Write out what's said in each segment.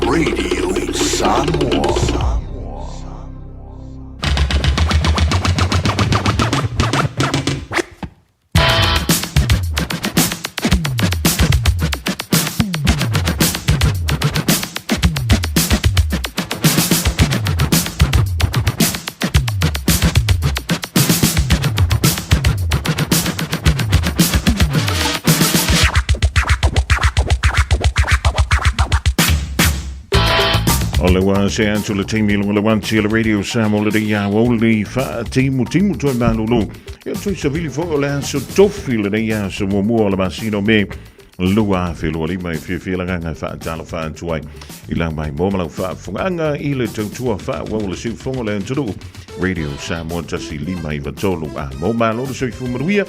Radio Samoa. O le ua se atu le taimi lunga le wanti le radio Samoa le ia o le wha timu timu toi malulu. Ia toe savili foi o le aso tofi lenei aso muamua o le masina o Me 2025 e fiafia le agaga e faatalofa atu ai i lau maimoa ma lau faafofogaaga i le tautua faaauau o le siufofoga o le atunuu Radio Samoa 105.3 a mo malo le soifua manuia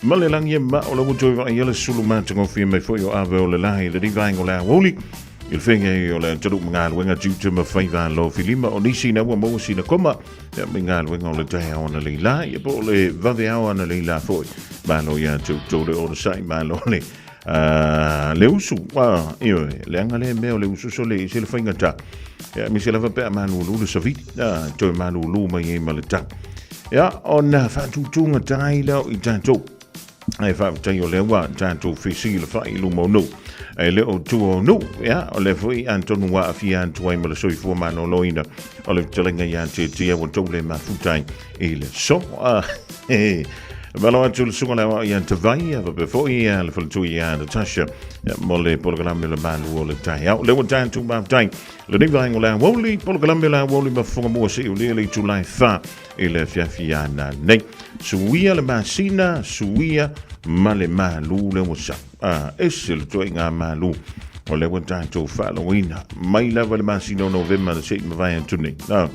ma le lagi e mao la ua toe vaaia le sulu matagofie mai foi o ave o le lae i lenei vaega o le aoauli i le feagai o le atunuu ma galuega tiute ma faiva alofilima o nisi ina ua maua sina koma ia mai galuega o le taeao analeila ia po o le vaveao analeila foi. Malo ia te outou le onosai, malo le le usu, ioe, leaga lea mea o le usu sole i se le faigata. Ia, aemaise lava pe a malulu le savili, toe malulu mai ai ma le tau. Ia, ona faatutugata ai lea o i tatou. Ae faafetai o lea ua tatou fesilafai i luma o nuu. Ae le o tua o nuu, ia, o lea foi atonu ua aafia atu ai ma le soifua maloloina o le fetalaiga ia te Tia ua tou le mafuta ai i le so. Malo atu le susuga le aoao ia Tavai, faapea foi le faletui ia Natasha mo le polokalame o le malu o le taeao. Lea ua tatou mafutai lenei vaega o le aoauli, polokalame o le aoauli ma fofoga mua seia ulia le itula e 4 i le afiafi ana nei. Suia le masina, suia ma le malu lea ua sau. Ah, ese le ituaiga malu o lea ua tatou faalogoina mai lava le masina o Novema na se i mavae atu nei. Ah,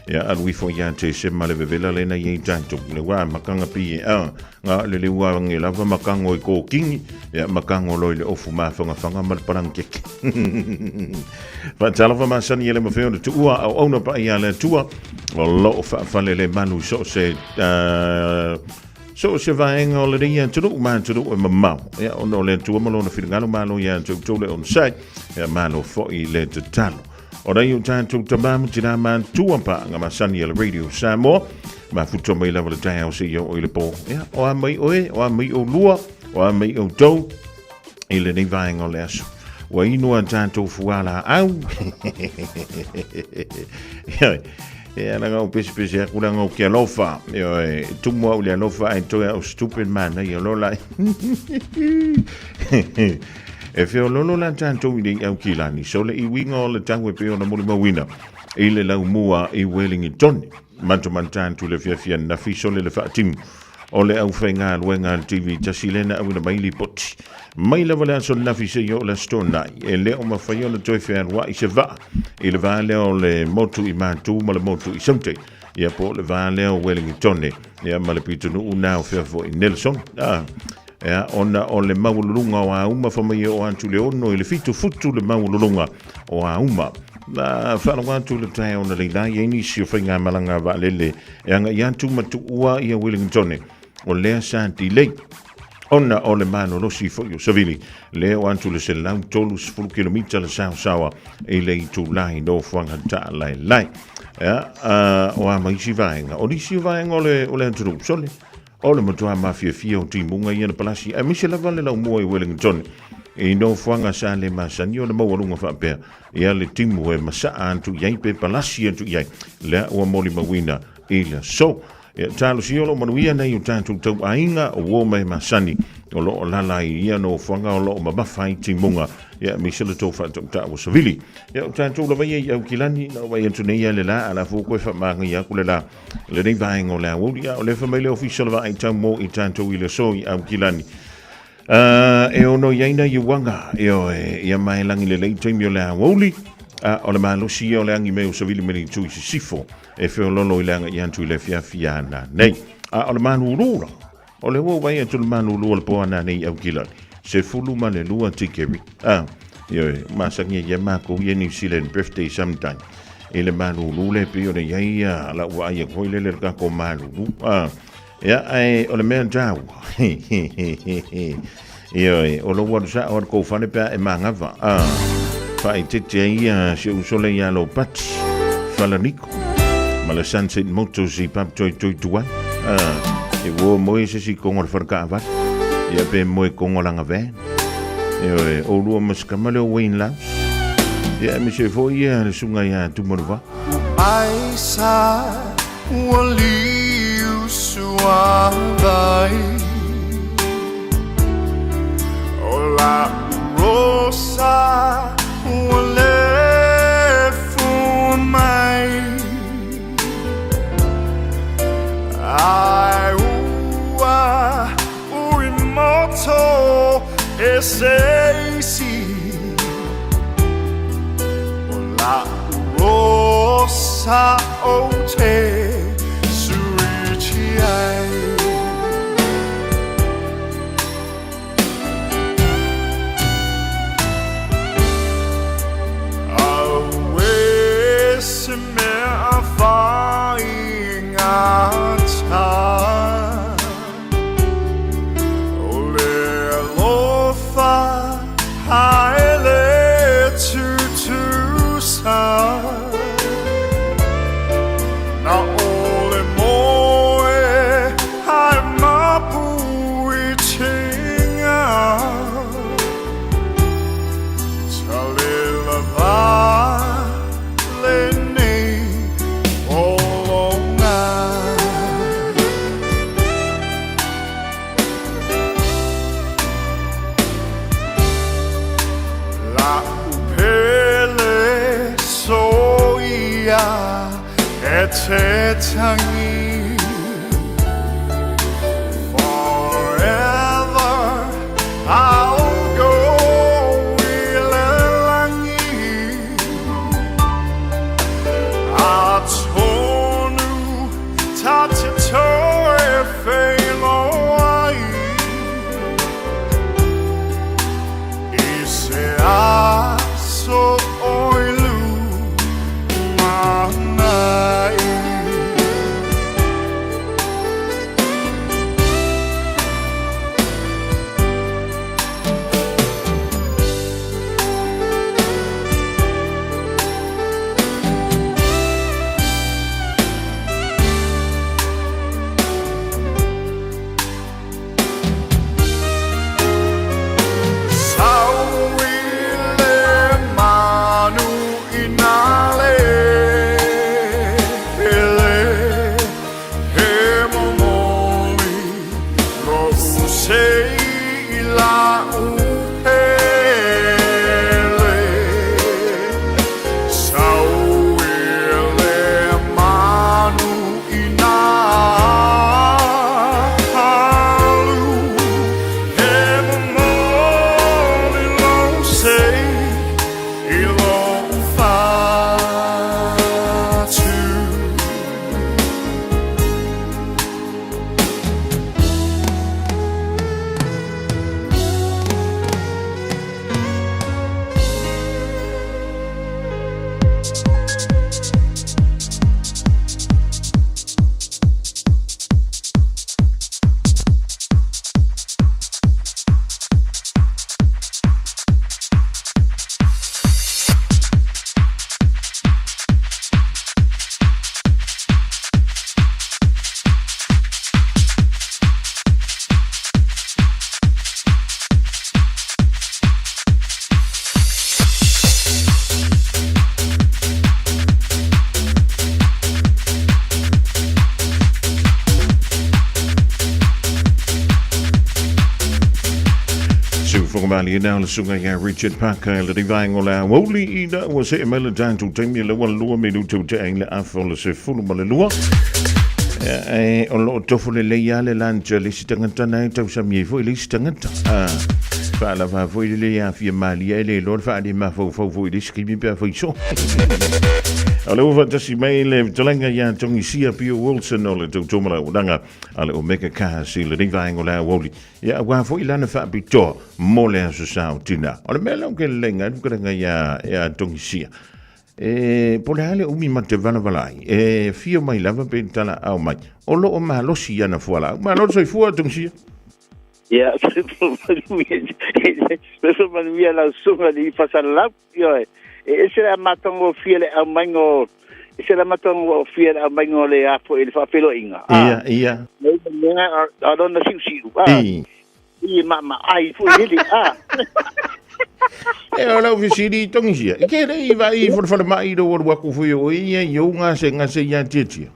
ia alu ifo ia Tesema le vevela lena i ai tatou. Le ua makanga pie, ah, nga le le ua nge lava makango i kōkingi, ia makango loi le ofu mafangafanga ma le palangkeke. Faatalofa masani e le mafai ona tuua auauna paia a le Atua o lo o faafale le malu i so o se so o se vaega o lenei atunuu ma atunuu e mamao. Ia, ona o le Atua ma lona finagalo, malo ia te outou le onosai, ia malo foi le tatalo. O nai o tatou tama ma tina matua paaga masani a le Radio Samoa, mafuta mai lava le taeao seia oo i le po. Ia, o a mai oe, o a mai oulua, o a mai outou, i lenei vaega o le aso. Ua inu a tatou fualaau. Ioe, e ala ngau pese pese aku la ngau ke alofa. Ioe, tumu au le alofa ai toe au stupid man ai alola. E feololo la tatou i nei au kilani. So le iwiga o le tau e pei ona molimauina i le laumua i Wellington. Mantumanta atu le fiafia nafi sole le faatimu o le aufaigaluega a le TV tasi lea na auina mai lipoti. Mai lava le aso nafi seia oo le aso Toonai, e le o mafai ona toe fealuai se vaa i le va lea o le motu i Matu ma le motu i Saute, ia po o le va lea o Welingitone ia ma le pitonuu na o fea foi Nelson. Ah, ia, ona o le maualuluga o auma fa mai e oo atu le 6 i le 7 futu le maualuluga o auma. Na faalogo atu le taeao na leila i ai nisi o faigamalaga vaalele e agai atu ma tuua ia Wellingtone o lea sa delay ona o le malolosi foi o savili lea o atu le 130 kilomita le saosaoa i le itula i nofoaga taalaelae. Ia, o a ma isi vaega, o nisi o vaega o le, o le atunuu, sole, o le matua mafiafia o timuga ia na palasi, aemaise lava le laumua i Wellington i nofoaga sa le masani o le maualuga faapea ia le timu e masaa atu i ai pe palasi atu i ai lea ua molimauina i le aso. Ia talosia o lo o manuia nei o tatou tauaiga o uo mai masani o lo o lala ai ia nofoaga o lo o mamafa ai timuga ia aemaise le tou faatautau o savili. Ia o tatou lava ia i Aukilani na o vai atu nei ia le la a la fua koe faamagaia aku le la lenei vaega o le aoauli a o lea fai mai le ofisa o le vaai tau mo i tatou i le aso i Aukilani. E ono i ai nai uaga, ioe, ia ma e lagi lelei taimi o le aoauli, a o le malosi ia o le agi mai o savili mai le itu i sisifo, e feololo i le agai atu i le afiafi ana nei. A o le malulu la, o le ua vaai atu le malulu o le po ana nei i Aukilani, 12 tikeri, a, ioe, masani ai ia makou ia New Zealand birthday sometime, i le malulu le pei ona i ai ia lau vaai atu foi lele i le tatou malulu, a, Ia, ae o le mea taua, ioe, o lou alu sao a le kou fale pe a e magava, a, faaeteete ai ia si ou uso lea ia Lopati Falaniko ma le Sunset Motors i Papatoetoe tuai, a, e ua moe se isi kogo o le fale taavale, ia pe moe kogo lana van, ioe, oulua ma si tama lea o Wayne Laus, ia, aemaise foi ia le susuga ia Tumanuva. Ai sa ua liu suavai O la'u rosa ua lefu mai Ai ua. e se isi O la'u rosa ou te suiti ai. Auē se mea faigata, O le alofa ae le tutusa. Na o le moe ae mapu i tiga, Talela va lenei olonga. La'u pele soia e te tangi. Forever I'll go i le lagi. Atonu ta te toe feiloai i se aso o i lumanai. Sau i le manu i nā lele, he momoli lo'u sei i la'u pele. Sau i le manu i nā alu, he momoli lo'u sei i lo'u fatu. Sufoga malie na le suga ia Richard Parker le rivaenga o le aoauli ina ua see mai le tatou taimi le ua lua minute o tea i le afa o le 12. E o loo tofo lelei lava le lancha le isi tagata na e tausami ai foi le isi tagata. Faalava foi le le afia malie e le iloa le faale mafaufau foi i le isi taimi pe a fai soo. O le ua faatasi mai le fetalaiga ia Togisia Pio Wilson o le tautomalaunaga a le Omega Cars i lenei vaega o le aoauli. Ia, aua foi lana faapitoa mo le Aso Sa o Tina. O le mea lea ou te lelega ai le fetalaiga ia, ia Togisia. E, po o le a le umi ma te valavala ai, e fio mai lava pe talaau mai. O lo o malosi ana fualaau. Malo le soifua, Togisia. Ia, soifua manuia, soifua manuia lau susuga i le Ifasalalau. Ioe, e ese le matagofie le aumaiga o, ese le matagofie le aumaiga o le a foi le faafeiloaiga. Ia, ia. Nei mea a lona siusiu, a. I ma ma ai foi lele, a. E o lau fesili i Togisia, e ke le i vai i whalewhale mai i alu aku foi o ia i ou ngase ngase ia tiatia.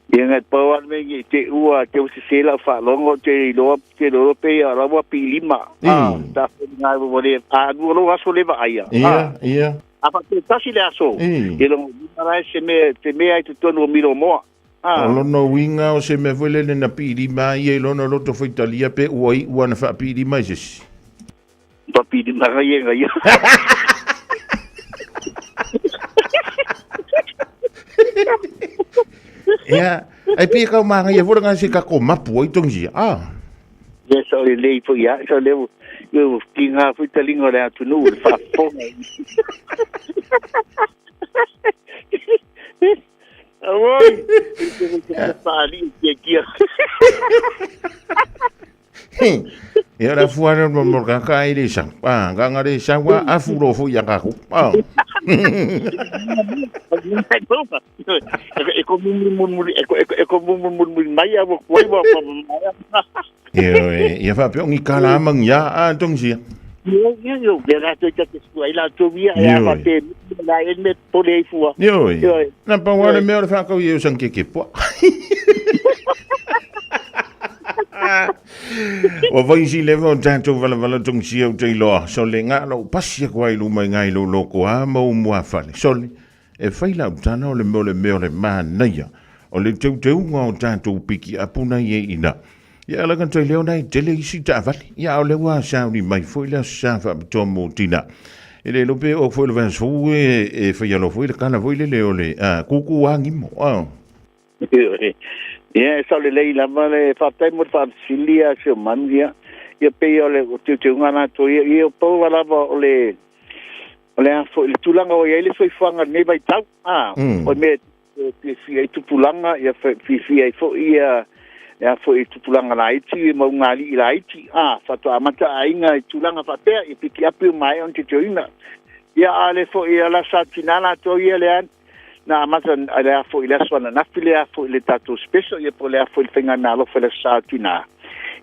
Ia ngai pau a me ngi te ua te usi se la whalongo te iloa te loro pe ia rawa pi lima. A, ta whai ngai wa le, a nua lo aso leva aia. Ia, ia. A fa te tasi le aso. I longo lima rai se me, te mea i te tonu o miro moa. O lona uiga o se mea foi lele na piilima ai ia i lona loto faitalia pe ua iu ana faapiilima i se isi. Papi di manga ia nga ia. Ia, ai pia kau manga ia fura ngā se kako mapu ai tongi sia. Ah. Ia sa o le lei fo ia, sa le o ki ngā fui talinga o le atunu, le whaafonga. Awoi! Te whaali kia kia. Ia la fuana mo mo ka ka ile sa. Ah, ka ngare sa wa afu ro fu ya ka ku. Ah. E ko mumu mumu e ko mumu mumu mai a wo koi wa pa mai. Ia ia fa pe ngi kala mang ya a tong sia. Yo yo yo be la te te su ai la to via ya pa te la en me pole fua. Yo. Na pa wa le me o fa ka yo sang ke ke po. O vai si le vo tanto vala vala tong sia o te loa. So le ngā lo pasia kwa i luma i ngai lo loko a mau mua fale. So le e whai lau tana o le meo le meo le mānaia. O le teu teu ngā o tātou piki apuna i e ina. Ia ala kan leo nei tele isi taavale. Ia o le wā sauni mai foi le sa whaapitoa mō tina. E le lope o foi le vaso e whai alo foi le kala foi le leo le kuku wāngimo. Ia, sa le lei lava le whātai mo whaapsilia se o manu ia. Ia pei o le te te unga nā tō ia. Ia o pau lava o le afo, le tūlanga o ia le soifuanga nei vai tau. Ah, o me fia i tupulanga, ia fia i fo ia le afo i tupulanga la iti, mau ngā li la iti. Ah, whatua amata a inga i tūlanga whapea, i piki api o mai on te te uina. Ia a le fo ia la sa tinala tō ia le an. Na amata le afo i le aso ana nafi le afo i le tātou special, ia po le afo i le whainga mea alofa le sa tina.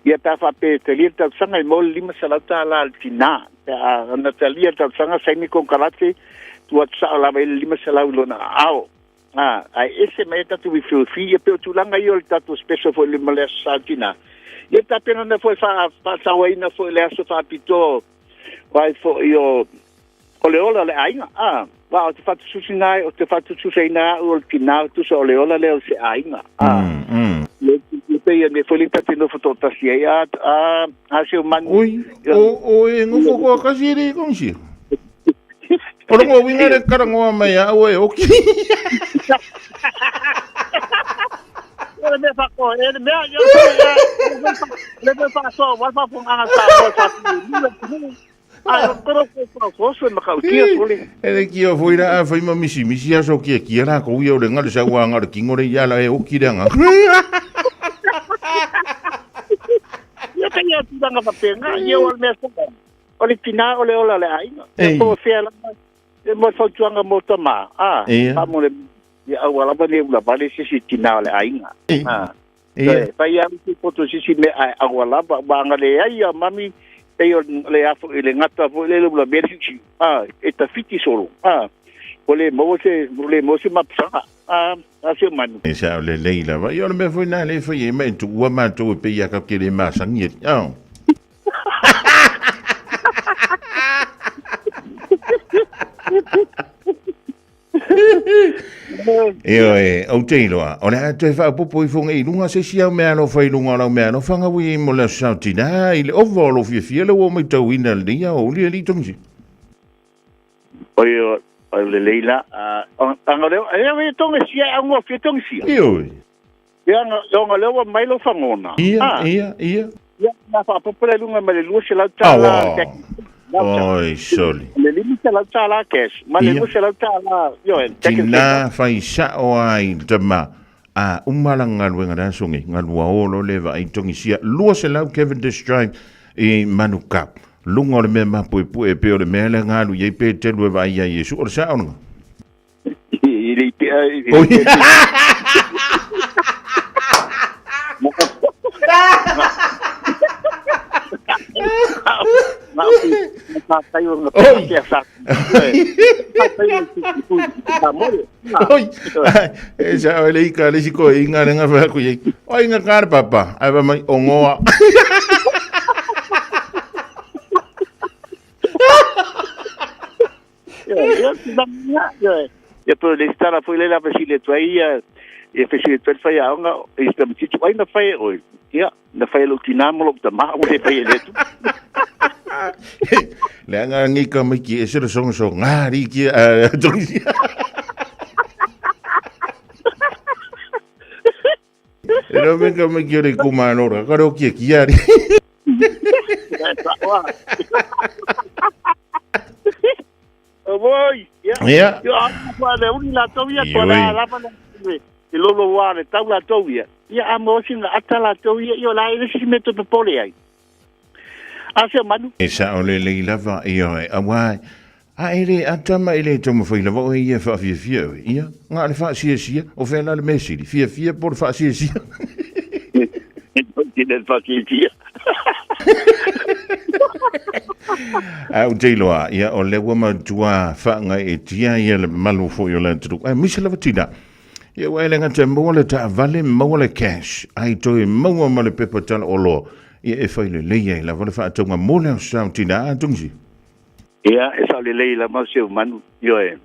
Ia pā whape te lia tau sanga i mōle 5 salauta ala al tina. Ana te lia tau sanga saini konkarate tua tsa o lava i le 5 salau lona ao. Ai ese mai tatu i whiuwhi, ia peo tūlanga i o le tātou special fo i le male aso sa tina. Ia tāpena na fo i whātawaina fo i le aso whāpito, wai fo i o o le ola le aiga. Ah, wa o te whatususi nai, o te whatususi nai o le tinau tusa o le ola le o se aiga. Ah, le pe ia me fo le tate no foto tasi ai a a se o manu. Oi, o e ngofo ko kasi re kongsi. O longo winga le karangoa mai a o e oki. Le me fa ko, e me yo le me fa so, wa fa fo anga sa mo sa. Ai, o koro ko ko so ma ka utia fole. E le kia foi la a whai ma misi misi aso kia kia la ko ia o le ngale sa wa ngare kingo le ia la e oki le anga. Ia te ia tūranga whapenga, ia o le mea sanga. O le tina o le ola le aiga. Ia po fea la e mo fautuanga mo tama. Ah, pa mo le ia au alava ne ula vale sisi tina o le aiga. Ah. Pai au ki poto sisi me ai au alava wa anga le ai a mami pe o le afo i le ngata fo le ula meri. Ah, e ta fiti solo. Ah, o le mo se mapsanga. Ah, a se manu. E sa o le leila va. Ia o le mea foi nā le foi e mai tu ua mātou e pe ia ka ke le masangi e. Ah. Io e, au te iloa, o le a te whaapopo i whonga i lunga se si au mea alofa i lunga lau mea alofa ngā ui mo le sau tina i le ova o lo fia fia le o mai tau ina le ia o uli ali tongi. Oi o le leila, anga leo, e tonga sia, anga fia tonga sia. Io e. Ia anga leo mai lo whangona. Ia, ia, ia. Ia, na whaapopo le lunga mai le lua se lau tala. Oi, soli. Le lima se lau tala cash. Ma le lua se lau tala, io e. Tina whai sa o ai tama. A umala ngaluenga da songi. Ngalua olo leva ai tongi sia. Lua se lau Cavendish Drive i Manukau. Lunga o le mea mapu e pu e pe o le mea le ngalu iei pe telu e vai ia Yesu. O le sa onga. I le pe a. Oi. Oi, e sa o le ika le siko i ngā renga wha ku iei. Oi ngā kāre papa, ai wa mai o ngoa. Ia po le stara foi le la fasile tu ai ia fasile tu fai aonga i sta mtitu ai na fai oi. Ia na fai lo tinamo lo ta ma o le fai le tu. Le anga ngi ka mai ki e se le songo so ngā ri ki a tongi. E rau me ka mai ki ore kumānora, ka reo ki e ki ari. Oi, ia. Ia. Ia, a kua le uri latou ia, kua la lava le i lolo wa le tau latou ia. Ia, a mo sina ata latou ia, ia la e si me te popole ai. A se manu. E sa o le lei lava, ia e awa, a e le atama e le taumafai lava oe ia whaafiafia oe. Ia, ngā le whaasiasia, o whea la le mesiri, fiafia po le whaasiasia. Te le whaasiasia. A u te iloa, ia o le ua matua whaangai e tia ia le malu fo i o le aturu. Ai, misa lava tina. Ia ua ele ngata maua le taavale, maua le cash. Ai toi maua ma le pepa tala o loa. Ia e whai le leia i lava le whaataunga mō le au sao tina a tungsi. Ia, e sao lelei lava si ou manu, ioe.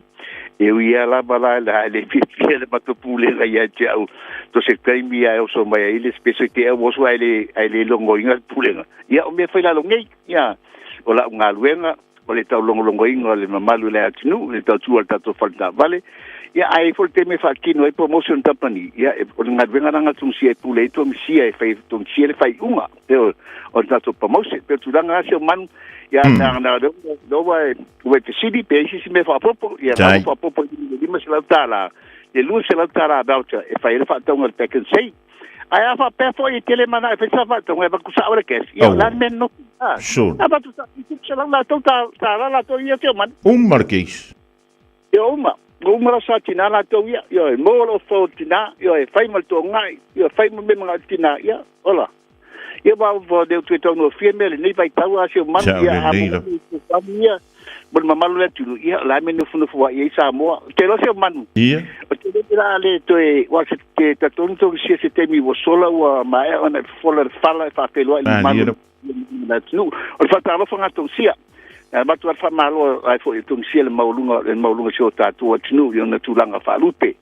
E ui ia lava la le le fiafia le matou pulega ia te au to se taimi ae oso mai ai le speso i te au oso ae le ae le logoina le pulega. Ia o mea fai lalo nei, ia o lau galuega o le taulogologoina o le mamalu o le atunuu, le tautua o le tatou fale taavale. Ia ae i foi le taimi e faatino ai promotion company, ia o le galuega la gatumusia e pule ai Tongisia e fai Tongisia le faaiuga. Pe o o le tatou promotion pe o tulaga lava si o manu ia na na lea ua ua e fesili pe i ai se isi mea faaopoopo ia na ua faaopoopo i le $500 le $200 voucher e fai ai le faatauga o le pack and save. Ae a faapea foi e tele mana e fai sa faatauga e avatu sao le cash ia o le a le mea nonofo a avatu sao $700 latou tala latou ia si o manu. Uma le case. Ia uma, ua uma la sa tina latou ia, ioe, maua le ofa o le tina, ioe, fai ma le toagai, ioe, fai ma mea manao i le tina, ia, ola. Ia ua ua le toe taugofie mea lenei vaitau a si o manu, Sao ia, a lelei la. mo le ia, mo le mamalu o le atunuu, ia, o le a mea nofonofo ai ai Samoa. Ou te iloa si o manu, Ia. o te le la le toe, ua se te tatonu tonu sia se taimi ua sola ua maea ona e fofola le fala e faafeiloai le Malie mamalu la. le atunuu. O le faatalofa gatonu sia. E avatu ai le faamalo ai foi i Tunisia le maualuga le maualuga o si o tatou atunuu i ona tulaga faalupe.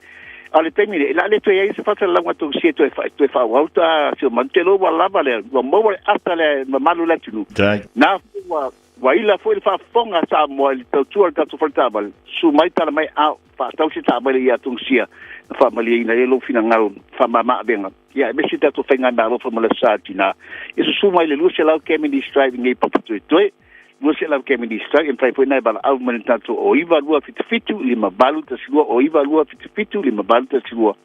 A o le taimi nei, o le a le toe i ai se faasalalauga a Tunisia e toe toe faaauau ta si o matou. Ou te iloa ua lava lea, ua maua le ata lea e mamalu le atunuu. Tai. Na foi ua ua ila foi le faafofoga a Samoa i le tautua a le tatou fale taavale, susu mai tala mai a o faatau se taavale ia Tunisia na faamalieina ai lou finagalo faamama-avega. Ia, aemaise tatou faigamalo ma le sa tina. Ia susu mai le 200 Cavendish Drive i nei Papatoetoe. 200 Cavendish Drive, e mafai foi ona e valaau mai le tatou o 9277 5812 o 9277 5812.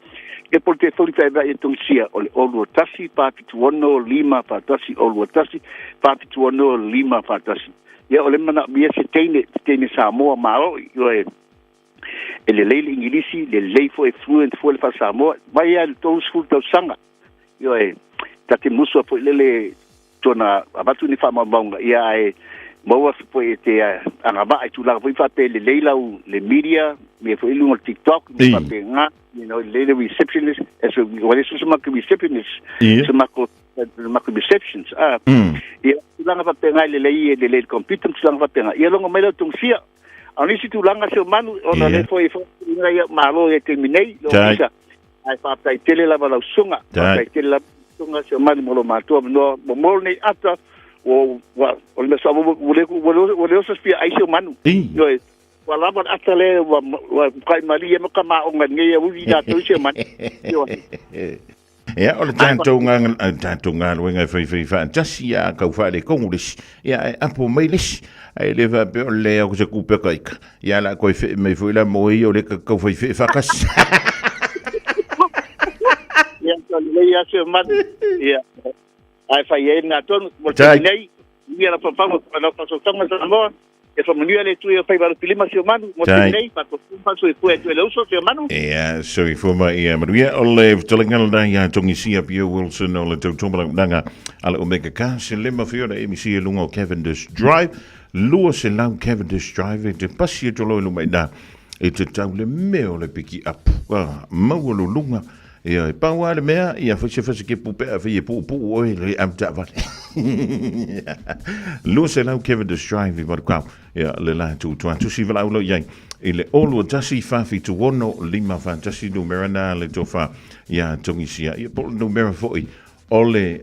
Ia po o le telefoni faavae i Tongisia o le 021 476 541 021 476 541. Ia o le manaomia se teine, se teine Samoa maoi, ioe, e lelei le Igilisi, lelei foi e fluent foi le Faa-Samoa, mai lava i le 30 tausaga. Ioe, ta te musu foi lele tona avatu ni faamaumauga, ia ae maua foi e te agavaa i tulaga foi faapea lelei lau le media, mea foi i luga o le TikTok, mea faapena, you know, lelei le receptionist, as a, ua le so se mako receptionist, se mako mako receptions, ah, ia tulaga faapena e lelei, lelei le computer, tulaga faapena. Ia logo mai lau tongisia, A o nisi tulaga si o manu, ona lea foi e faafuafuaina ia malo i le taimi nei, le ofisa, ae faafetai tele lava lau susuga, faafetai tele lava lau susuga si o manu mo lo matou avanoa, ua maua lenei ata, ua, ua, o le mea sao, ua, ua, ua, ua le oso fia ai si o manu. Ioe, ua lava le ata lea, ua, ua kai malie ma ka maonga i lenei aoauli latou si o manu. Ioe. Ia, o le tatou tatou galuega e faifai faatasi ia kau faaletonu le isi, ia ae apo mai le isi. Ae le faapea o le leai o se tupe ka ika, ia la koe fee mai foi la mo ia o le ka kau fai fee faatasi. Ia, o lelei lava si o manu. Ia, ae fai ai lena tonu, mo le taimi nei, manuia lau faufauga, lau faasoasoaga Samoa. Ia faamanuia le Atua i faiva alofilima si o manu, mo te nei, faatofu faasoifua e Atua i le uso si o manu. Ia, soifua ma ia manuia. O le fetalaiga lena ia Togisia Pio Wilson o le tautomalaunaga a le Omega Car, se lema foi ona MEC i luga o Cavendish Drive, 200 Cavendish Drive e te pasi atu loa i luma i ina i te tau le mea o le piki up, maua luluga. Ia, e pau lava le mea, ia fai se fasi ke pupea fai e puupuu oe le au taavale. 200 Cavendish Drive i Manukau. Ia, le la tu tua tusi valaau lo iai. I le olu tasi whawhitu ono lima whātasi numera nā le tofa ia Tongisia. Ia po le numera foi o le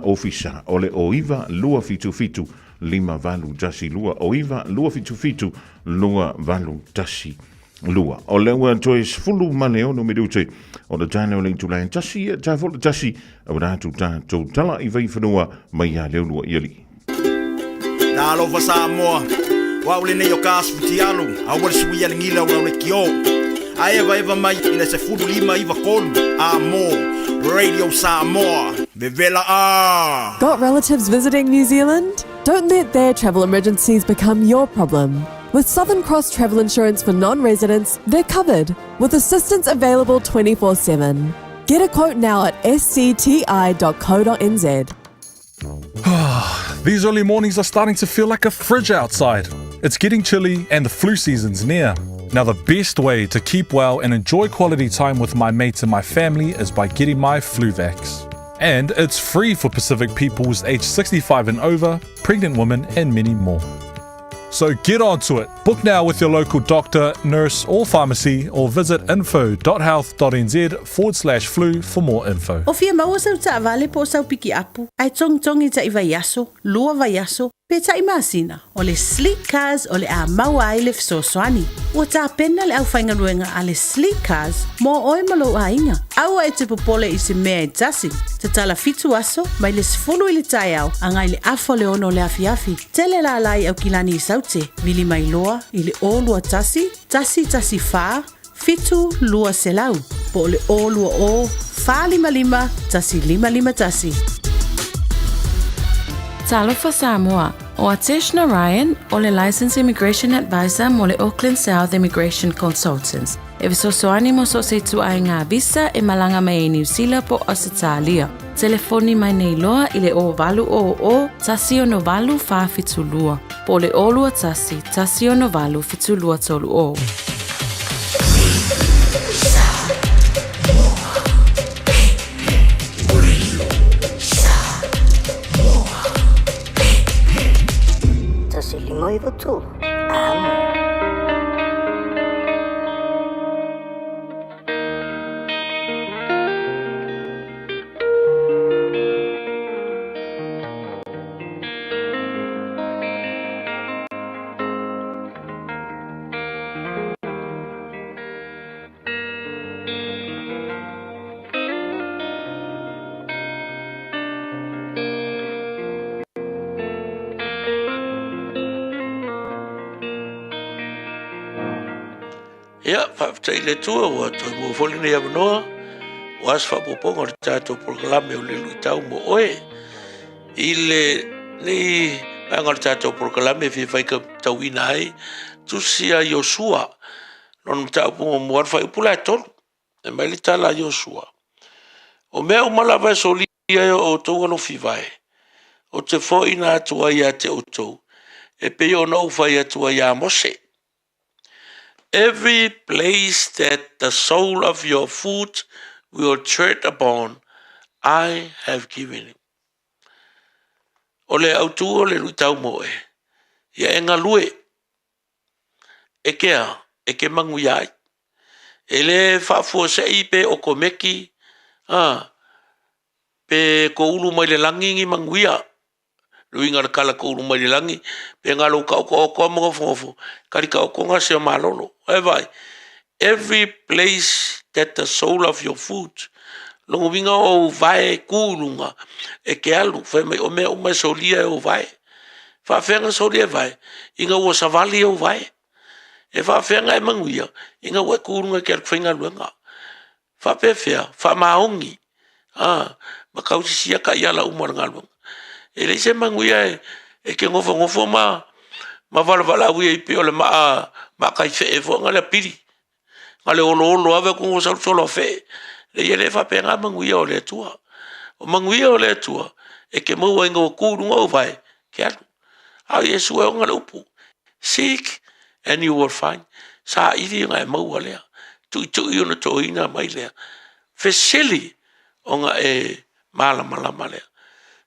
ofisa o le o iwa lua whitu whitu. 5 8 1 2 o 9 2 7 7 2 8 1 2. O lea ua toe 16 minute o le taeao o le itula e tasi, e tae foi le tasi, auina atu tatou tala i vaifanua mai ia Leolua i alii. Talofa Samoa, o au lenei o ka asu fitialu, aua le suia le gila o lau le kio. A eva eva mai i le 15 93 a mo Radio Samoa. Vevela a! Got relatives visiting New Zealand? Don't let their travel emergencies become your problem. With Southern Cross Travel Insurance for non residents, they're covered with assistance available 24/7. Get a quote now at scti.co.nz. These early mornings are starting to feel like a fridge outside. It's getting chilly and the flu season's near. Now, the best way to keep well and enjoy quality time with my mates and my family is by getting my Fluvax. And it's free for Pacific peoples aged 65 and over, pregnant women, and many more. So get onto it. Book now with your local doctor, nurse, or pharmacy, or visit info.health.nz/flu for more info. O fia maua sau taavale po o sau pikiapu, ae togitogi ta'i vaiaso, 2 vaiaso, pe ta'i masina, o le Sleek Cars o le a maua ai le fesoasoani. Ua tapena le aufaigaluega a le Sleek Cars mo oe ma lou aiga. Aua e te popole i se mea e tasi. Tatala 7 aso, mai le 10 i le taeao agai le 5:30 o le afiafi. Tele lala i Aukilani i Saute, vili mai loa i le 021 114 7 200 po o le 020 455 1551. Talofa Samoa, o Atesh Narayan, o le Licensed Immigration Advisor mo le Auckland South Immigration Consultants. E fesoasoani mo so o se ituaiga visa e malaga mai ai Niu Sila po o Ausetalia. Telefoni mai nei loa i le 0800 168 472 po o le 021 168 7230. 1 5 9 3. Amo. Ia, faafetai i le Atua ua toe maua foi lenei avanoa, ua se faaopoopoga o le tatou polokalame o le luitau mo oe. I lenei vaega o le tatou polokalame e fia faitauina ai tusi a Iosua, lona mataupu muamua le fuaiupu la e 3. E mai le tala a Iosua, O mea uma lava e solia e o outou alofi vae, ou te foaiina atu ai ia te outou, e pei ona ou fai atu ai iā Mose. Every place that the sole of your foot will tread upon, I have given you. O le autu o le luitau mo oe, ia e galue, e ke a, e ke manuia ai. E le faafuasei pe okomeki, a, pe koulu mai le lagi ni manuia. Le uiga o le kala koulu mai le lagi, pe galo uka oko oko ma gofogofo, kali ka oko gase o malolo. E vai, every place that the sole of your foot, lona uiga o ou vae ku i luga, e ke alu, fai mai o mea uma e solia e ou vae. Faafeaga solia e vae, ina ua savali ou vae. E faafeaga e manuia, ina ua e ku i luga e ke alu faigaluega. Faapefea, faamaoni, a, ma kausisia ka i ala uma o le galuega. E leai se manuia e, e ke nofonofo ma ma valavalauia i pei o le maa maakaifee foi na le pili. Na le oloolo ave ku ngo salu solo fe. Le ia le faapena manuia o le Atua. O manuia o le Atua e ke maua i ngā ku lunga o vae ke alu. A o Iesu e ona le upu. Seek and you will find. Sa ili nga e maua lea. Tuitui ona toina mai lea. Fesili ona e malamalama lea.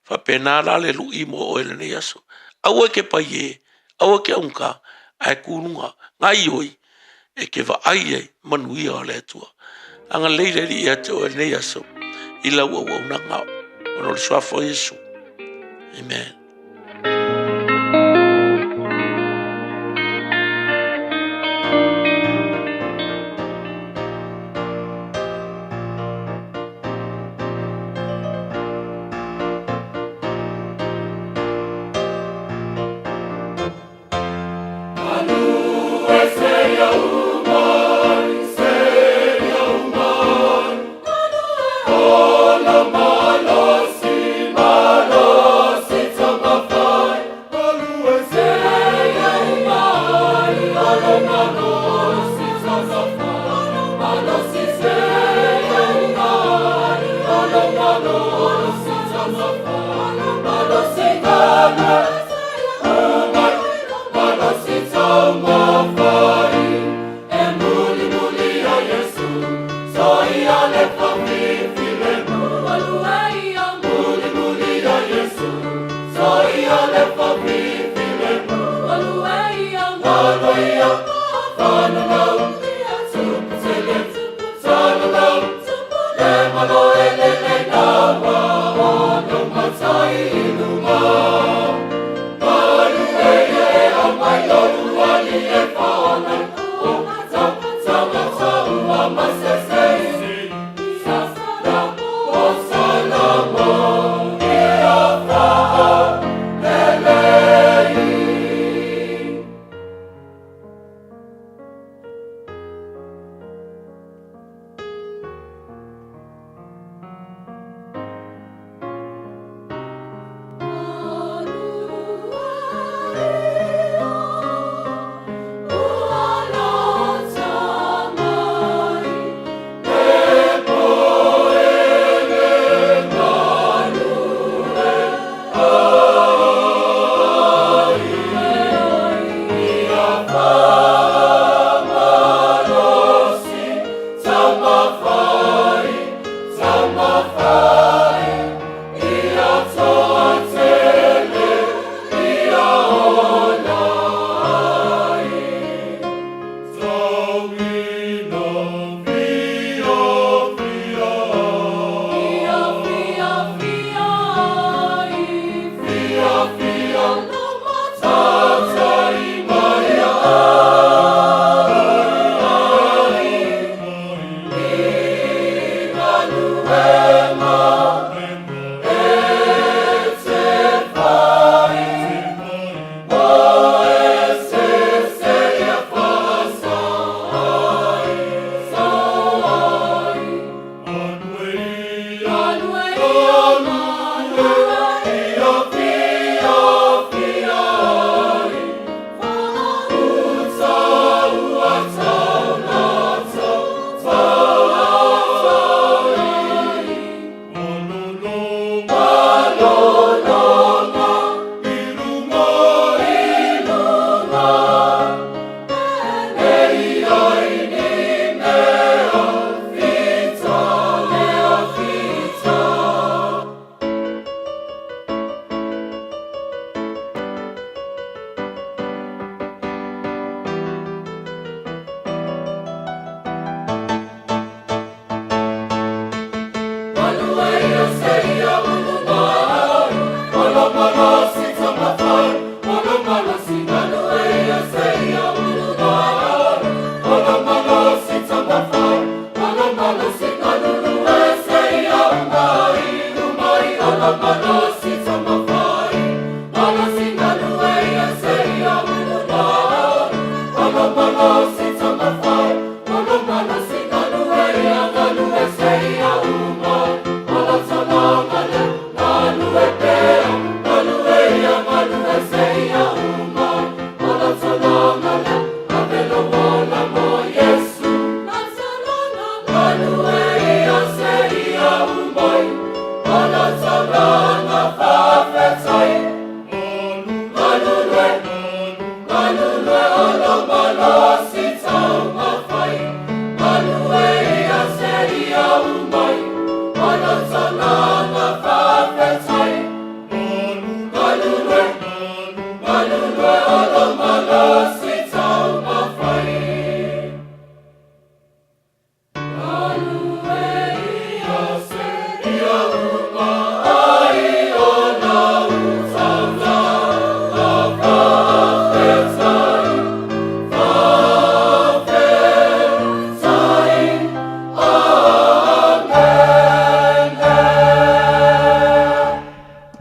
Faapena la le lui mo oe lenei aso. Aua e ke pai e, aua ke augata, ae ku luga, gaioi, e ke vaai ai manuia o le Atua. Agalelei le Alii ia te oe lenei aso i lau auaunaga ona o le suafa o Iesu. Amen.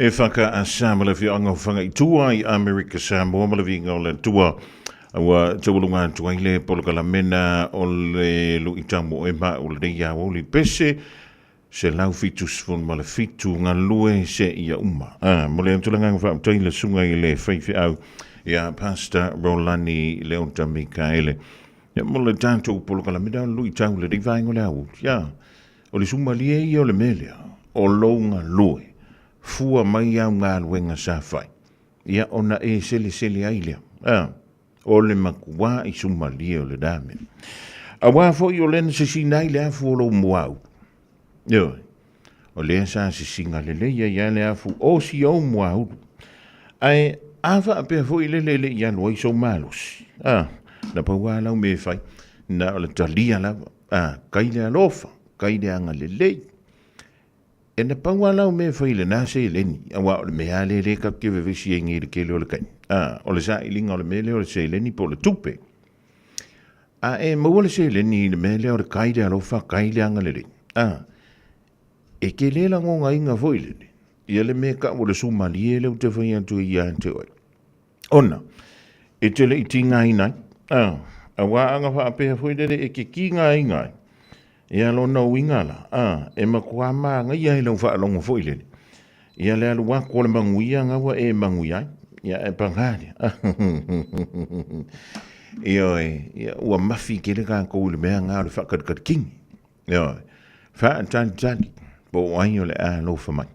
E whaka a Sam le whianga o whanga i tua i Amerika Samoa ma le whianga o le tua ua taualunga atu ai le polokalamena o le luitau e ma o le nei ao le pese se lau fitu sefulu ma le fitu galue se ia uma. Ah, mo le antulanga wha le sunga i le whaiwhiau ia Pastor Rolani Leota Mikaele. Ia mo le tātou polokalamena o le luitau le vaenga o le au. Ia, o le sumalie ia o le melea o lou galue fua mai au galuega sa fai. Ia ona e selesele ai lea. Ah, o le makuā i sumalie o le dame. Auā foi o lena sesina ai le afu o lou muau. Ioe. O lea sa sesiga lelei ai a le afu o si ou muaulu. Ae a faapea foi lele e le i alu ai sou malosi. A, na pau lava lau mea e fai, na o le talia lava. A, kai le alofa, kai le agalelei. E na pau lava lau mea e fai i lena seleni, aua o le mea lava lea lea tatou te vevesi ai nei i le tele o le taimi. A, o le sailiga o le mea lea o le seleni po o le tupe. A e maua le seleni i le mea lea o le kai le alofa, kai le agalelei. A, e tele lagonaina foi lele, ia le mea e tau o le sumalie lea ou te fai atu ai ia te oe. Ona, e te le i tigaina ai, a, aua ana faapea foi lele e te tigaina ai, ia lona uiga la, a, e matua manaia i lau faalogo foi lele, ia le alu atu o le manuia na ua e manuia ai, ia ae paga lea. Ioe, ia, ua mafi tele tatou i le mea na o le faakalikali Ioe, faatalitali po o ai o le a alofa mai.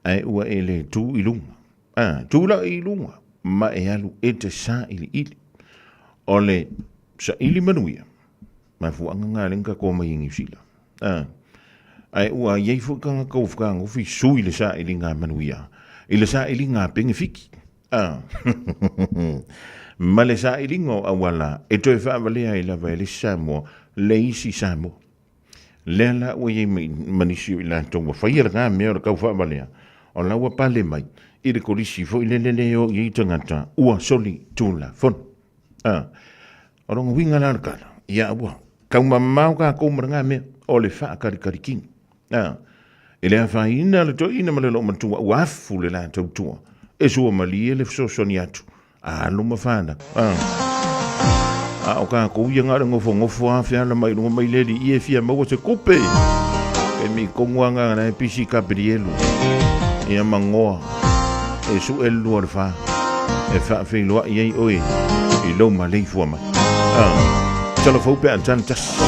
Ae ua e le tu i luga. A, tulai i luga ma e alu e te sailiili. O le saili manuia, mafuaaga na lea na tatou omai ai i Niu Sila. A, ae ua i ai foi tagata ua fetagofi sui le sailiga manuia i le sailiga penefiti. A, ma le sailiga o auala e toe faavalea ai lava e le isi Samoa le isi Samoa. Lea la ua i ai ma nisi o i latou ua faia lena mea o le tau faavalea, o la ua pale mai i le kolisi foi lele le o i ai tagata ua soli tulafono. A, o lona uiga la o le tala, ia ua taumamao tatou ma lena mea o le faakalikali A, e le afaina le toeaina ma le loomatua ua afu le la tautua e sua malie le fesoasoani atu a alo ma fanau. A, a o tatou ia na o le nofonofo lava feala mai luga mai le alii e fia maua se tupe. Taimi tonu lava na la e pisi Kapelielu ia ma Noa e sue le lua o le fa e faafeiloai ai oe i lou maleifua mai. A, talo fou pe a tana tasi.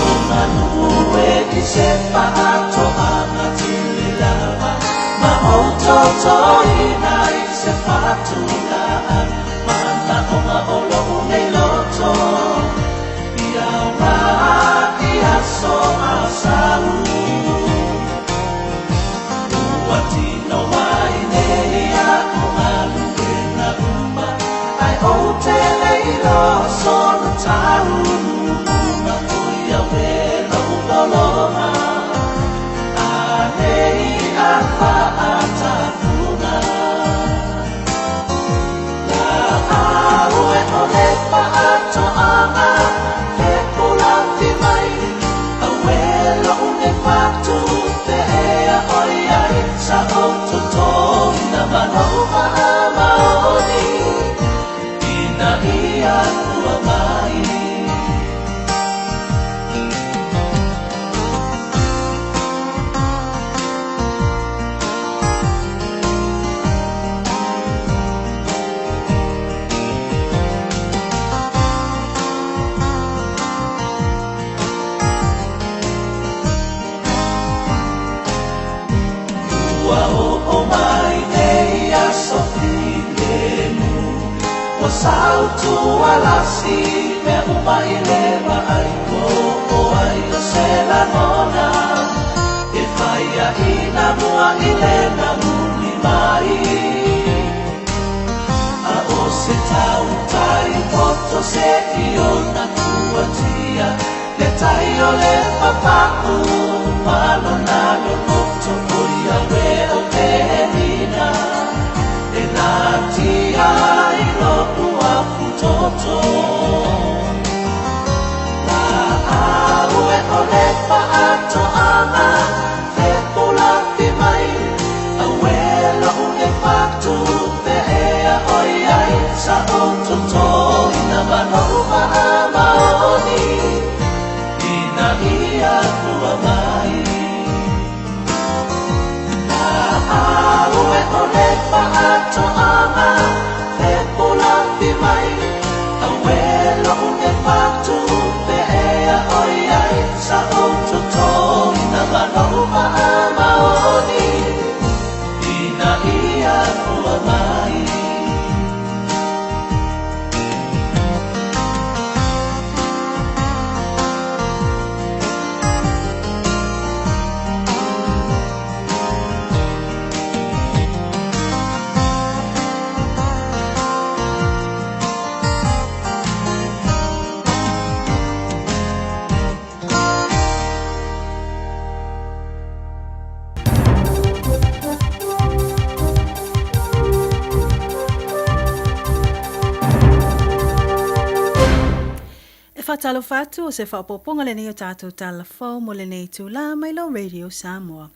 faatalofa atu o se faaopoopoga lenei o tatou tala fou mo lenei itulā mai lou Radio Samoa.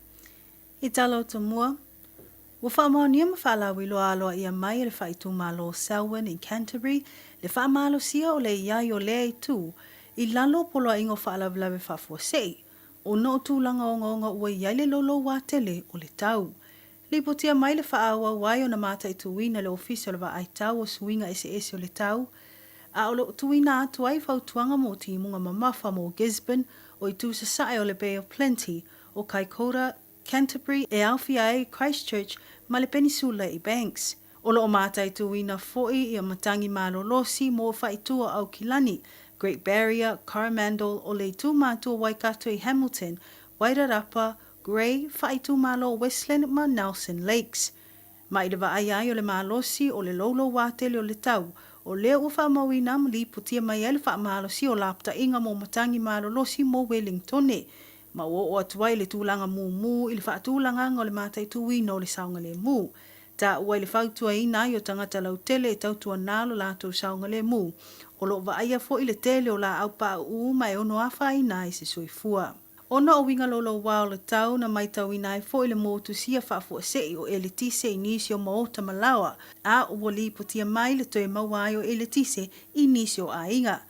I tala o tomua, ua faamaonia ma faalauiloa aloaia mai e le faaitumalo o Selwyn i Canterbury le faamalosia o le i ai o lea itu i lalo o poloaiga o faalavelave faafuasei ona o tulaga ogaoga ua i ai le loulouā tele o le tau. Lipotia mai le faaauau ai ona mataituina le Ofisa o le Vaai Tau o Suiga Eseese o le Tau, a o lo o tuuina atu ai fautuaga mo timuga mamafa mo Gisborne o itu sasae o le Bay of Plenty, o Kaikoura, Canterbury e aofia ai Christchurch ma le Penisula i Banks. O lo o mataituina foi ia matagi malolosi mo faaitu o Aukilani, Great Barrier, Coromandel, o le itu matua Waikato i Hamilton, Wairarapa, Grey, faaitumalo Westland ma Nelson Lakes. Ma i le vaai ai o le malosi o le loulouā tele o le tau, o lea ua faamauina ma lipotia mai ai le faamalosia o lapataiga mo matagi malolosi mo Wellingtone, ma ua oo atu ai i le tulaga mumu i le faatulagaga o le mataituina o le saogalemu. Taua i le fautuaina ai o tagata lautele e tautuana lo latou saogalemu. O lo o vaaia foi le tele o laau pauu ma e ono afaina ai se soifua. Ona o uiga loulouā o le tau na maitauina ai foi le motusia faafuasei o eletise i nisi o maota ma laoa, a ua lipotia mai le toe maua ai o eletise i nisi o aiga.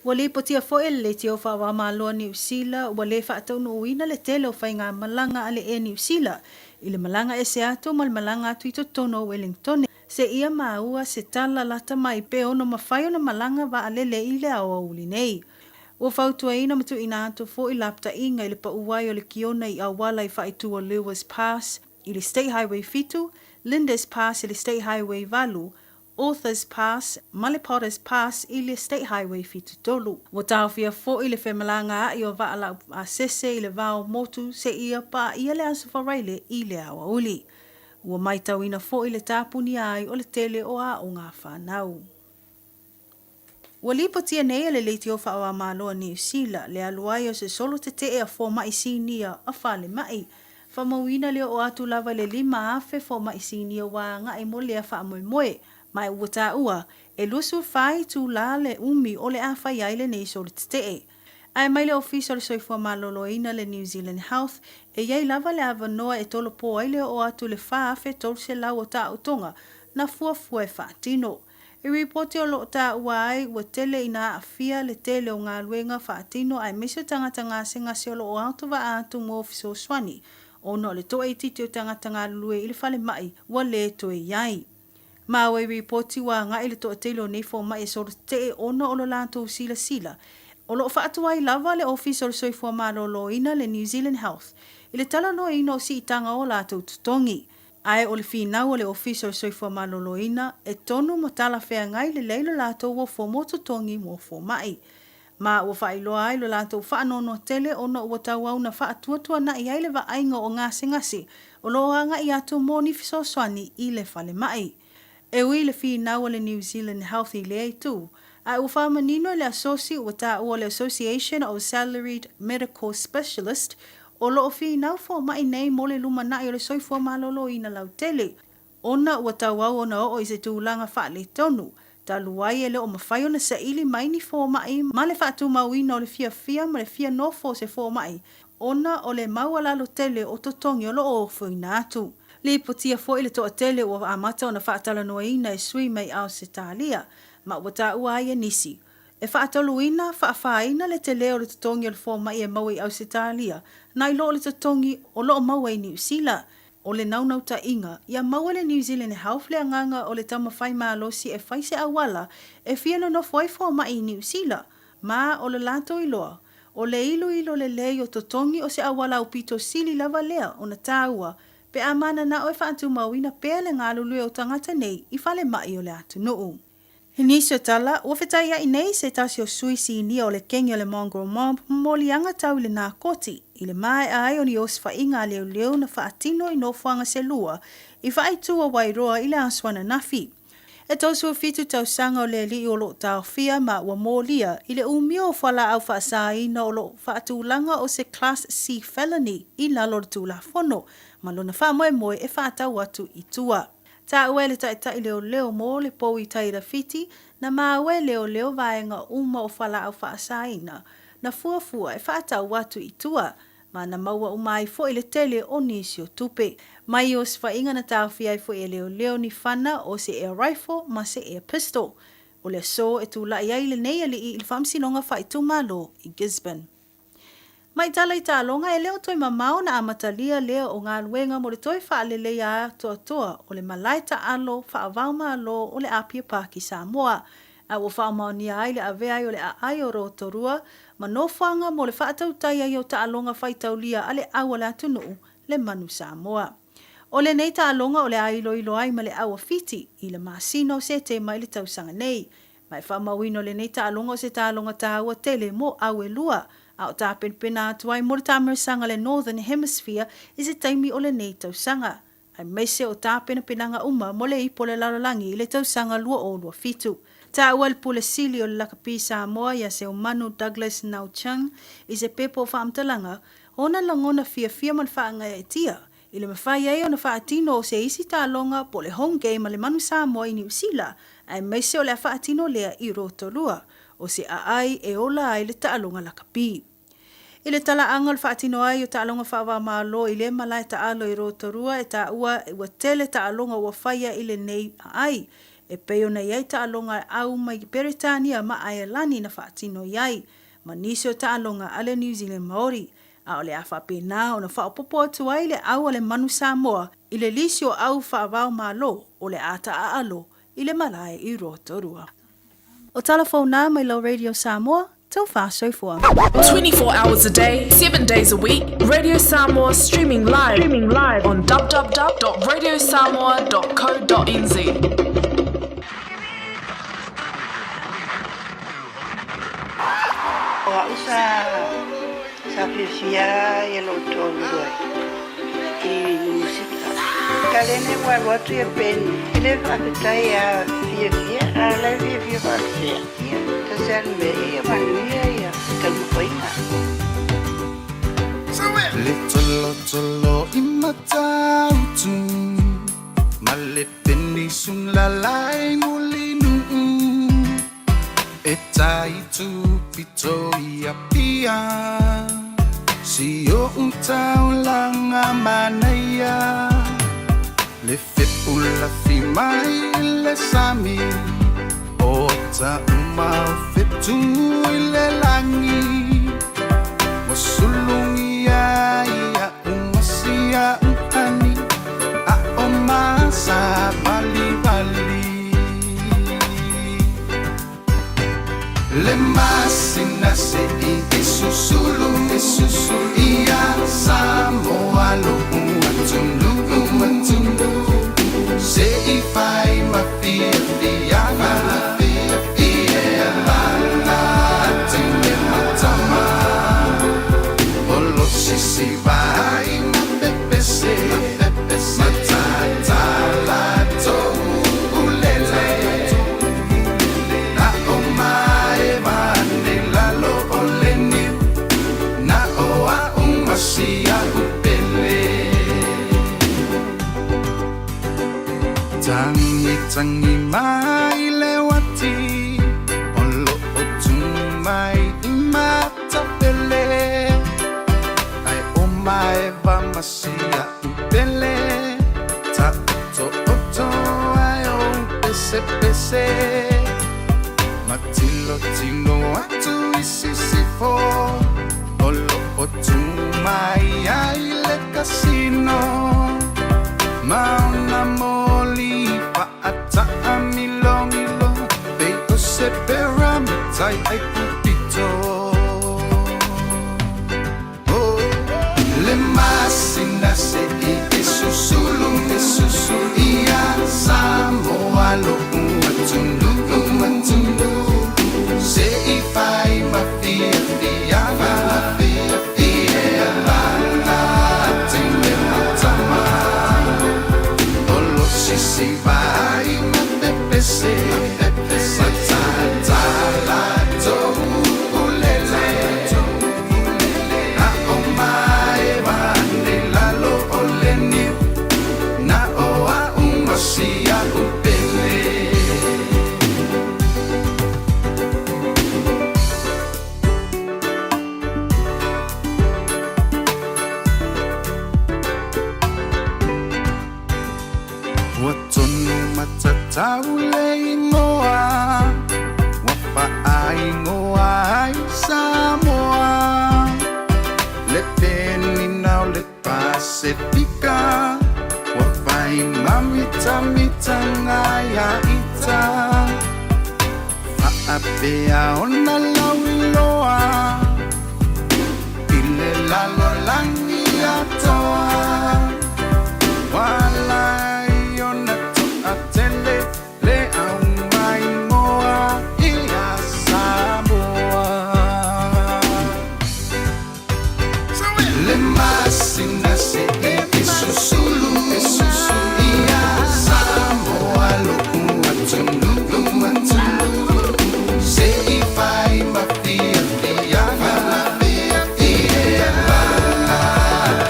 Ua lipotia foi e le Leitio Faavaomalo a Niu Sila ua le faataunuuina le tele o faigamalaga a le Air Niu Sila i le malaga ese atu ma le malaga atu i totonu o Wellingtone seia maua se tala lata mai pe ono mafai ona malaga vaalele i le aoauli nei. Ua fautuaina ma tuuina atu foi lapataiga i le pau ai o le kiona i auala i faaitu o Lewis Pass i le State Highway 7, Lindis Pass i le State Highway 8, Arthurs Pass ma le Potters Pass i le State Highway 73. Ua taofia foi le femalagaai o vaa laupasese i le va o motu seia paia le Aso Faraile i le aoauli. Ua maitauina foi le tapunia ai o le tele o aoga fanau. Ua lipotia nei e le Leitio Faavaomalo a Niu Sila le alu ai o se solo tetee a fomai sinia a falemai. Faamauina le oo atu lava i le 5,000 fomai sinia ua agai mo lea faamoemoe. Ma ua taua, e 24 itulā le umi o le a fai ai lenei solo tetee. Ae mai le Ofisa o le Soifua Maloloina le New Zealand Health, e i ai lava le avanoa e tolopo ai le oo atu i le 4,300 o taotoga na fuafua e faatino. I ripoti o lo o taua ai, ua tele ina aafia le tele o galuega faatino aemaise o tagata gasegase o lo o aotovaa atu mo fesoasoani ona o le toaitiiti o tagata galulue i le falemai ua le toe i ai. Maua i ripoti ua agai le toatele o nei fomai e solotetee ona o lo latou silasila o lo o faatuai lava le Ofisa o le Soifua Maloloina le New Zealand Health i le talanoaina o siitaga o latou totogi. Ae o le finau o le Ofisa o le Soifua Maloloina e tonu ma talafeagai lelei lo latou ofo mo totogi mo fomai. Ma ua faailoa ai lo latou faanoanoa tele ona ua tauau na faatuatuana'i ai le vaaiga o gasegase o lo o agai atu mo ni fesoasoani i le falemai. E ui i le finau a le New Zealand Health i lea itu, ae ua faamanino e le asosi ua taua o le Association of Salaried Medical Specialist o lo o finau fomai nei mo le lumanai o le soifua maloloina lautele, ona ua tauau ona oo i se tulaga faaletonu, talu ai e le o mafai ona saili mai ni fomai ma le faatumauina o le fiafia ma le fia nofo o se fomai ona o le maualalo tele o totogi o lo o ofoina atu. Lipotia foi le toatele ua amata ona faatalanoaina e sui mai Ausetalia, ma ua taua ai e nisi, e faatoluina, faafāina le tele o le totogi o le fomai e maua i Ausetalia nai lo o le totogi o lo o maua i Niu Sila. O le naunautaiga, ia maua le New Zealand Health le agaga o le taumafai malosi e fai se auala e fia nonofo ai fomai i Niu Sila, ma o le latou iloa, O le iloilo lelei o totogi o se auala aupito sili lava lea ona taua pe a mananao e faatumauina pea le galulue o tagata nei i falemai o le atunuu. I nisi o tala, ua fetaiai nei se tasi o sui sinia o le kenge o le Mongrel Mob ma moliaga tau i le nakoti, i le maea ai o ni osofaiga a leoleo na faatino i nofoaga se lua i faaitu o Wairoa i le aso ananafi. E 37 tausaga o le alii o lo o taofia ma ua molia i le umia o fualaau faasaina o lo o faatulaga o se Class C felony i lalo o le Tulafono ma lona faamoemoe e faatau atu i tua. Taua e le taitai leoleo mo le pou i tai rawhiti, na maua e leoleo vaega uma o fualaau faasaina, na fuafua e faatau atu i tua, ma na maua uma ai foi le tele o nisi o tupe. Mai osofaiga na taofia ai foi e leoleo ni fana o se air rifle ma se air pistol. O le aso e tulai ai lenei alii i le Faamasinoga Faaitumalo i Gisborne. Mai tala i taaloga, e le o toe mamao ona amatalia lea o galuega mo le toe faaleleia atoatoa o le malae taalo faava-o-Malo o le Apia Park i Samoa, a ua faamaonia ai le avea ai o le aai o Rotorua ma nofoaga mo le faatautai ai o taaloga faitaulia a le au a le atunuu, le Manu Samoa. O lenei taaloga o le a iloilo ai ma le au a Fiti i le masina o Setema i le tausaga nei. Ma e faamauina o lenei taaloga o se taaloga taua tele mo au e lua, a o tapenapena atu ai mo le taamirisaga a le Northern Hemisphere i se taimi o lenei tausaga, aemaise o tapenapenaga uma mo le Ipu o le Lalolagi i le tausaga 2027. Taua le Pule Sili o le Lakapi Samoa ia Seumanu Douglas Nau Chung i se pepa o faamatalaga, ona lagona fiafia ma le faagaeetia I le mafai ai ona faatino o se isi taaloga po o le home game a le Manu Samoa i Niu Sila, aemaise o le a faatino lea i Rotorua, o se aai e ola ai le taaloga lakapi. I le talaaga o le faatino ai o taaloga faava-o-Malo i lea malae taalo i Rotorua e taua ua tele taaloga ua faia i lenei aai, e pei ona i ai taaloga au mai Peretania ma Aelani na faatino i ai, ma nisi o taaloga a le New Zealand Maori, a o le a faapena ona faaopoopo atu ai le au a le Manu Samoa i le lisi o au faava-o-Malo o le a taaalo i le malae i Rotorua. O tala fou nā mai lau Radio Samoa, taufa soifua. 24 hours a day, 7 days a week, Radio Samoa streaming live, streaming live on www.radiosamoa.co.nz. O au sa sa fiafia ia lou toalua i musika. Kalene ua alu atu ia Penny, e le faafetai a fiafia, a la e fiafia faafefea. Ia, tasi a le mea ia manuia ia taumafaiga. Le tolotolo i Matautu ma le penisula lai Mulinuu. E tai tupito i Apia, Si o'u taulaga manaia, Le fepulafi mai le sami, O ata uma o fetu i le lagi, Ua sulugia ia uma si a'u ani, A o masa valivali. Le masina se'i e susulu e susulu ia Samoa lo'u atunuu atunuu se'i fai ma fiafiaga ia lana tine matama o lo sisi vai ma pepese matatala tou ulele na o maeva ane lalo o le niu na o a'u ma si a'u pele Tangi tangi mai le uati o lo'o tu mai i Matapele Ae o maeva ma si a'u pele Taoto'oto ae o pesepese Matilotilo atu i sisifo O lo'o tu mai ai le kasino Ma ona moli fa'ataamilomilo Pei o se pera matai ai pupito Oh, le masina se'i e susulu e susulu ia Samoa lo'u atunuu atunuu se'i fai ma fiafiaga ia lana tine matama o lo sisi vai ma pepese matatala tou faapea ona lauiloa i le lalolagi atoa. Ua ala ai ona toatele le aumaimoa ia Samoa. Le masina se e susulu ia Samoa lo'u atunuu se i fai ma fiafiaga i le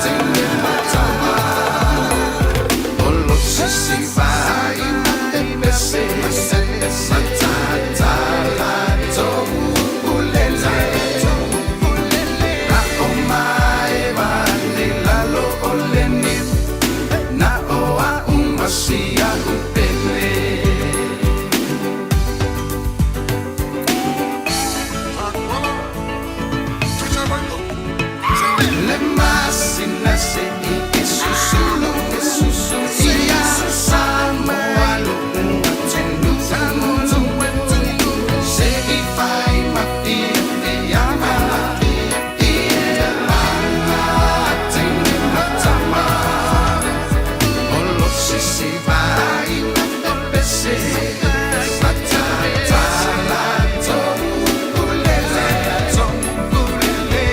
teine ma tama o lo sisi vai ma te pese matata latou ulele a o maeva nei lalo o le niu na o a'u ma si a'u pele. Le masina se i e susulu ia Samoa lo'u atunuu se i fai ma fiafiaga i le teine ma tama o lo sisi vai ma te pese matata latou ulele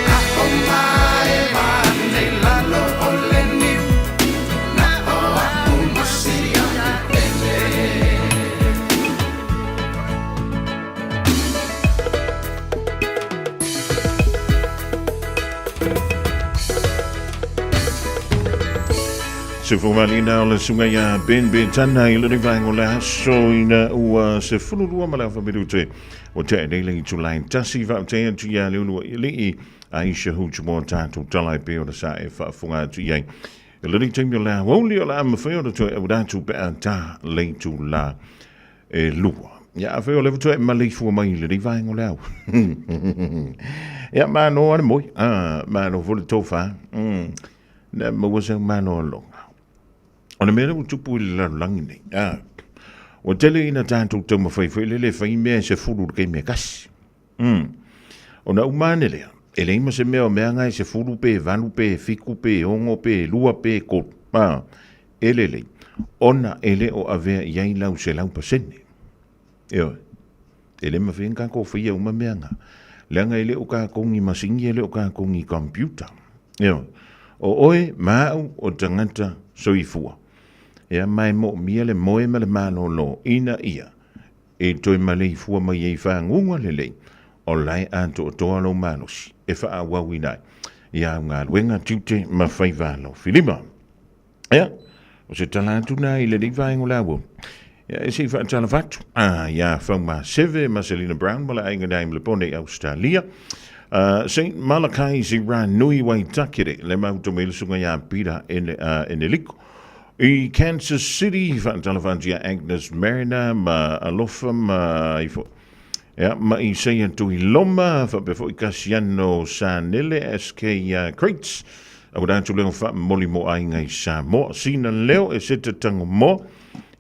a o maeva nei lalo o le niu na o a'u ma si a'u pele. Se fomaliina o le suga ia Ben Betana i le vaega o le aso ina ua 12 ma le afa minute o te nei le itulai tasi faafetai atu ia Leulua i alii Aisha Hutu mo tātou tala e pei ona sa e faafofoga atu i ai. I lenei taimi o le aoauli o le a mafai ona toe auina atu pe a tā le itula e lua. Ia, afai o lea faatoa e maleifua mai i lenei vaega o le ao. Ia, malo lava le moe. Ah, malo foi le tofa. Na maua sau malologa. O le mea lea ua tupu i le lalolagi nei, ah, ua tele ina tatou taumafai foi lele e fai mea e 10 i le taimi e tasi. Ona uma ane lea, e leai ma se mea o mea na e 10 pe 8 pe 7 pe 6 pe 2 pe 3. Ah, e lelei, ona e le o avea i ai lau 100%. Ioe. E le mafai ona tatou faia uma mea na. Leaga e le o tatou ni masini, e le o tatou ni computer. Ioe. O oe ma au o tagata soifua. Ia, ma e moomia le moe ma le malolo ina ia e toe maleifua mai ai faguga lelei o la e atoatoa lou malosi e faaauauina ai i au galuega, tiute ma faiva alofilima. Ia, o se tala atu na i lenei vaega o le aua. Ia, e se i faatalofa atu ia Faumaseve ma Selina Brown ma le aiga nei ma le pone i Australia. St. Malachi Ziranui Waitakere, le mauto mai le suga ia Peter Eneliko. I Kansas City, faatalofa atu ia Agnes Mariner ma Alofa ma ifo. Ia, ma Isaia Tuiloma, faapea foi Kasiano Sanele, SK Crates, Auina atu lea o faamomoli mo aiga i Samoa. Sina leo e se tatango mo.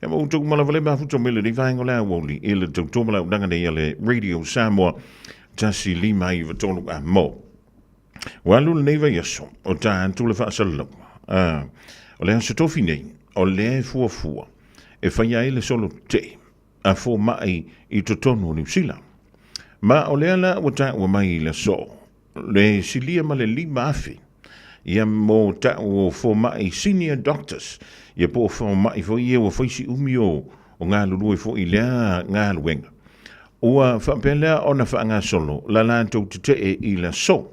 Ia ma outou malavaleva mafuta mai lenei vaega o le aoauli i le tautoa ma le auaunaga nei a le Radio Samoa 1 5 9 3 a mo. Ua alu lenei vaiaso o ta atu le faasalalauga. Ah, o le aso tofi nei, o lea e fuafua e faia ai le solo tetee a fomai i totonu o Niu Sila. Ma o lea la ua taua mai i le aso le silia ma le 5,000 ia mo ta'u o fomai senior doctors ia po o fomai foi ia ua fai si umi o galulue foi i lea galuega. Ua faapea lea ona faagasolo la latou tetee i le aso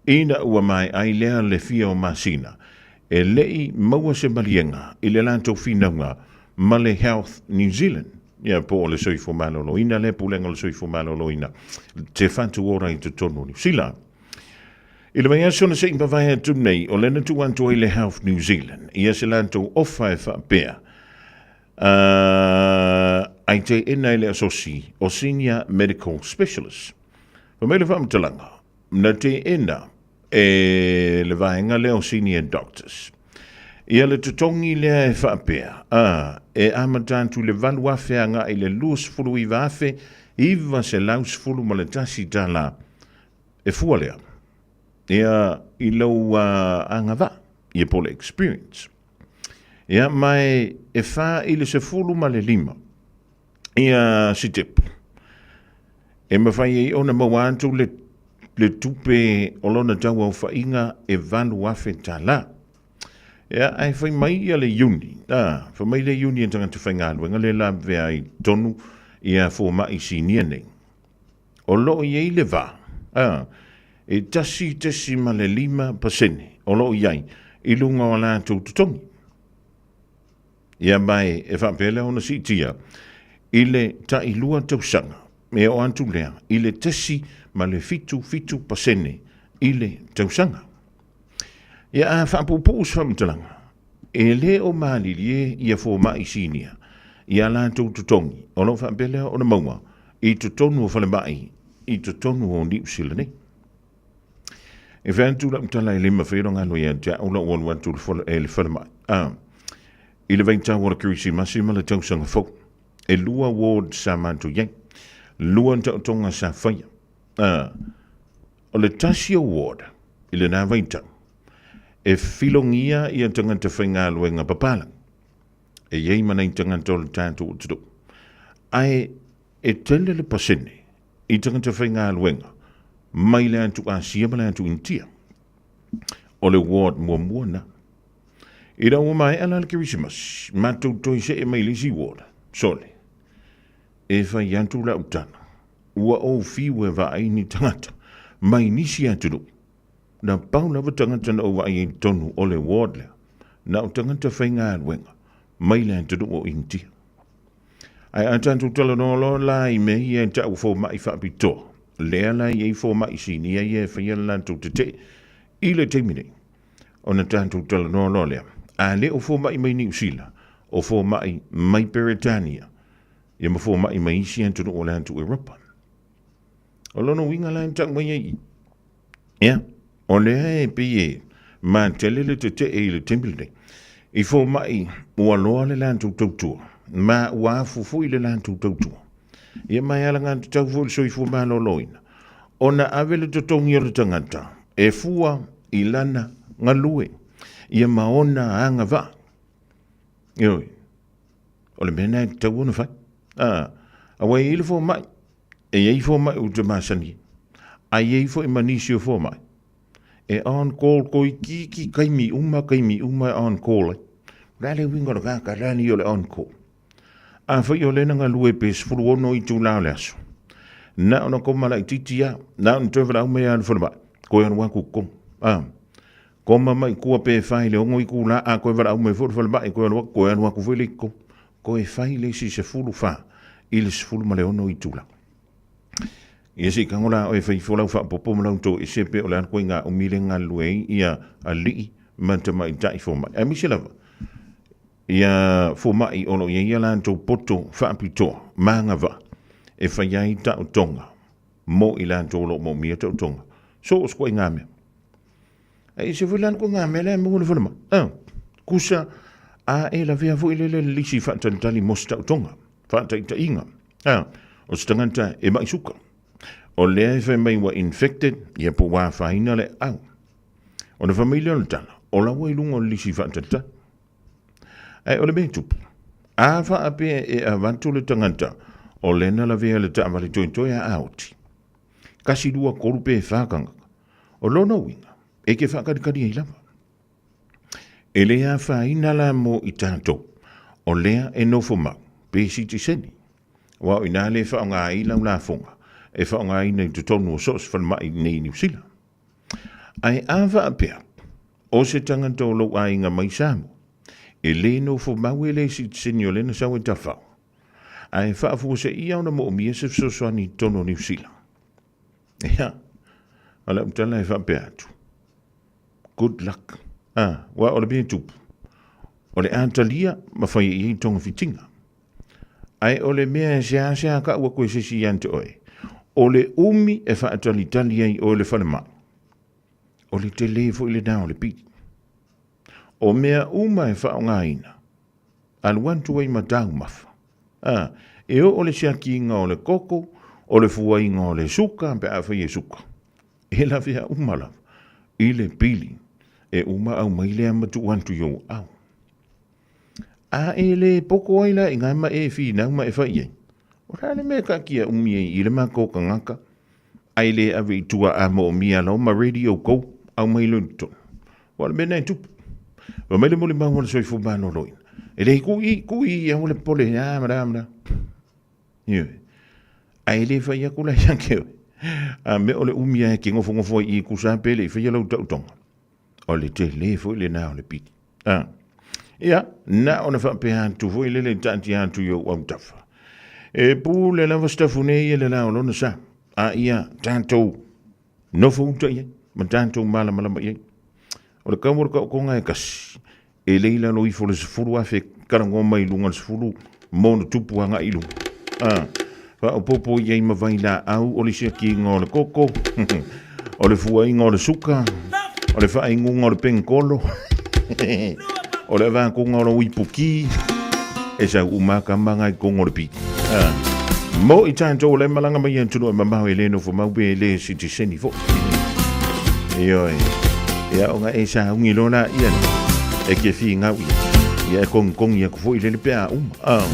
ina ua maea ai lea le fia o masina e le i maua se maliega i le latou finauga ma le Health New Zealand, ia po o le Soifua Maloloina, le Pulega o le Soifua Maloloina, te Whatu Ora i totonu o Niu Sila. I le vaiaso na se i mavae atu nei, o lea na tuu atu ai le Health New Zealand ia se latou ofa e faapea, ai teena i le asosi o Senior Medical Specialist. Fai mai le faamatalaga, na teena e le vaega lea o Senior Doctors. Ia le totogi lea e faapea, a, e amata atu i le 8,000 agai i le 29,911 tala e fua lea ia i lou agavaa, ia po o le experience. Ia ma e 4 i le 15 ia sitepu e mafai ai ona maua atu le tupe o lona tauaofaiga e 8,000 tala. Ia, ae fai mai ia le Iuni, a, fai mai le Iuni e tagata faigaluega le lavea ai tonu ia fomai sinia nei. O lo o i ai le va, a, e 1.5% o lo o i ai i luga o a latou totogi. Ia mai e faapea lea ona siitia i le tailua tausaga e oo atu lea i le 0.77% i le tausaga. Ia a faapuupuu se faamatalaga, e le o malilie ia fomai sinia i a latou totogi o lo o faapea lea ona maua i totonu o falemai i totonu o Niu Sila nei. E fai atu lau tala e le mafai ona galo ia te au lau alu atu i le falemai. I le vaitau o le Kerisimasi ma le tausaga fou, e lua ward sa matou i ai, lua taotoga sa faia. O le tasi o ward i lena vaitau, e filogia ia tagata faigaluega papala, e i ai ma nai tagata o le tatou atunuu, ae e tele le pasene i tagata faigaluega mai le atu Asia ma le atu Initia. O le ward muamua na. Ina ua maea la le Kerisimasi, matou toe see mai le isi ward, sole, e fai atu lau tala, ua ou fiu e vaai ni tagata mai nisi atunuu. Na pau lava tagata na ou vaai ai i totonu o le ward lea, na o tagata faigaluega mai le atunuu o Initia. Ae a tatou talanoa loa la i mea ia e tau fomai faapitoa, lea la e i ai fomai sinia ia e faia le latou tetee i le taimi nei, ona tatou talanoa loa lea, a le o fomai mai Niu Sila, o fomai mai Peretania, ia ma fomai mai isi atunuu o le atu Europa. O lona uiga la e tau mai ai i, ia, o lea e pei e matele le tetee i le taimi lenei. I fomai ua loa le latou tautua, ma ua afu foi le latou tautua. Ia ma e alagatatau foi le soifua maloloina, ona ave le totogi o le tagata e fua i lana galue, ia ma ona agavaa. Ioe, o le mea lena e tatau ona fai. Aua e i ai le fomai, e i ai fomai ou te masani ai, ae i ai foi ma nisi o fomai e on call toeitiiti taimi uma taimi uma e on call ai. O le a le uiga o le tagata la nei o le on call? Afai o lea na galue pe 16 itula o le aso, na ona koma laitiiti lava, na ona toe valaau mai lava i le falemai, toe alu atu i totonu. Koma mai tua pe fai le 6 itula, a toe valaau mai foi le falemai, toe alu atu, toe alu atu foi lea i totonu. Toe fai le isi 14 i le 16 itula. Ia se i tago la oe e fai ifo lau faaopoopo ma lau toese pe o le a le ituaiga umi lea e galulue ai ia alii ma tamaitai fomai. Aemaise lava ia fomai o lo o i ai ia latou poto faapitoa ma agavaa e fai ai taotoga mo i latou o lo o moomia taotoga. So o se ituaiga mea. Ae ese foi la le ituaiga mea lea e maua i le falemai. Kusa a e lavea foi lele le lisi faatalitali mo se taotoga, faataitaiga. O se tagata e mai suka. O lea e fai mai ua infected, ia po ua afaina le aau. Ona fai mai lea o le tala, o la ua i luga o le lisi faatalitali. Ae o le mea e tupu, a faapea e avatu le tagata o lea na lavea le taavale toetoe a aoti, 1, 2, 3 pe 4 tagata, o lona uiga, e te faatalitali ai lava. E le afaina la mo i tatou, o lea e nofo mau, pe sitiseni. Aua o i ina lea e faaaoga ai lau lafoga, e faaaogaina i totonu o so o se falemai i inei i Niu Sila. Ae a faapea, o se tagata o lou aiga mai Samoa, e le nofo mau e le sitiseni o lea na sau e tafao, ae faafuaseia ona moomia se fesoasoani i totonu o Niu Sila. Ia, o lau tala e faapea atu, good luck. Aua o le mea e tupu, o le a talia ma fai i ai togafitiga. Ae o le mea e seasea tau atu e se isi ia te oe, o le umi e faatalitali ai oe i le falemai, o le tele foi lena o le pili. O mea uma e faaaogaina, alu atu ai ma taumafa. A, e oo le siakiina o le koko, o le fuaiga o le suka pe afai e suka. E lavea uma lava i le pili e uma aumai lea ma tuu atu i ou aao. A e le poko ai la i ngā ma e finau ma e fai ai. O le a le mea e kaatia umi ai i le matou tagata, ai le ave i tua a moomia lau ma ready outou, aumai loa i totonu. Ua o le mea lena e tupu. Fai mai le molimau a le soifua maloloina, e le kui, kui i aua le popole, a ma le a ma le a. Ioe. Ae le fai atu la ia te oe. A mea o le umi lava e te nofonofo ai i i tusa pe le i faia lau taotoga. O le tele foi lena o le pili. A. Ia, na ona faapea atu foi lele taatia atu i ou autafa. E pule lava sitafu nei e le la o lona sa. A ia tatou nofo uta i ai, ma tatou malamalama i ai. O le kau o le taotoga e kasi, e le i lalo ifo le 10,000 kalagoa mai luga le 10 mo tupu agai i luga. A, faaopoopo i ai ma vailaau o le siakiina o le koko, o le fuaiga o le suka, o le faainuga o le penikolo, o le avatuga o lou ipuki, e sau uma lava tama na i totonu o le pili. A, mo i tatou o la e malaga mai i atunuu e mamao e le nofo mau pe le sitiseni foi. Ioe. Ia ona e sauni loa laia e ke finau ia. Ia e kogikogi atu foi lele pe a uma. Ah.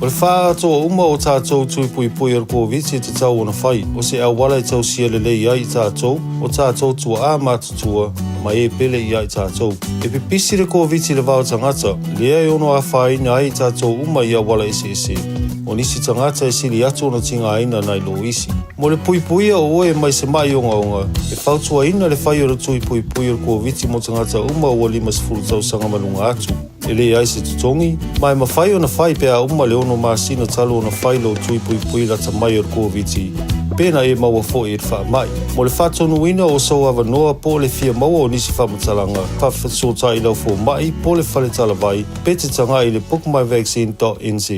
O le faaatoa uma o tatou tui puipui o le Koviti e tatau ona fai, o se auala e tausia lelei ai i tatou, o tatou tuaa matutua, ma e pele ia i tatou. E pipisi le Koviti i le va o tagata, lea e ono afaina ai i tatou uma i auala eseese. O nisi tagata e sili atu ona tigaina nai lo isi. Mo le puipuia o oe mai se ma'i ogaoga, e fautuaina le fai o le tui puipui o le Koviti mo tagata uma ua 50 tausaga ma luga atu. E leai se totogi, ma e mafai ona fai pe a uma le 6 masina talu ona fai lou tui puipui lata mai o le Koviti, pe na e maua foi i le faamai. Mo le faatonuina o sou avanoa po o le fia maua o nisi faamatalaga, faafesootai i lau fomai po o le fale talavai pe te tagai i le bookmyvaccine.nz.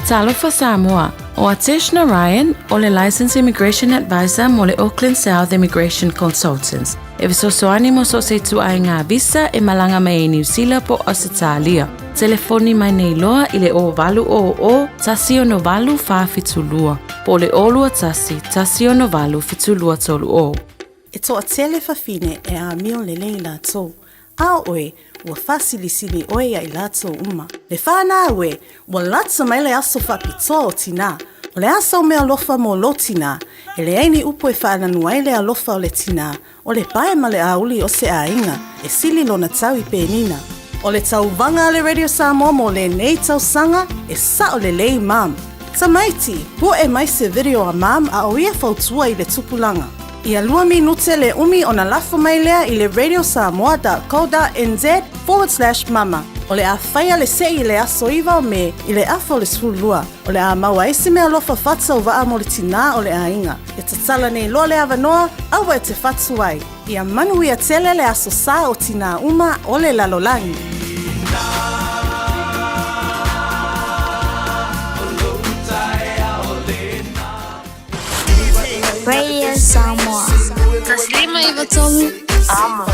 Talofa Samoa, o Atesh Narayan, o le Licensed Immigration Advisor mo le Auckland South Immigration Consultants. E fesoasoani mo so o se ituaiga visa e malaga mai ai Niu Sila po o Ausetalia. Telefoni mai nei loa i le 0800 168 472 po o le 021 168 7230. E toatele fafine e amio lelei latou, a o oe, ua faasilisili oe ia i latou uma. Le fanau e, ua lata mai le aso faapitoa o tinā. O le a sau meaalofa mo lou tinā? E leai ni upu e faananu ai le alofa o le tinā, o le pae ma le auli o se aiga, e sili lona tau i penina. O le tauvaga a le Radio Samoa mo lenei tausaga, e sao lelei mum. Tamaiti, pu'e mai se video a mum a o ia fautua i le tupulaga. Ia lua minute le umi ona lafo mai lea i le radiosamoa.co.nz/mama. O le a faia le se'i i le aso 9 o Me i le afa o le 12. O le a maua ai se meaalofa faatauvaa mo le tinā o le aiga. E tatala nei loa le avanoa, aua e te fatu ai. Ia manuia tele le aso sa o tinā uma o le lalolagi. Radio Samoa. 153 Amo.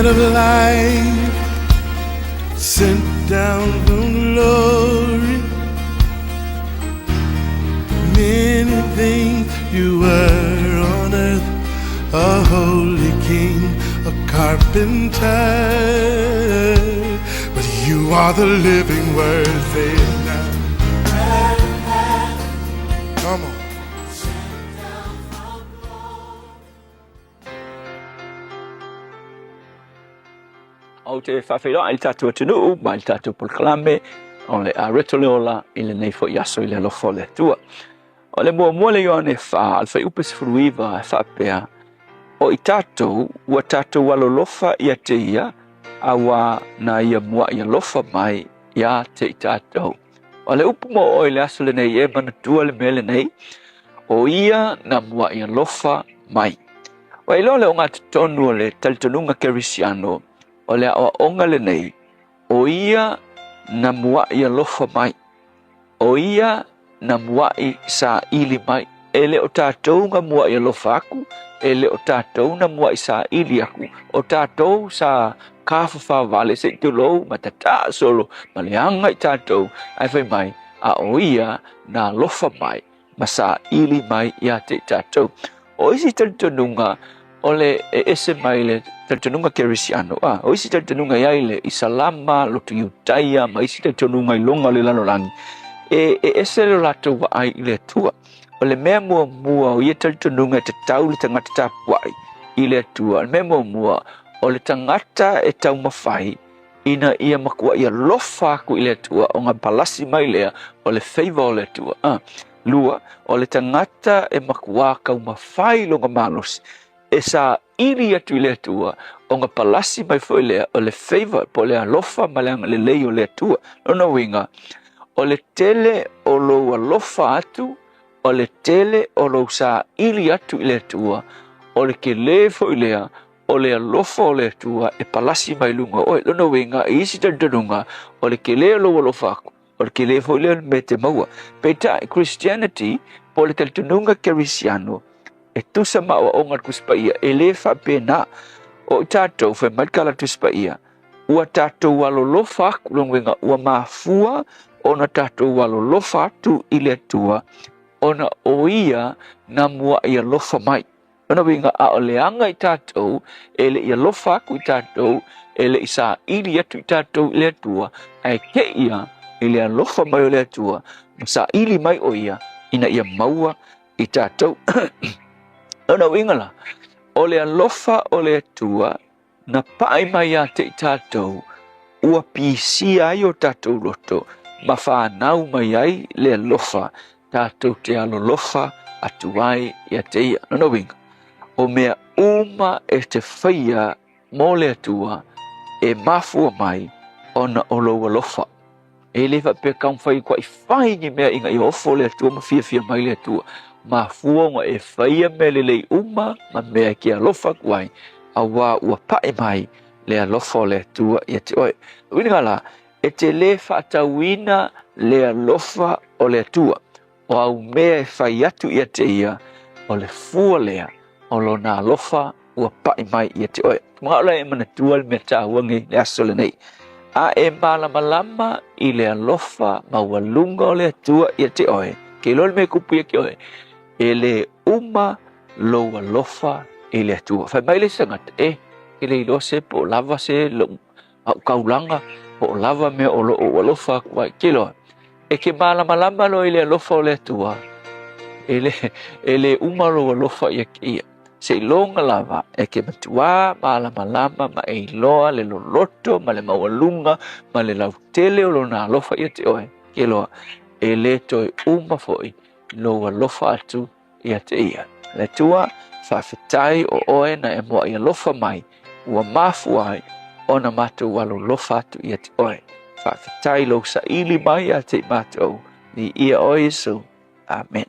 Bread of life sent down from glory. Many things you were on earth, a holy king, a carpenter. But you are the living word, say it now. Come on. Ou te faafeiloai i le tatou atunuu ma i le tatou polokalame o le Areto le Ola i lenei foi aso i le alofa o le Atua. O le muamua le Ioane 4, le fuaiupu 19 e faapea, O i tatou, ua tatou alolofa ia te ia, auā na ia muaʻi alofa mai ia te i tatou. O le upu mo oe i le aso lenei e manatua le mea lenei, o ia na muaʻi alofa mai. Ua iloa le ogatotonu o le talitonuga Kerisiano, o le aoaoga lenei, o ia na muaʻi alofa mai. O ia na muaʻi saili mai. E le o tatou na muaʻi alofa aku, e le o tatou na muaʻi saili aku. O tatou sa kafafavale se i tulou ma tataa solo ma leaga i tatou, ae fai mai, a o ia na alofa mai ma saili mai ia te i tatou. O isi talitonuga o le e ese mai le talitonuga Kerisiano, a o isi talitonuga e ai le Isalama, lotu Iutaia, ma isi talitonuga i luga o le lalolagi, e, e ese lo latou vaai i le Atua. O le mea muamua o ia talitonuga e tatau le tagata tapuai i le Atua, o le mea muamua, o le tagata e taumafai ina ia matuai alofa aku i le Atua, ona palasi mai lea o le favour o le Atua. A. Lua, o le tagata e matuā taumafai lona malosi e saili atu i le Atua, ona palasi mai foi lea o le favour po o le alofa ma le agalelei o le Atua. Lona uiga, o le tele o lou alofa atu, o le tele o lou saili atu i le Atua, o le tele foi lea o le alofa o le Atua e palasi mai luga o oe. Lona uiga, i isi talitonuga, o le tele o lou alofa atu, o le tele foi lea o le mea e te maua. Peitai, Christianity, po o le talitonuga Kerisiano, e tusa ma aoaoga a le Tusi Paia, e le faapena. O i tatou, fai mai le tala a le Tusi Paia, ua tatou alolofa atu, lona uiga, ua mafua ona tatou alolofa atu i le Atua, ona o Ia na muai alofa mai. Lona uiga, a o leaga i tatou, e le i alofa atu i tatou, e le i saili atu i tatou i le Atua, ae te i ia i le alofa mai o le Atua, ma saili mai o Ia ina ia maua i tatou. Lona uiga la, o le alofa o le Atua na paʻi mai ia te i tatou, ua pisia ai o tatou loto, ma fanau mai ai le alofa tatou te alolofa atu ai ia te ia. Lona uiga, o mea uma e te faia mo le Atua e mafua mai ona o lou alofa. E le faapea taumafai e fai ni mea ina ia ofo le Atua ma fiafia mai le Atua. Mafua ona e faia mea lelei uma ma mea e ke alofa atu ai, auā ua paʻi mai le alofa o le Atua ia te oe. Uiga la, e te lē faatauina le alofa o le Atua. O au mea e fai atu ia te ia, o le fua lea o lona alofa ua paʻi mai ia te oe. Manao la e manatua le mea taua nei le aso lenei. A e malamalama i le alofa maualuga o le Atua ia te oe, ke iloa le mea e kupu ia te oe, e lē uma lou alofa i le Atua. Fai mai le isi tagata, e, ke le iloa se po o lava se lou au kaulaga, po o lava mea o loo ou alofa atu ai. Ke iloa, e ke malamalama loa i le alofa o le Atua, e le, e le uma lou alofa ia te ia. Seiloga lava e ke matuā malamalama ma e iloa le loloto ma le maualuga ma le lautele o lona alofa ia te oe, ke iloa, e le toe uma foi lou alofa atu ia te ia. Le Atua, faafetai o oe na e muaʻi alofa mai, ua mafua ai ona matou alolofa atu ia te oe. Faafetai lou saili mai ia te i matou. Viia oe Iesu. Amen.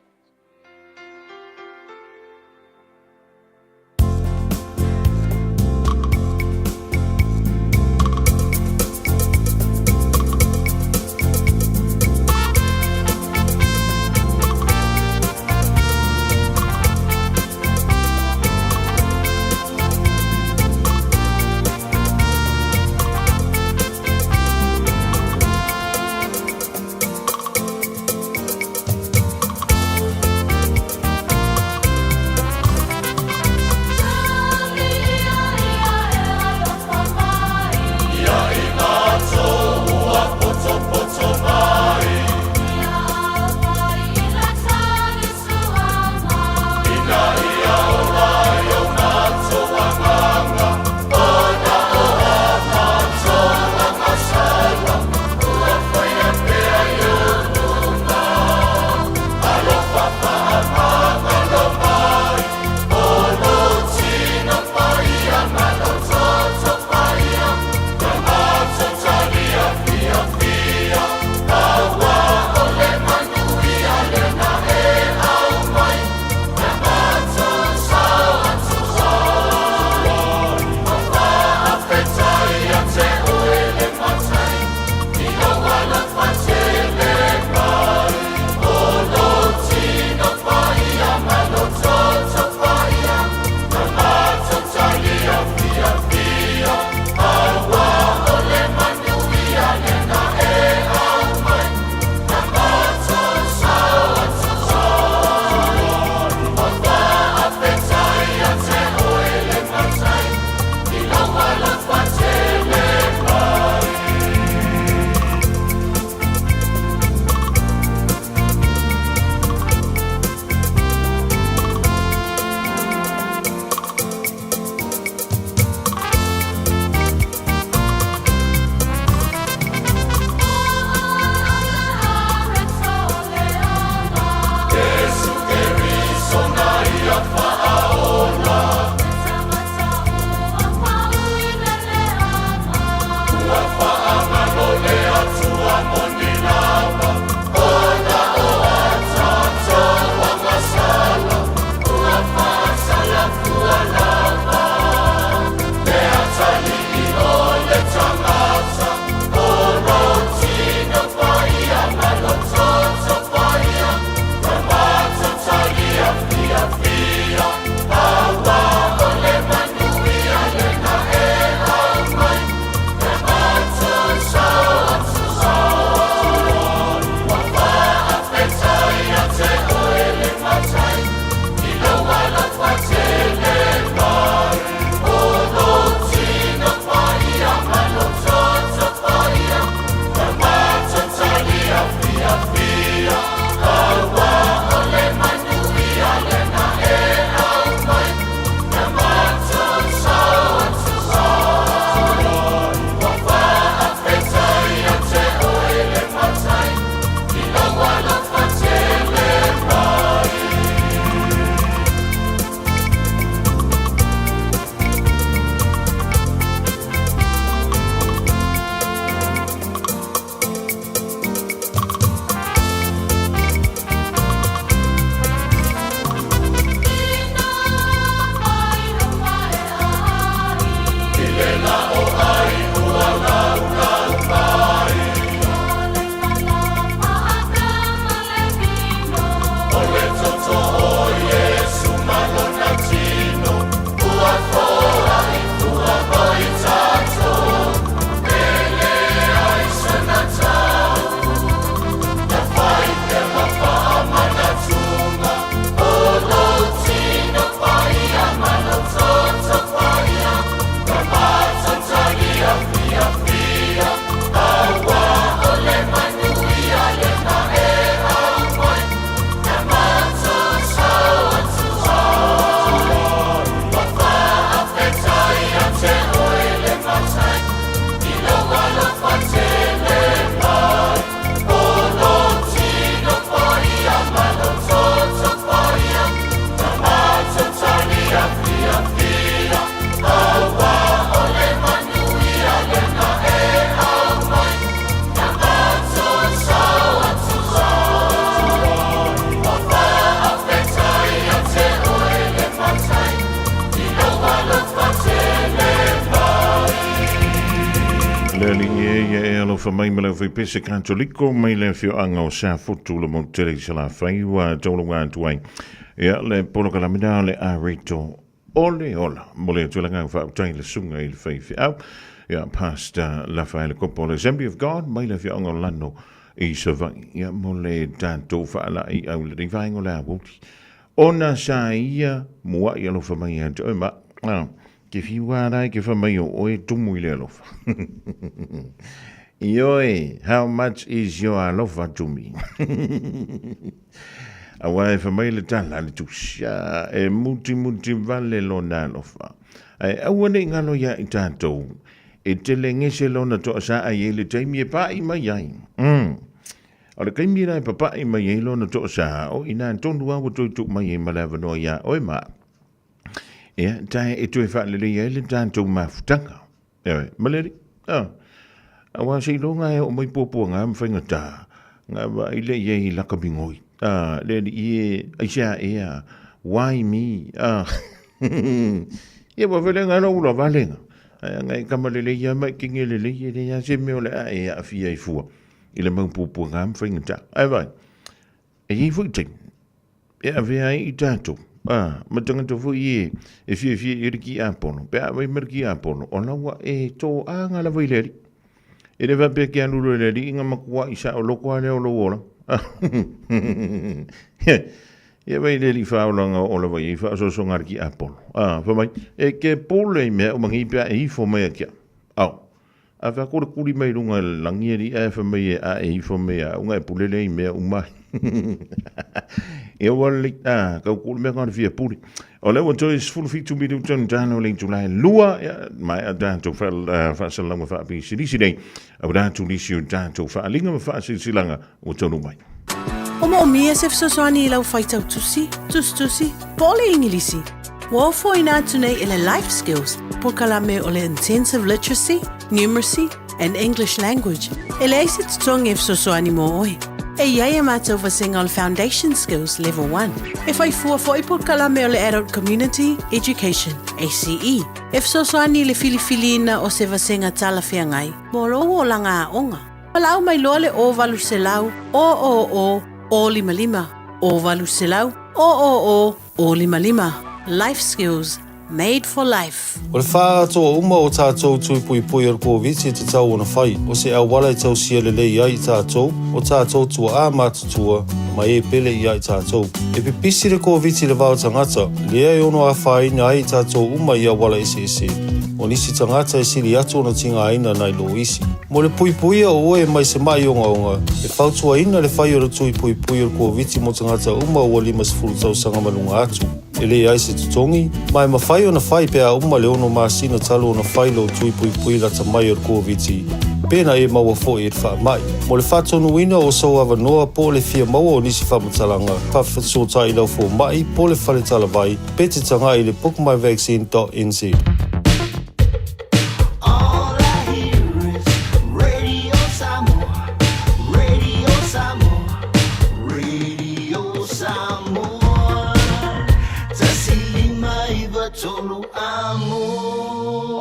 Le alii e ia e alofa mai ma le aufaipese Katoliko mai le afioaga o Safotu le motu tele i Salafai ua taulaga atu ai ia le polokalame na le Areto o le Ola. Mo le tulaga faautai le suga i le faifeau ia Pastor Lafaele Kopo le Assembly of God mai le afioaga o Lano i Savaii ia mo le tatou faalai au le nei vaega o le aoauli. Ona sa ia muai alofa mai ia te oe ma ah, Ke whiu a rai ke whamai o oe tumu i le alofa. Ioe, how much is your alofa to me? Aua e whamai le tala le tusi, a, e muti muti vale lona alofa. Ae aua nei ngalo ia i tātou, e tele ngese lona toa sa ai e le taimi e pa'i mai ai. O le kaimi la e papa'i mai ai lona toa sa, o ina tonu a ua toe tuu mai ai ma le avanoa iā oe ma. Ia, tae e toe whaalelei ai le tātou mafutaga. Ewe, ma le ah, aua se iloga e o mai puapua ngā mwhainga tā, ngā wa i le i laka mingoi. Ah, le li i e, ai sea e a, why me? Ah, ia wa vele ngā ula valenga. Ai ngai kama le le ia mai ki nge le le i le ia se meo le a e a fia i fua. I le mau puapua ngā mwhainga tā. Ai vai, e i fui te, E awhea ai i tātou, ā, ma tangata foi e, e fiafia i le ki āpono, pe a wai ma le ki āpono, o laua e tō ānga lava i le alii. E le faapea ke alu loa i le alii nga makua i sa o loko a lea o lou ola. Ia vai le alii whaolanga o ola vai i whaasoasoga le ki āpono. Ā, wha mai, e ke pole i mea o mangi pea e ifo mai a kia. Ao, A wha kore kuri mai runga i le langi e ri e wha mai e a e ifo mai a unga e pulele i mea umai. E ua le a kau kuri mea ngā fia puri. O le ua toi sefulu fitu minuta ni tāna o le itulai lua, ia, mai a tātou whaasalanga whaapisilisi nei, au rātou nisi o tātou whaalinga ma whaasilsilanga o tonu mai. O moomia se fesoasoani i lau faitau tusi, tusitusi, po o le Igilisi. Ua ofoina atu nei e le Life Skills polokalame o le Intensive Literacy, Numeracy and English Language e leai se totogi e fesoasoani mo oe. E i ai a mātou vasega o le Foundation Skills Level 1. E whai fua foi polokalame o le Adult Community Education, ACE, e fesoasoani i le filifiliina o se vasega talafeagai mo lou olaga aoga. Palau mai loa le 0800 000 055 0800 000 055 Life Skills Made for Life. O le whāatoa uma o tātou tūpuipui o le Koviti te tau ona whai, o se auala e tausia lelei ai i tātou, o tātou tuaā mātutua, ma e pele i ai tātou. E pipisi le Koviti le vao tangata, lea e ono āwhāina ai i tātou uma i auala eseese. O nisi tangata e sili atu ona tingāina nai lo isi. Mo le puipuia o oe mai se maʻi ogaoga, e fautuaina le fai o le tui puipui o le Koviti mo tagata uma ua 50 tausaga ma luga atu. E leai se totogi, ma e mafai ona fai pe a uma le ono masina talu ona fai lou tui puipui lata mai o le Koviti, pena e maua foi e le faamai. Mo le faatonuina o sou avanoa po o le fia maua o nisi faamatalaga, faafesootai i lau fomai po o le fale talavai, pe te tagai i le bookmyvaccine.nz.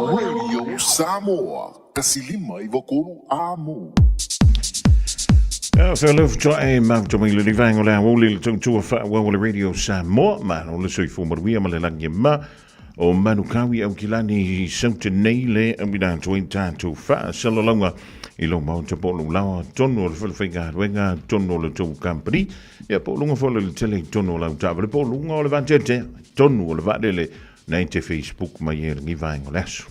Radio Samoa, 153 amo. Wha mau mai le rivaenga o le aouli le tautua whaawau o le Radio Samoa, malo le soifua manuia ma le lagi e ma O Manukawi au ki lani saute nei le au ina atu ai tātou faasalalauga i lou maota po o lou laoa tonu o le fale faigaluega tonu o le tou company ia po o luga foi o le tele i tonu o lau taavale po o luga o le vateatea tonu o le vaalele nei te Facebook mai e lenei vaega o le aso.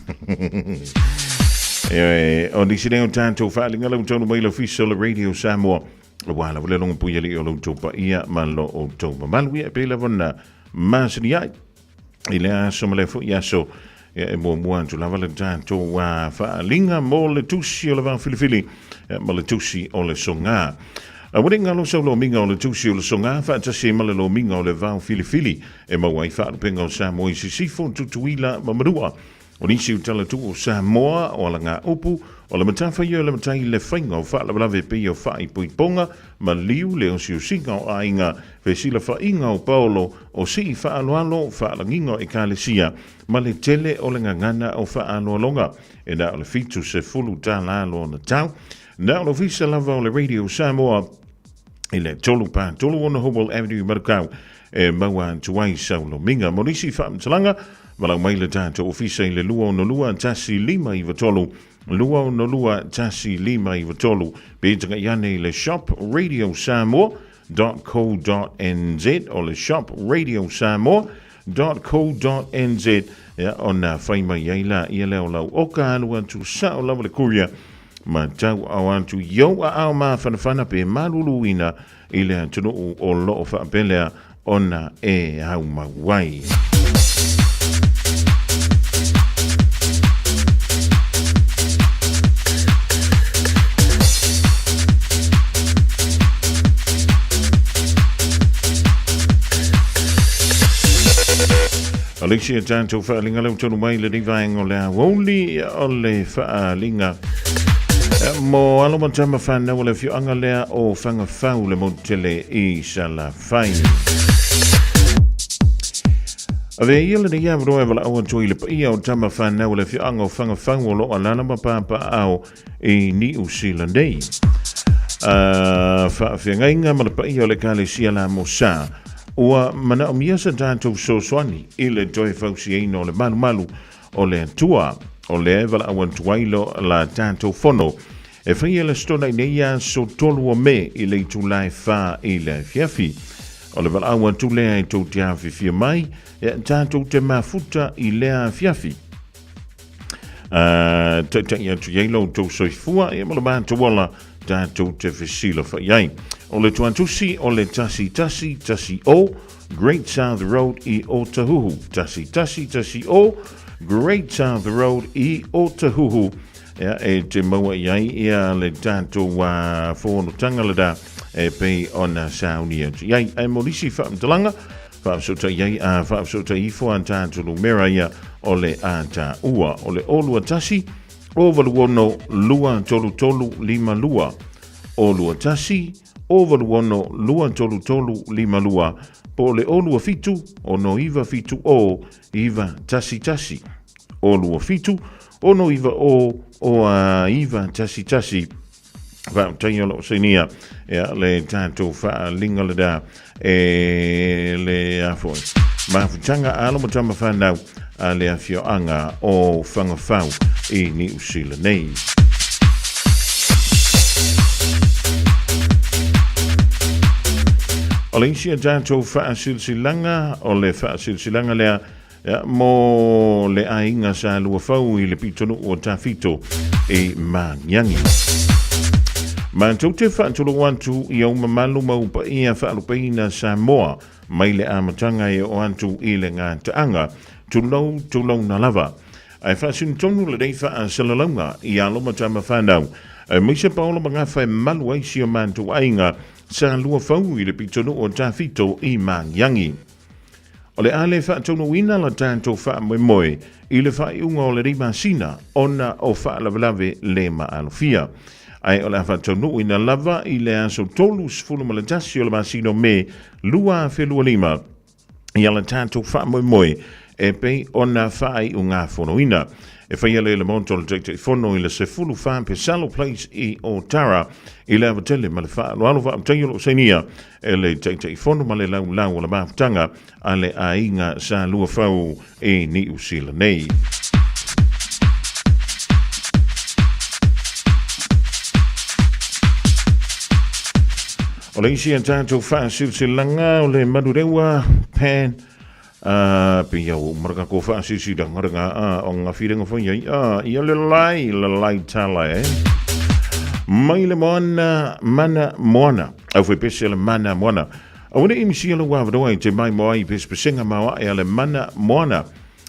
E, o nisi nei o tātou faaaliga lau taunu mai le ofisa o le Radio Samoa Ua lava le logo pui ali o lou tou paia ma lo outou mamalu ia e pei lava ona masani ai i le aso ma le foi aso ia e muamua atu lava le tatou faaaliga mo le tusi o le vaofilifili ia, ma le tusi o le sogā. Ua le galo sau lomiga o le tusi o le sogā faatasi ai ma le lomiga o le vaofilifili e maua ai faalupega o Samoa i Sisifo, Tutuila ma Manua. O nisi o tala tuu o Samoa, o ala ngā upu, o le matawhai o le matai le whainga o whaalavelave pei o whaaipoiponga, ma liu le osiosiga o aiga, fesilafaiga o paolo, o sii faaaloalo, faalagiga o ekalesia, ma le tele o le gagana o faaaloaloga. E na o le 70 tālā lona tau. Na o le ofisa lava o le Radio Samoa i le 3 pa 36 Howell Avenue, Manukau, e maua atu ai sau lomiga. Mo nisi faamatalaga, valaau mai le tatou ofisa i le 262 1593, 262 1593, pe tagai ane i le shop Radio Samoa .co.nz o le shop Radio Samoa .co.nz ia ona fai mai ai la ia lea o lau oka alu atu sao lava le kuria ma tau ao atu i ou aao mafanafana pe maluluina i le atunuu o loo faapelea ona e aumau ai. Alexia tatou faaaliga leu tonu mai le vaega o le aoauli o le faaaliga mo alo ma tama whanau o le afioaga lea o Whangawhau le motu tele i Salafai. Ave ia lenei avanoa e valaau atu ai i le paia o tama whanau o le afioaga o Whangawhau o loo alala ma papaao i Niu Sila nei. Faafeagaiga ma le paia o le Ekalesia la Mosa, ua manaomia sa tatou fesoasoani i le toe fausiaina o le malumalu o le Atua. O lea e valaau atu ai lo la tatou fono e faia le aso Toonai nei aso 3 o Me i le itula e 4 i le afiafi. O le valaau atu lea e tou te afifio mai, e tatou te mafuta i lea afiafi. Taitai atu i ai lo outou soifua ia ma le matou ola tatou te fesilafai ai. O le tuatusi o le 1110 Great South Road i Otahuhu. 1110 Great South Road i Otahuhu. Ia, e te maua i ai ia le tatou fonotaga le da e pei ona sauni atu i ai. Ae mo nisi faamatalaga, Faafesootai ai a faafesootai ifo a tatou numera ia o le a taua o le 021 086 233 52 021 086 233 52 po o le 027 697 0 911 027 690 911 Faafetai o loo sainia ia le tatou faaaliga le da e le afoi. Mafutaga alo ma tama whanau a le afioaga o Whangawhau i Niu Sila nei. O le isi a tatou faasilasilaga, o le faasilasilaga lea Ia, mo le aiga sa luafau i le pitonuu o Tafito i Magiagi. Matou te faatulou atu i ou mamalu ma ou paia faalupeina Samoa mai le amataga e oo atu i le gataaga, tulou tulouna lava. Ae faasino tonu lenei faasalalauga i alo ma tama fanau, aemaise paolo ma gafa e malu ai si o matou aiga sa luafau i le pitonuu o Tafito i Magiagi. O le a le faataunuuina la tatou faamoemoe i le faaiuga o lenei masina ona o faalavelave le maalofia. Ae o le a faataunuuina lava i le aso 31 o le masina o Me 2025 i ala tatou faamoemoe e pei ona faaiugafonoina. E faia le le maota o le Taitaifono i le 14 Pesalo Place i Otara i le ava tele ma le faaaloalo faafetai o lo o sainia e le Taitaifono ma le laulau o le mafutaga a le aiga Sa Luafau i Niu Sila nei. O le isi a tatou faasilasilaga o le manureua pan a pe ia o maraka ko faasilasilaga ranga a o nga whirenga whai ai a ia le lai le lai tala e mai le moana mana moana au whai pese le mana moana au ne imisi le wawanoa i te mai moa i pespesenga maoa e a le mana moana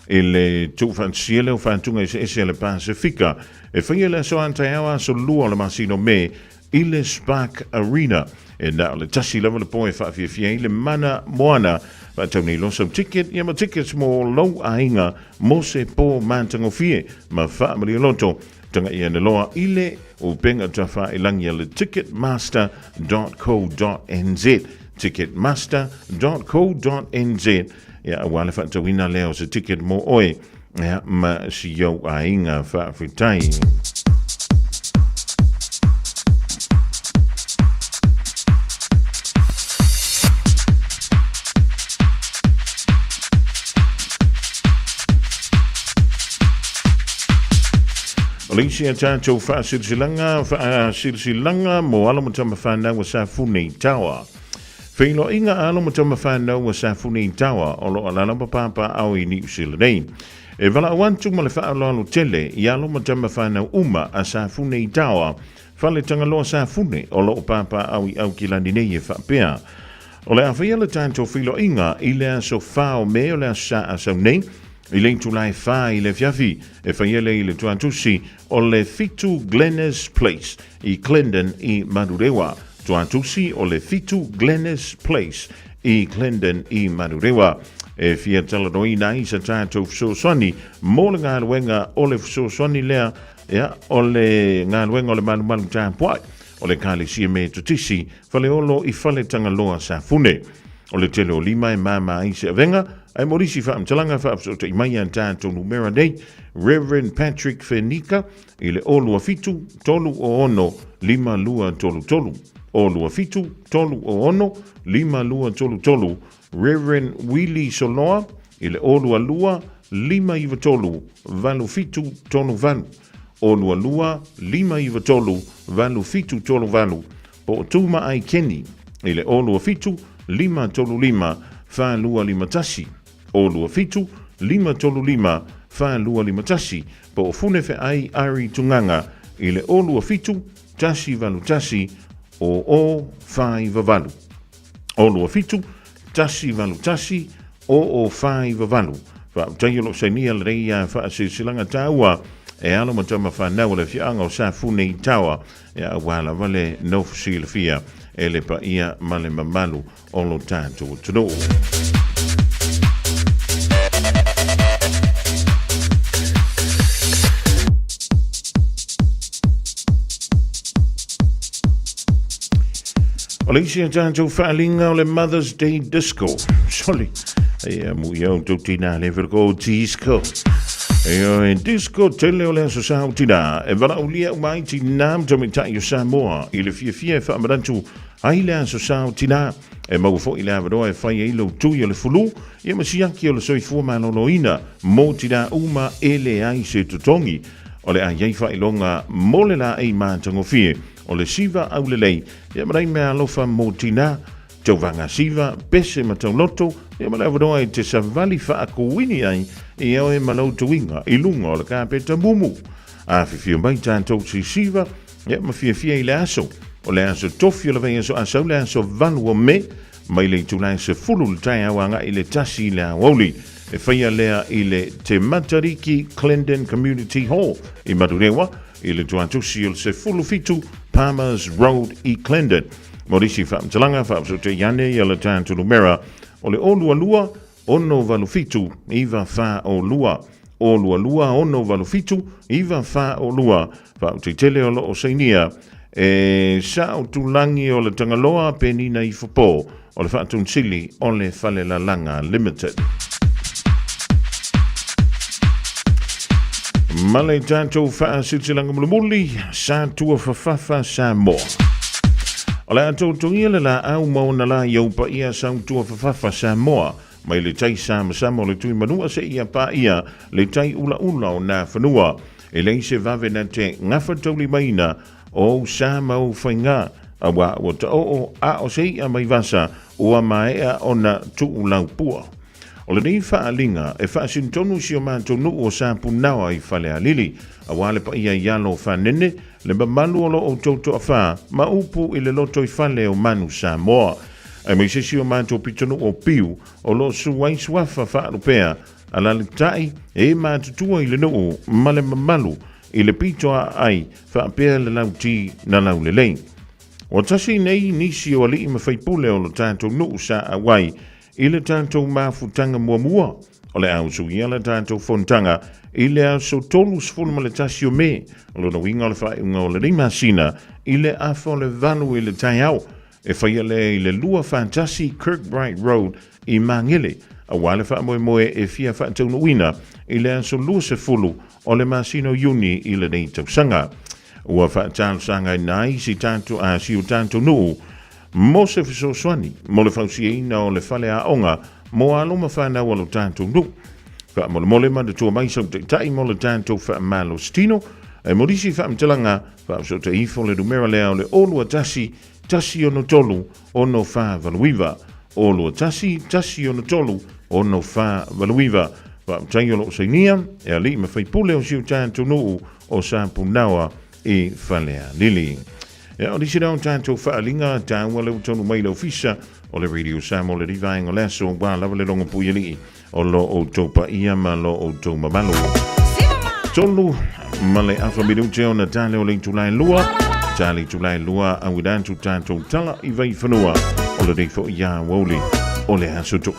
i le tuufaatasia lea o faatuga eseese a le Pasefika e faia le aso a taeao aso 2 o le masina o Me i le Spark Arena. E na o le tasi lava le po e faafiafia ai le mana moana Faatau nei loa sau ticket ia ma tickets mo lou aiga mo se pō matagofie ma faamalie loto. Tagai ane loa i le upega tafailangi a le ticketmaster.co.nz ticketmaster.co.nz ia aua le faatauina lea o se ticket mo oe ia ma si ou aiga. Faafetai. O le isi a tātou faasilasilaga, faasilasilaga mo alo ma tama whanau a Safune i Tawa. Feiloaiga a alo ma tama whanau a Safune i Tawa o lo alala ma pāpā ao i Niu Sila nei. E valaau atu ma le faaaloalo tele i alo ma tama whanau uma a Safune i Tawa, Fale Tagaloa Safune o lo o pāpā ao i Aukilani nei e faapea. O le a faia le tatou feiloaiga i le aso 4 o Me o le aso sa a sau nei, i le itula e 4 i le afiafi, e faia lea i le tuatusi o le 7 Glennis Place i Clendon i Manurewa. Tuatusi o le 7 Glennis Place i Clendon i Manurewa. E fia talanoaina ai sa tatou fesoasoani mo le galuega o le fesoasoani lea, ia, o le galuega o le malumalu tapuai o le Ekalesia Metotisi Faleolo i Faletagaloa Safune. O le tele o lima e māmā ai se avega, ae mo nisi faamatalaga faafesootai mai a tatou numera nei, Reverend Patrick Fenika i le 027 306 5233, 027 306 5233, Reverend Willie Soloa i le 022 593 8738, 022 593 8738, po o Tūmaai Kenny i le 027 535 4251, 027 535 4251, po o Funefeai Ari Tunganga i le 027 181 0048, 027 181 0048. Faafetai o lo o sainia lenei faasilasilaga taua e alo ma tama whanau o le afioaga o Safune i Tawa. Ia aua lava le nofo silafia e le paia ma le mamalu o lo tatou atunuu. O le isi a tatou faaaliga o le Mother's Day Disco. Soli, ia mu iau tau tina le whiriko disco. Ia e disco tele o le aso sa o tina. E valaulia uma ai tina ma tamaitai o Samoa i le fiafia e faamanatu ai le aso sa o tina. E maua foi le avanoa e fai ai lou tui o le fulu ia ma siaki o le soifua maloloina mo tina uma e leai se totogi. O le a iai faailoga mo le laei matagofie o le siva aulelei ia ma nai mea alofa mo tina. Tauvaga siva, pese ma tauloto, ia ma le avanoa e te savali faakuini ai i oe ma lou tuiga i luga o le kapeta mumu. Afifio mai tatou sisiva, ia ma fiafia i le aso. O le aso tofi o le vaiaso asau le aso 8 o Me, mai le itula e 10 le taeao agai i le 1 i le aoauli. E faia lea i le Te Matariki Clendon Community Hall i Manurewa, i le tuatusi o le 17 Palmers Road i Clendon. Mo nisi faamatalaga, faafesootai ane ia le tatou numera o le 022 687 9402, 022 687 9402. Faafetai tele o lo o sainia e Sao Tulagi o le Tagaloa Penina Ifopo o le Faatunsili o le Falelalaga Limited. Ma le tatou faasilasilaga mulimuli, sa tua fafafa Samoa. O le a toutogia le laau ma ona la i ou paia sautua fafafa Samoa, mai le tai samasama o le tui manua seia paia le tai ulaula o nā fanua. E leai se vave na te gafataulimaina o ou sa ma ou faigā, auā ua taoo a o se iʻa mai vasa ua maea ona tuulaupua. O lenei faaaliga e faasinotonu i si o matou nuu o Sapunaoa i Falealili, auā le paia i alo o Fanene, le mamalu o lo outou toafā ma upu i le lotoifale o Manu Samoa. Aemaise si o matou pitonuu o Piu o lo o su ai suafa faalupea Alalatai e matutua i le nuu ma le mamalu i le pito aai faapea le lauti na laulelei. Ua tasi nei nisi o alii ma faipule o lo tatou nuu sa auai i le tatou mafutaga muamua. O le a usuia le tatou fonotaga i le aso 31 o Me, o lona uiga o le faaiuga o lenei masina i le 7:30 i le taeao. E faia lea i le 21 Kirkbright Road i Magele, aua le faamoemoe e fia faataunuuina i le aso 20 o le masina o Iuni i lenei tausaga. Ua faatalosagaina ai si tatou, a si o tatou nuu mo se fesoasoani mo le fausiaina o le fale aoga mo alo ma fanau a lo tatou nuu. Faamolemole manatua mai sau taitai mo le tatou faamalositino. E mo nisi faamatalaga, faaosoota ifo le numera lea o le 021 163 6489. 021 163 6489. Faafetai o lo o sainia e alii ma faipule o si o tatou nuu o Sapunaoa i Falealili. Ia, o nisi lea o tatou faaaliga taua lea ua taunuu mai i le ofisa o le Radio Samoa le vaega o le aso ua lava le logo puialii o lo outou paia ma lo outou mamalu. 3:30 minute ona tale o le itula e 2. Tale itula e 2 auina atu tatou tala i Vaifanua o lenei foi ia aoauli o le aso to'u.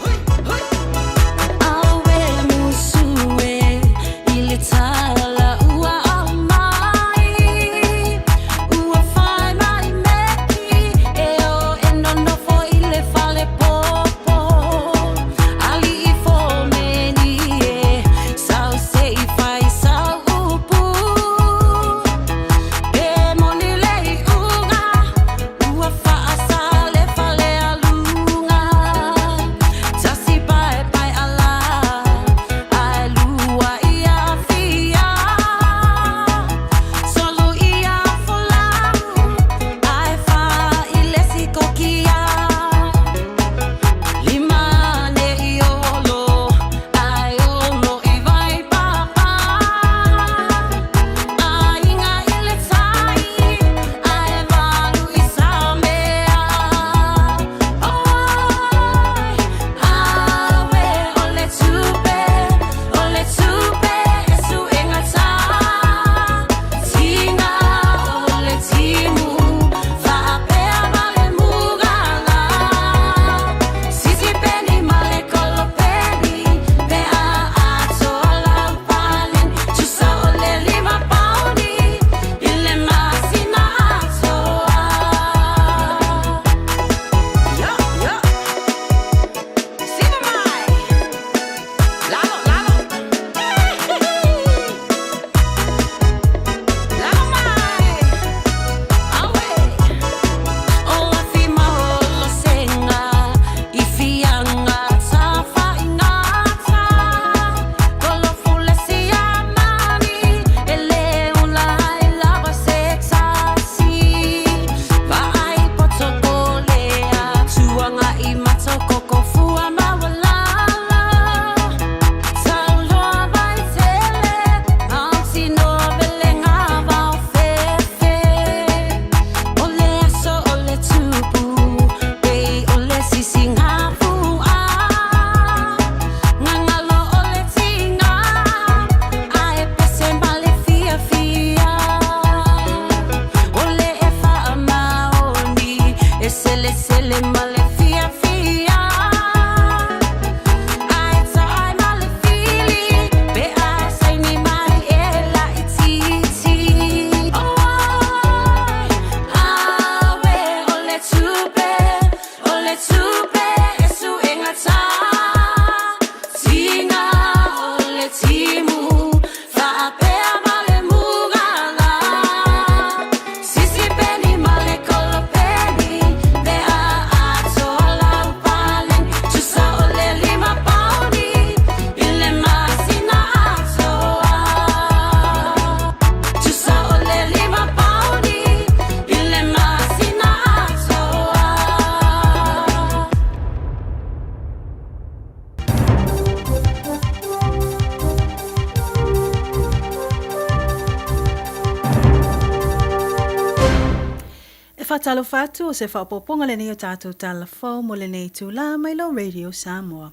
E faatalofa atu o se faaopoopoga lenei o tatou tala fou mo lenei itulā mai lou Radio Samoa.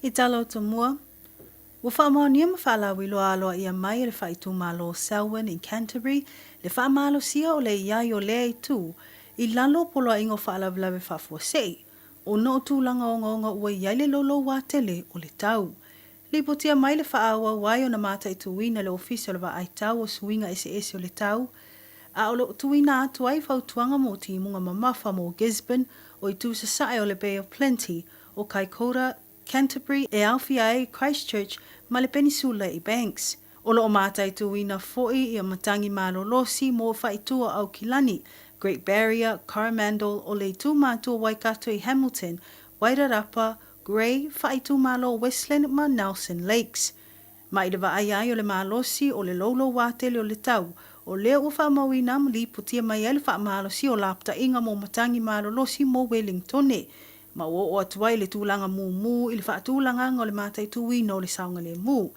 I tala o Tumua, ua faamaonia ma faalauiloa aloaia mai e le faaitumalo o Selwyn i Canterbury le faamalosia o le i ai o lea itu i lalo o poloaiga o faalavelave faafuasei. ona o tulaga ogaoga ua i ai le loulouā tele o le tau. Lipotia mai le faaauau ai ona mataituina e le Ofisa o le Vaai Tau o Suiga Eseese o le Tau, a o lo o tuuina atu ai fautuaga mo timuga mamafa mo Gisborne o itu sasae o le Bay of Plenty, o Kaikoura, Canterbury e aofia ai Christchurch ma le Penisula i Banks. O lo o mataituina foi ia matagi malolosi mo faaitu o Aukilani, Great Barrier, Coromandel, o le itu matua Waikato i Hamilton, Wairarapa, Grey, faaitumalo Westland ma Nelson Lakes. Ma i le vaai ai o le malosi o le loulouā tele o le tau, o lea ua faamauina ma lipotia mai ai le faamalosi o lapataiga mo matagi malolosi mo Wellingtone, ma ua oo atu ai i le tulaga mumu i le faatulagaga o le mataituina o le saogalemu.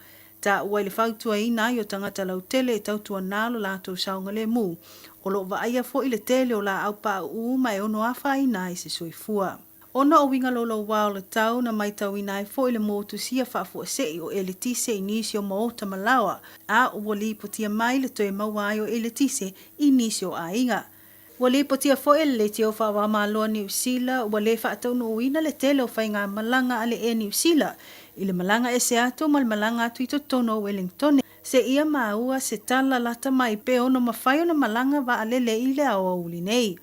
Taua i le fautuaina ai o tagata lautele e tautuana lo latou saogalemu, o lo o vaaia foi le tele o laau pauu ma e ono afaina ai se soifua. Ona o uiga loulouā o le tau na maitauina ai foi le motusia faafuasei o eletise i nisi o maota ma laoa, a ua lipotia mai le toe maua ai o eletise i nisi o aiga. Ua lipotia foi e le Leitio Faavaomalo a Niu Sila ua le faataunuuina le tele o faigamalaga a le Air Niu Sila i le malaga ese atu ma le malaga atu i totonu o Wellingtone seia maua se tala lata mai pe ono mafai ona malaga vaalele i le aoauli nei.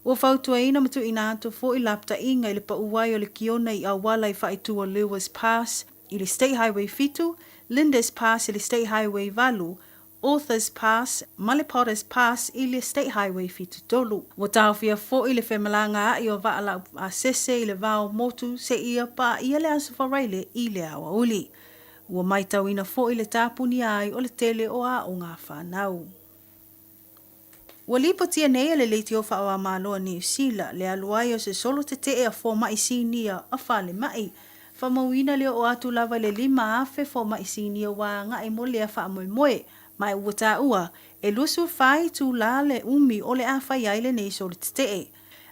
Ua fautuaina ma tuuina atu foi lapataiga i le pau ai o le kiona i auala i faaitua Lewis Pass i le State Highway 7, Lindis Pass i le State Highway 8, Arthurs Pass ma le Potters Pass i le State Highway 73. Ua taofia foi le femalagaai o vaa lauasese i le vao motu seia paia le Aso Faraile i le aoauli. Ua maitauina foi le tapunia ai o le tele o aoga a fanau. Ua lipotia nei e le Leitio Faavaomalo a Niu Sila le alu ai o se solo tetee a fomai sinia a falemai. Faamauina le oo atu lava i le 5,000 fomai sinia ua agai mo lea faamoemoe. Ma ua taua, e 24 itulā le umi o le a fai ai lenei solo tetee.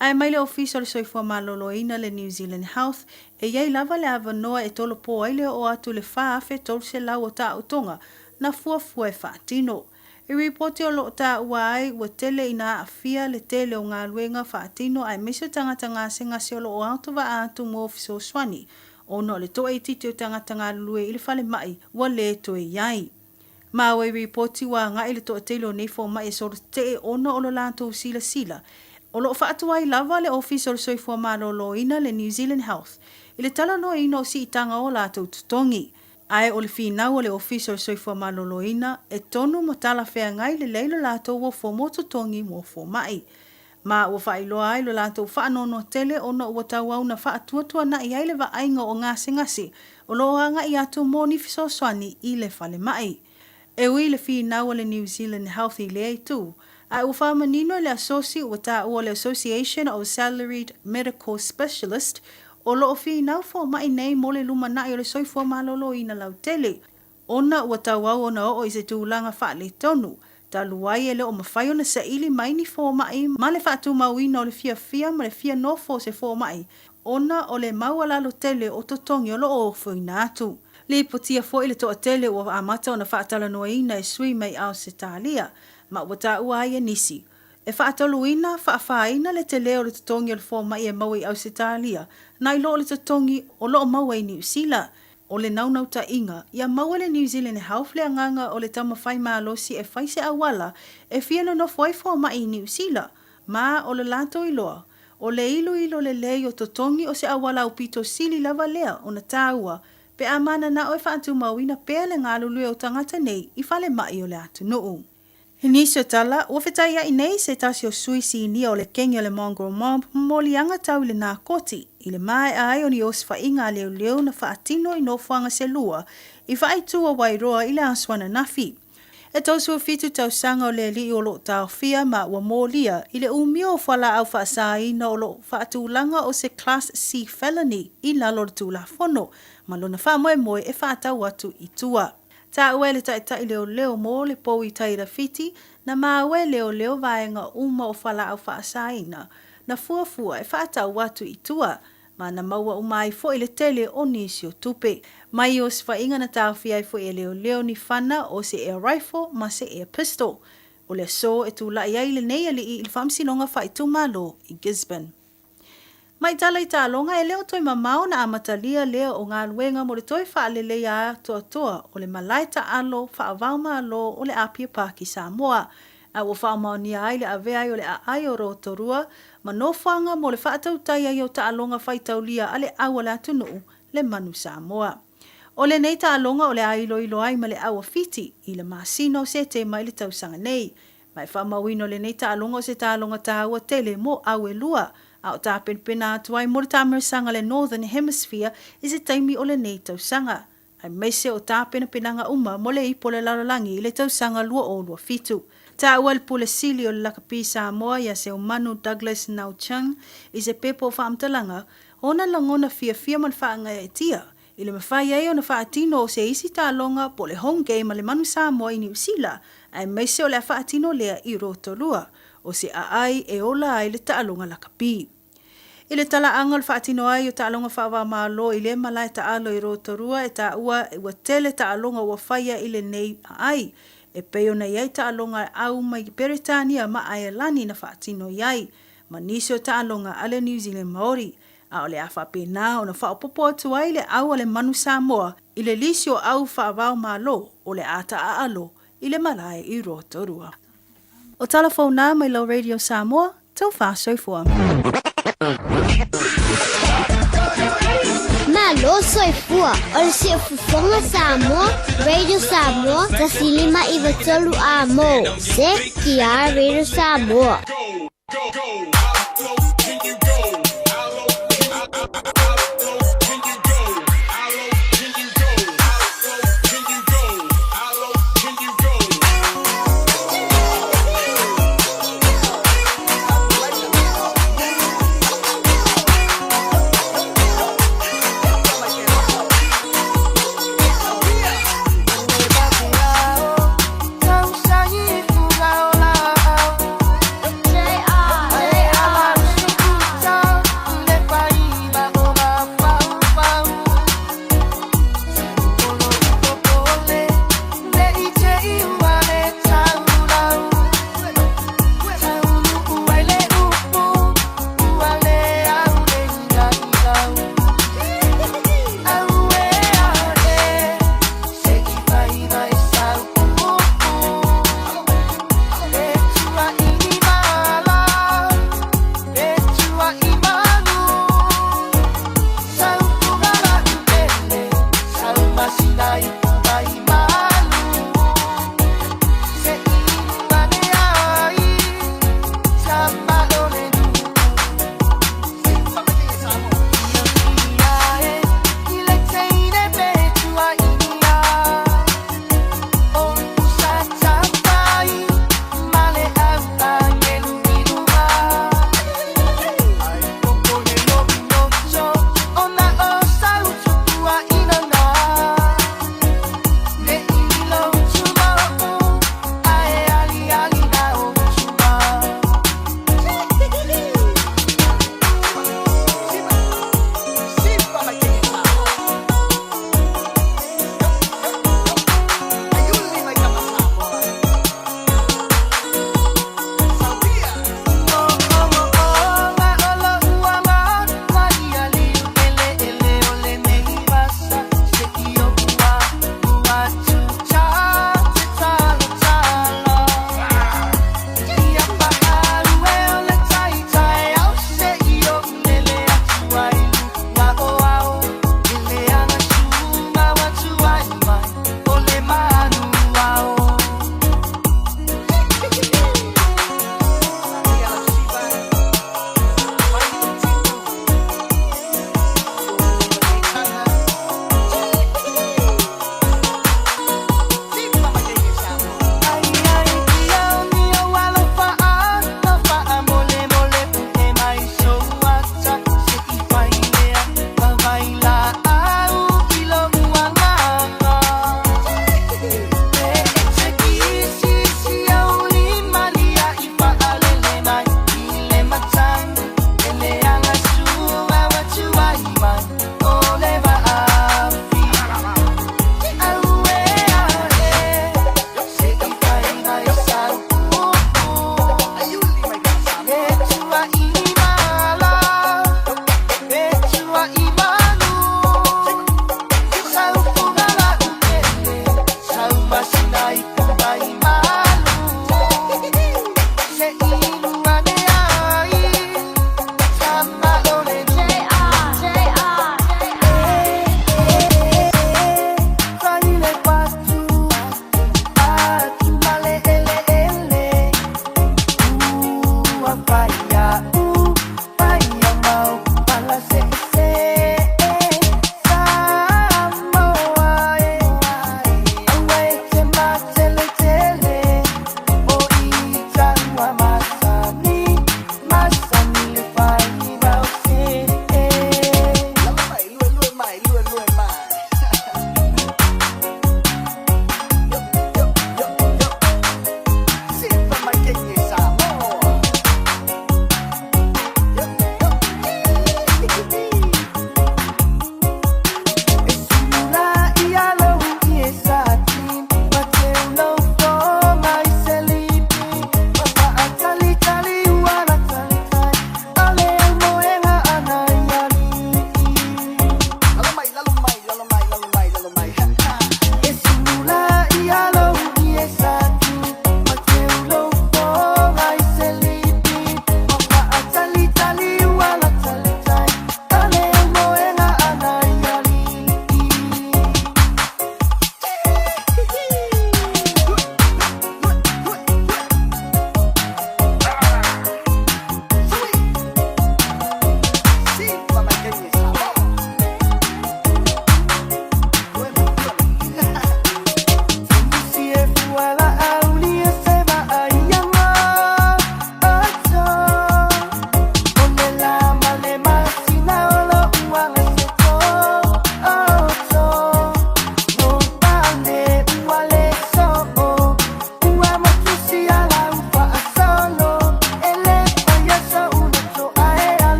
Ae mai le Ofisa o le Soifua Maloloina le New Zealand Health, e i ai lava le avanoa e tolopo ai le oo atu i le 4,300 o taotoga na fuafua e faatino. I ripoti o lo o taua ai, ua tele ina aafia le tele o galuega faatino aemaise o tagata gasegase o lo o aotovaa atu mo fesoasoani ona o le toaitiiti o tagata galulue i le falemai ua le toe i ai. Maua i ripoti ua agai le toatele o nei fomai e solotetee ona o lo latou silasila o lo o faatuai lava le Ofisa o le Soifua Maloloina le New Zealand Health i le talanoaina o siitaga o latou totogi. Ae o le finau o le Ofisa o le Soifua Maloloina e tonu ma talafeagai lelei lo latou ofo mo totogi mo fomai. Ma ua faailoa ai lo latou faanoanoa tele ona ua tauau na faatuatuanai ai le vaaiga o gasegase o lo o agai atu mo ni fesoasoani i le falemai. E ui i le finau a le New Zealand Health i lea itu, ae ua faamanino e le asosi ua taua le Association of Salaried Medical Specialist o lo o finau fomai nei mo le lumanai o le soifua maloloina lautele, ona ua tauau ona oo i se tulaga faaletonu, talu ai e le o mafai ona saili mai ni fomai ma le faatumauina o le fiafia ma le fia nofo o se fomai ona o le maualalo tele o totogi o lo o ofoina atu. Lipotia foi le toatele ua amata ona faatalanoaina e sui mai Ausetalia, ma ua taua ai e nisi, e faatoluina, faafāina le tele o le totogi o le fomai e maua i Ausetalia nai lo o le totogi o lo o maua i Niu Sila. O le naunautaiga, ia maua le New Zealand Health le agaga o le taumafai malosi e fai se auala e fia nonofo ai fomai i Niu Sila, ma o le latou iloa, O le iloilo lelei o totogi o se auala aupito sili lava lea ona tāua pe a mananao e faatumauina pea le galulue o tagata nei i falemai o le atunuu. I nisi o tala, ua fetaiai nei se tasi o sui sinia o le kenge o le Mongrel Mob ma moliaga tau i le nakoti, i le maea ai o ni osofaiga a leoleo na faatino i nofoaga se lua i faaitu o Wairoa i le aso ananafi. E 37 tausaga o le alii o lo o taofia ma ua molia i le umia o fualaau faasaina o lo o faatulaga o se Class C felony i lalo o le Tulafono ma lona faamoemoe e faatau atu i tua. Taua e le taitai leoleo mo le pou i tai rawhiti na maua e leoleo vaega uma o fualaau faasaina na fuafua e faatau atu i tua ma na maua uma ai foi le tele o nisi o tupe. Mai osofaiga na taofia ai foi e leoleo ni fana o se air rifle ma se air pistol. O le aso e tulai ai lenei alii i le Faamasinoga Faaitumalo i Gisborne. Mai tala i taaloga, e le o toe mamao ona amatalia lea o galuega mo le toe faaleleia atoatoa o le malae taalo faavaomalo o le Apia Park i Samoa, a ua faamaonia ai le avea ai o le aai o Rotorua ma nofoaga mo le faatautai ai o taaloga faitaulia a le au a le atunuu, le Manu Samoa. O lenei taaloga o le a iloilo ai ma le au a Fiti i le masina o Setema i le tausaga nei. Ma e faamauina o lenei taaloga o se taaloga taua tele mo au e lua, a o tapenapena atu ai mo le taamirisaga a le Northern Hemisphere i se taimi o lenei tausaga, aemaise o tapenapenaga uma mo le Ipu o le Lalolagi i le tausaga 2027. Taua e le Pule Sili o le Lakapi Samoa ia Seumanu Douglas Nau Chung i se pepa o faamatalaga, ona lagona fiafia ma le faagaeetia I le mafai ai ona faatino o se isi taaloga po o le home game a le Manu Samoa i Niu Sila, aemaise o le a faatino lea i Rotorua, o se aai e ola ai le taaloga lakapi. I le talaaga o le faatino ai o taaloga faava-o-Malo i lea malae taalo i Rotorua e taua ua tele taaloga ua faia i lenei aai, e pei ona i ai taaloga au mai Peretania ma Aelani na faatino i ai, ma nisi o taaloga a le New Zealand Maori, a o le a faapena ona faaopoopo atu ai le au a le manu Samoa i le lisi o au faavao-malo o le a taaalo i le malae i Rotorua. O tala fou na mai lau Radio Samoa, taufa soifua. Malo soifua o le siufofoga Samoa, Radio Samoa, 105 93 A mo, CKR Radio Samoa.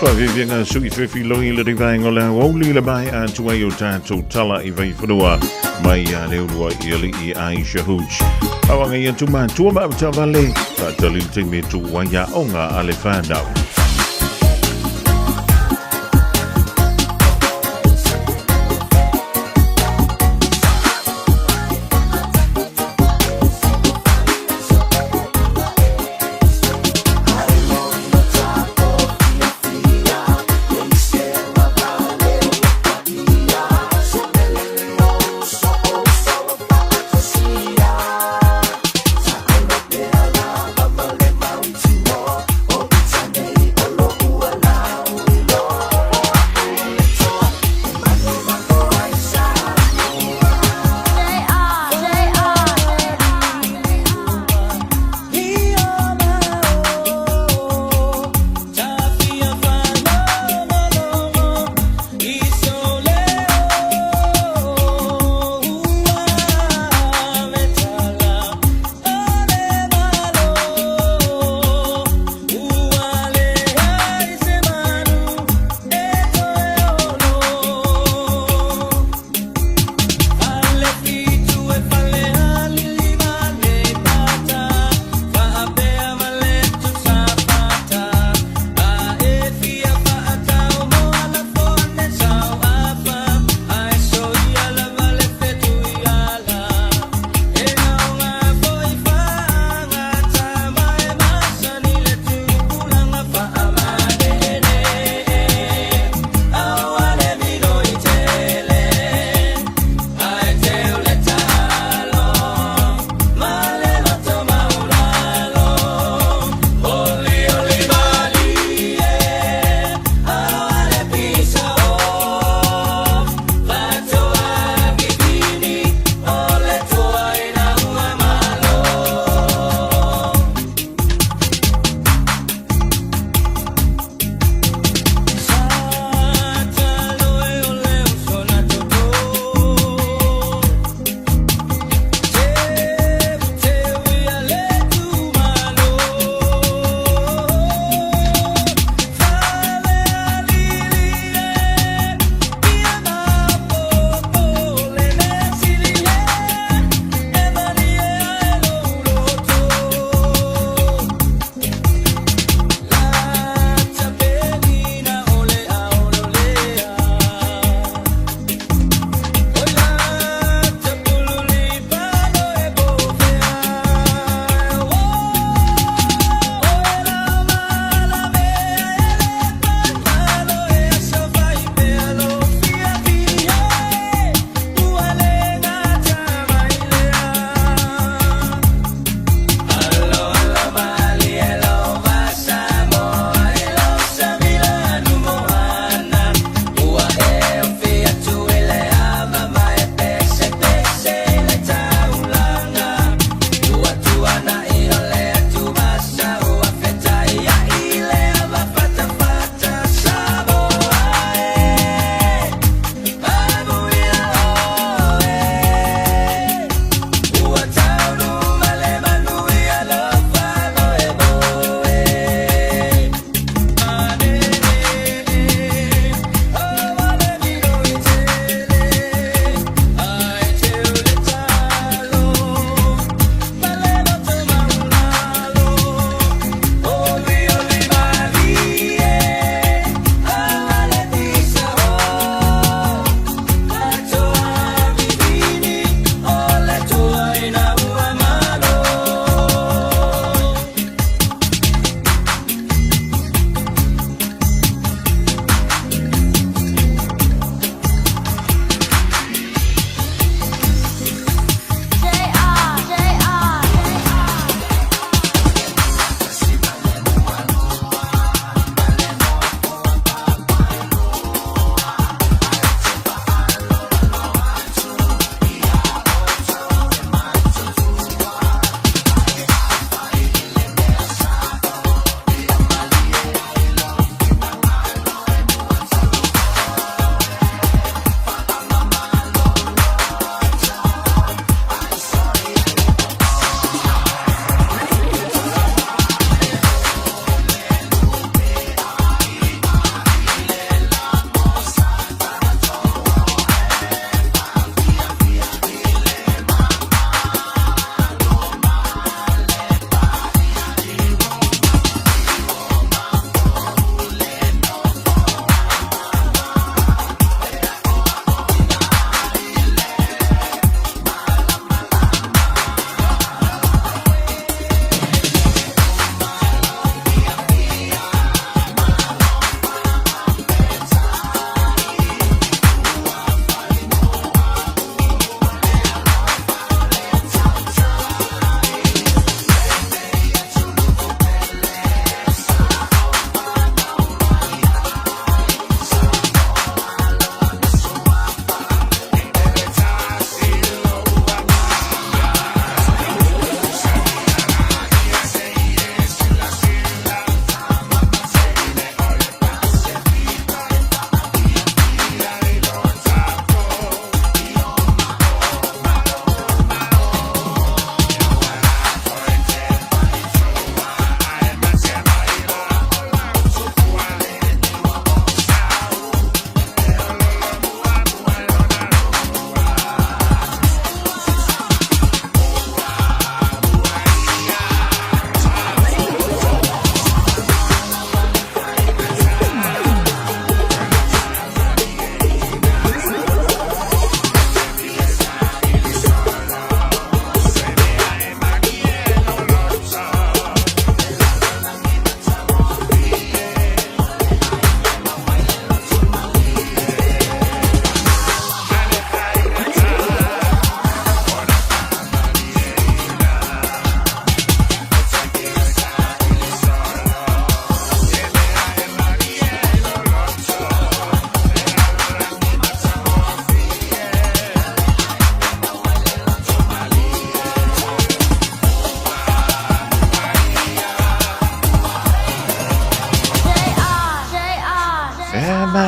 Whaawhiwhianga sui whiwhi lohi le rivaenga o le aoauli le mai a tuai o tātou tala i vaiwhanua mai a le urua i ali i Aisha Hooch. Awanga i atu mātua ma avale, whaatalil te me tu waia onga a le whanau.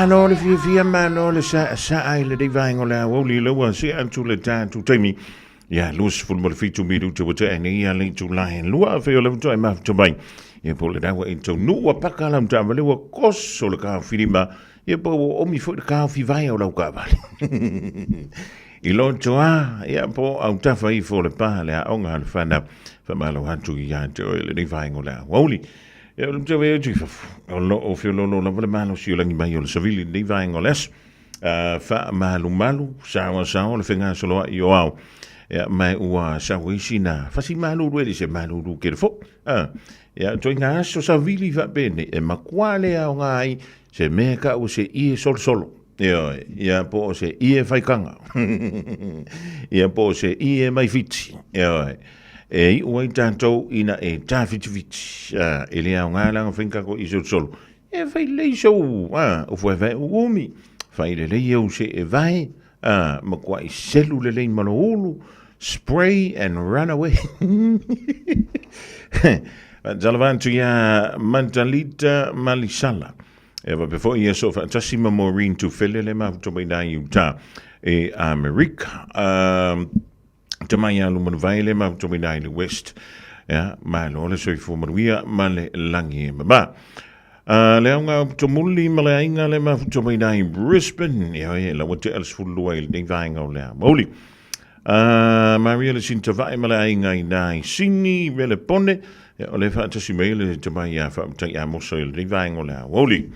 Malo le fiafia, malo le sa'a i lenei vaega o le aoauli le ua sea atu le tatou taimi. Ia, 27 minute ua tea nei ia le itula e lua, afai o le faatoa e mafuta mai. Ia po o le ua e taunuu ua paka lau taavale ua koso le taofilima, ia po ua omi foi le taofi vae o lau taavale. I loto a, ia po o autafa ifo o le pa le aoga a le fanau. Faamalo atu ia te oe lenei vaega o le aoauli. Ia o le tau atu i fafo, o lo o feoloolo lava le malosi o lagi mai o le savili i lenei vaega o le aso. Faamalumalu, saoasaoa le fegasoloai o ao. Ia, ma ua sau ai sina fasi malulu e le se malulu tele foi. Ia, ituaiga aso savili faapenei, e matua le aoga ai se mea e tau o se ie solosolo. Ioe, ia po o se ie faitaga. Ia po o se ie mai Fiti. Ioe. E iu ai tatou ina e tāfitifiti. E le aoga la ona fai ni tatou ie solosolo. E fai lelei sou ufuevae uumi, fai lelei au see vae, matuai selu lelei ma lou ulu, spray and run away. Faatalofa atu iā Matalita Malisala. E faapea foi ia soofaatasi ma Maureen Tufele le mafuta mai nā i uta e Amerika. Tamai ia Lumanuvae le mafuta mai nā i le West. Ia, malo le soifua manuia ma le lagi e mama. Le aoga o Tumuli ma le aiga le mafuta mai nā i Brisbane. Ia, e laua te ala 12 i lenei vaega o le aoauli. Maria le Sintavae ma le aiga i nā i Sini, Melepone, ia, o le faatasi mai le tamai ia Faamatai Amosa i lenei vaega o le aoauli.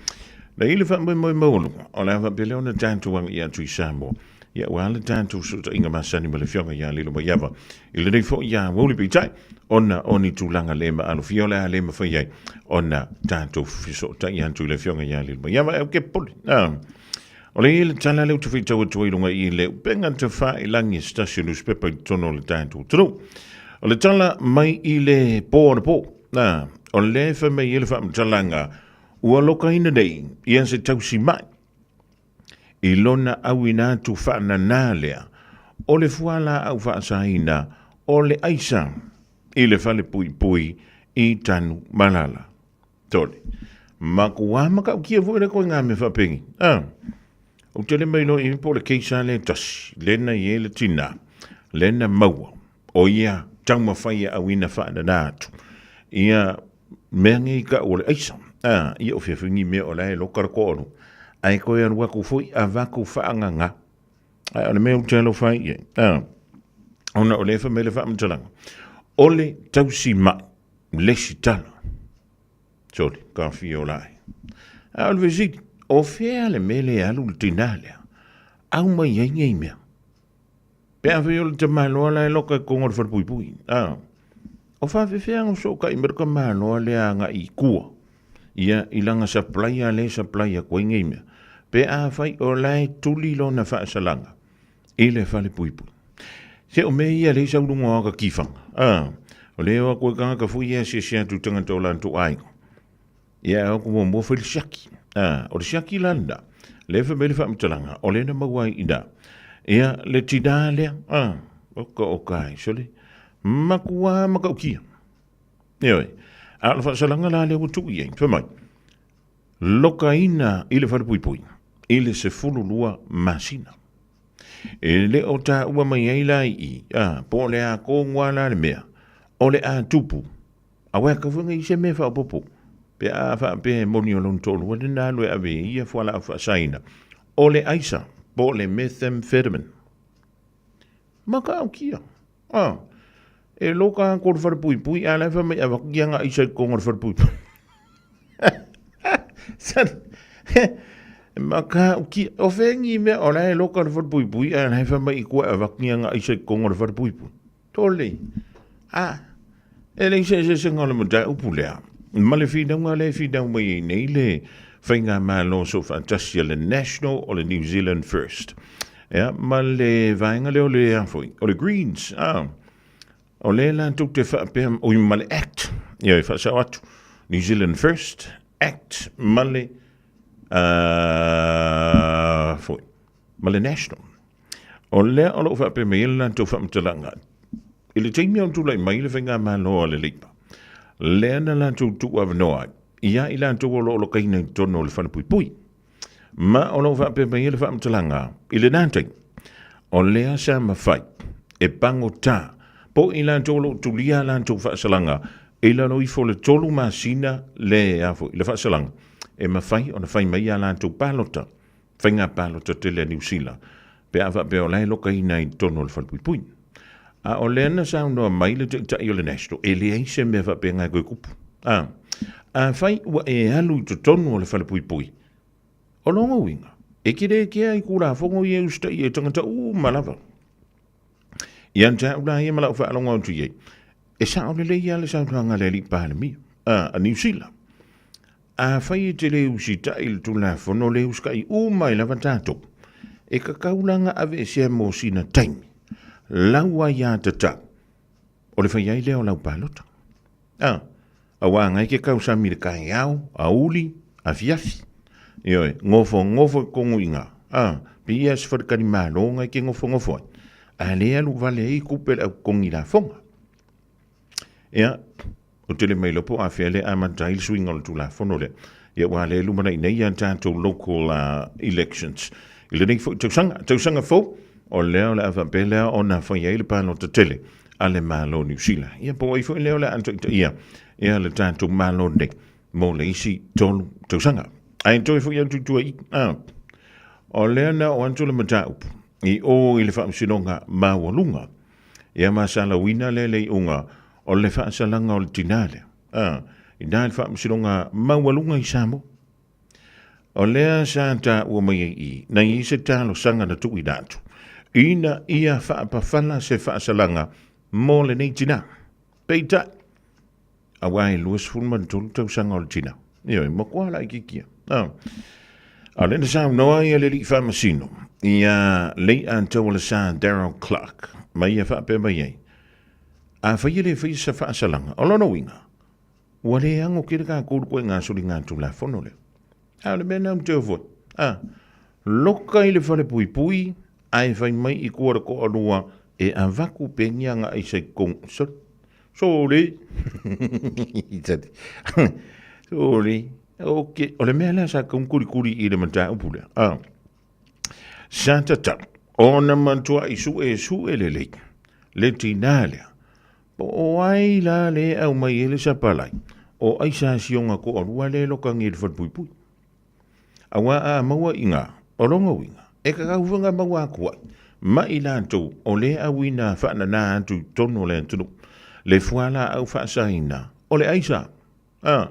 Na i le faamoemoe maualuga, o le a faapea lea ona tatou agai atu i Samoa, ia ua le tatou fesootaiga masani ma le Afioga ia Lilomaiava i lenei foi aoauli peitai, ona o ni tulaga le maalofia o le a le mafai ai ona tatou fesootai atu i le Afioga ia Lilomaiava. Ae ou te popole. O le le tala lea ou te faitau atu ai i luga i le upega tafailangi e se tasi o nusipepa i totonu o le tatou atunuu. O le tala mai i le pō anapo, na, o lea e fai mai ai le faamatalaga, ua lokaina nei ia se tausimai i lona auina atu faananā lea o le fualaau faasaina o le aisa i le falepuipui i Tanumalala. Tole. Makuā matautia foi le koe mea faapenei. Ah. Ou te le mailoa i po o le case lava lea e tasi, lea na i ai le tinā, lea na maua, o ia taumafai e auina faanana atu ia mea nei tau o le aisa. Ah, ia o fea foi ni mea o la e loka le toalua, ae toe alu atu foi avatu faanana. Ae o le mea ou te alofa ai i ai, ah, ona o lea e fai mai le faamatalaga, o le tausimai le isi tala. Sole, ka fia o lae. A o le fesili, o fea le mea lea e alu le tinā lea? Au mai ai nei mea. Pe a fai o le tamaloa la e loka i totonu o le falepuipui. A, o faafefea ona fesootai mai le tamaloa lea agai i tua, ia, i lana supplier lea e supply atu ai nei mea. Pe a fai o la e tuli lona faasalaga i le falepuipui. Se o mea ia lea i sau luga o aka kifaga. A, o lea e o atu ai tagata foi ia e asiasi atu i tagata o latou aiga. Ia e o atu muamua fai le siaki. A, o le siaki la lena, lea e fai mai le faamatalaga, o lea na maua ai i ina. Ia, le tinā lea, a, oka oka ai, sole, matua matautia. Ioe, a o le faasalaga la lea ua tuu i ai, fai mai, lokaina i le falepuipui i le 12 masina. E le o taua mai ai la i i, a, po o le a tonu lava la le mea, o le a tupu, aua e tatau foi ona i ai se mea faaopoopo, pe a faapea e moni o lona toalua lena alu e ave ai ia fualaau faasaina, o le aisa, po o le methamphetamine. Matautia. A, e loka atu o le falepuipui, a o la e fai mai e avatu ki ana aisa i totonu o le falepuipui. Matautia. O fea ni mea o la e loka le falepuipui, a o la e fai mai i tua e avatu ki ana aisa i totonu o le falepuipui. Tole. A, e leai se eseesega o le mataupu lea ma le finauga lea e finau mai ai nei le Faigamalo Soofaatasi a le National o le New Zealand First. Ia, ma le vaega lea o le a foi, o le Greens, a, o lea latou te faapea, oi ma le Act, ia e faasao atu, New Zealand First, Act, ma le, foi, ma le National. O lea o lo o faapea mai ai le latou faamatalaga, i le taimi o tulai mai le faigamalo a le Labour, lea na latou tuuavanoa ai ia i latou o lo o lokaina i totonu o le falepuipui. Ma o lo o faapea mai ai le faamatalaga i lena taimi, o lea sa mafai e pagota po o i latou o lo o tulia a latou faasalaga i lalo ifo o le 3 masina le, a foi, le faasalaga e mafai ona fai mai a latou palota, faiga palota tele a Niu Sila, pe a faapea o la e lokaina i totonu o le falepuipui. A o lea na saunoa mai le taitai o le National, e leai se mea faapena e toe tupu. A, afai ua e alu i totonu o le falepuipui, o lona uiga, e te le kea i Tulafono ia e usitaia e tagata uma lava. Ia te au la ia ma lau faalogo atu i ai, e sao lelei lava le saunoaga a le alii Palemia, a, a Niu Sila. Afai e te le usitai i le Tulafono, le usitai uma ai lava tatou, e tatau la ona aveesea mo sina taimi, lau aiatatau, o le fai ai lea o lau palota. A, auā ngai ke tausami i le taeao, auli, afiafi. Ioe, nofonofo i totonu i ina. A, pei ia se faletalimalo ngai ke nofonofo ai. A le alu vale ai tupe le au totogi lafoga. Ia, ou te le mailoa po o afea lea e amata ai le suiga o le Tulafono lea. Ia aua lea e lumanai nei a tatou local elections i lenei foi tausaga. Tausaga fou, o lea o le a faapea lea ona fai ai le palota tele a le Malo o Niu Sila. Ia po o ai foi lea o le a taitaia ia le tatou Malo nei mo le isi 3 tausaga. Ae toe foi atu i tua i, o lea na oo atu le mataupu i o i le Faamasinoga Maualuga. Ia ma salauina lea le iuga o le faasalaga o le tina lea, a, ina le faamasinoga maualuga i Samoa. O lea sa taua mai ai i, na i ai se talosaga na tuuina atu, ina ia faapafala se faasalaga mo lenei tina. Peitai, Aua e 23 tausaga o le tina. Ioe, matua laitiiti ia. A. A o lea na saunoa ia le alii faamasino ia Leiataualesa Daryl Clarke, ma ia faapea mai ai, Afai e le faia se faasalaga, o lona uiga, ua le ano tele tatou i le ituaiga soligatulafono lea. A o le mea lena ou te ofo ai. A, loka i le falepuipui ae fai mai i tua le toalua e avatu pea ni ana aisa i totonu. Sorry. Sorry. Sorry. Okay. O le mea lea sa tau kulikuli i le mataupu lea. A. Sa tatau ona matuai suesue lelei le tinā lea. Po o ai la le aumai ai le sapalai, o ai sa sioga toalua le lokangi i le falepuipui. Auā a maua i ngā, o lona uiga, e tatau foi ona maua atu ai ma i latou o le auina faanana atu i totonu o le atunuu le fualaau faasaina o le aisa. A,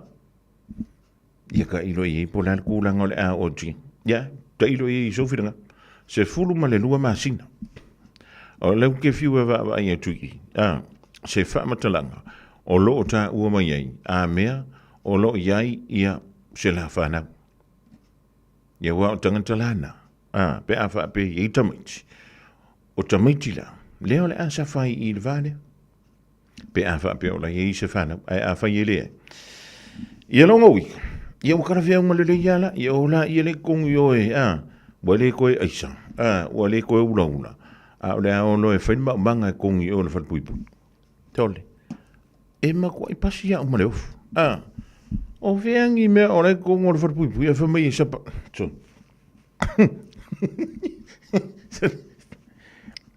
ia tailo i ai po o le a le tulaga o le a oo atu i ai. Ia, tailo i ai i sou finagalo. 12 masina. O lea ou te fiu e vaavaai atu i i, a, se faamatalaga o lo o taua mai ai, a mea o lo o i ai ia se la fanau. Ia ua o tagata lana, a, pe a faapea i ai tamaiti. O tamaiti la, lea o le a safa ai i le va lea. Pe a faapea o la i ai se fanau, ae a fai e leai. Ia longa ui, ia ua talafeauga lelei ia la, ia o la ia le totonu i oe, a, ua le toe aisa, a, ua le toe ulaula, a o le a o loa e fai le maumaga e totonu i o le falepuipui. Tole. E matuai pasi au ma le ofu. A, o fea ni mea o la e totonu o le falepuipui ae fai mai e sapa. So.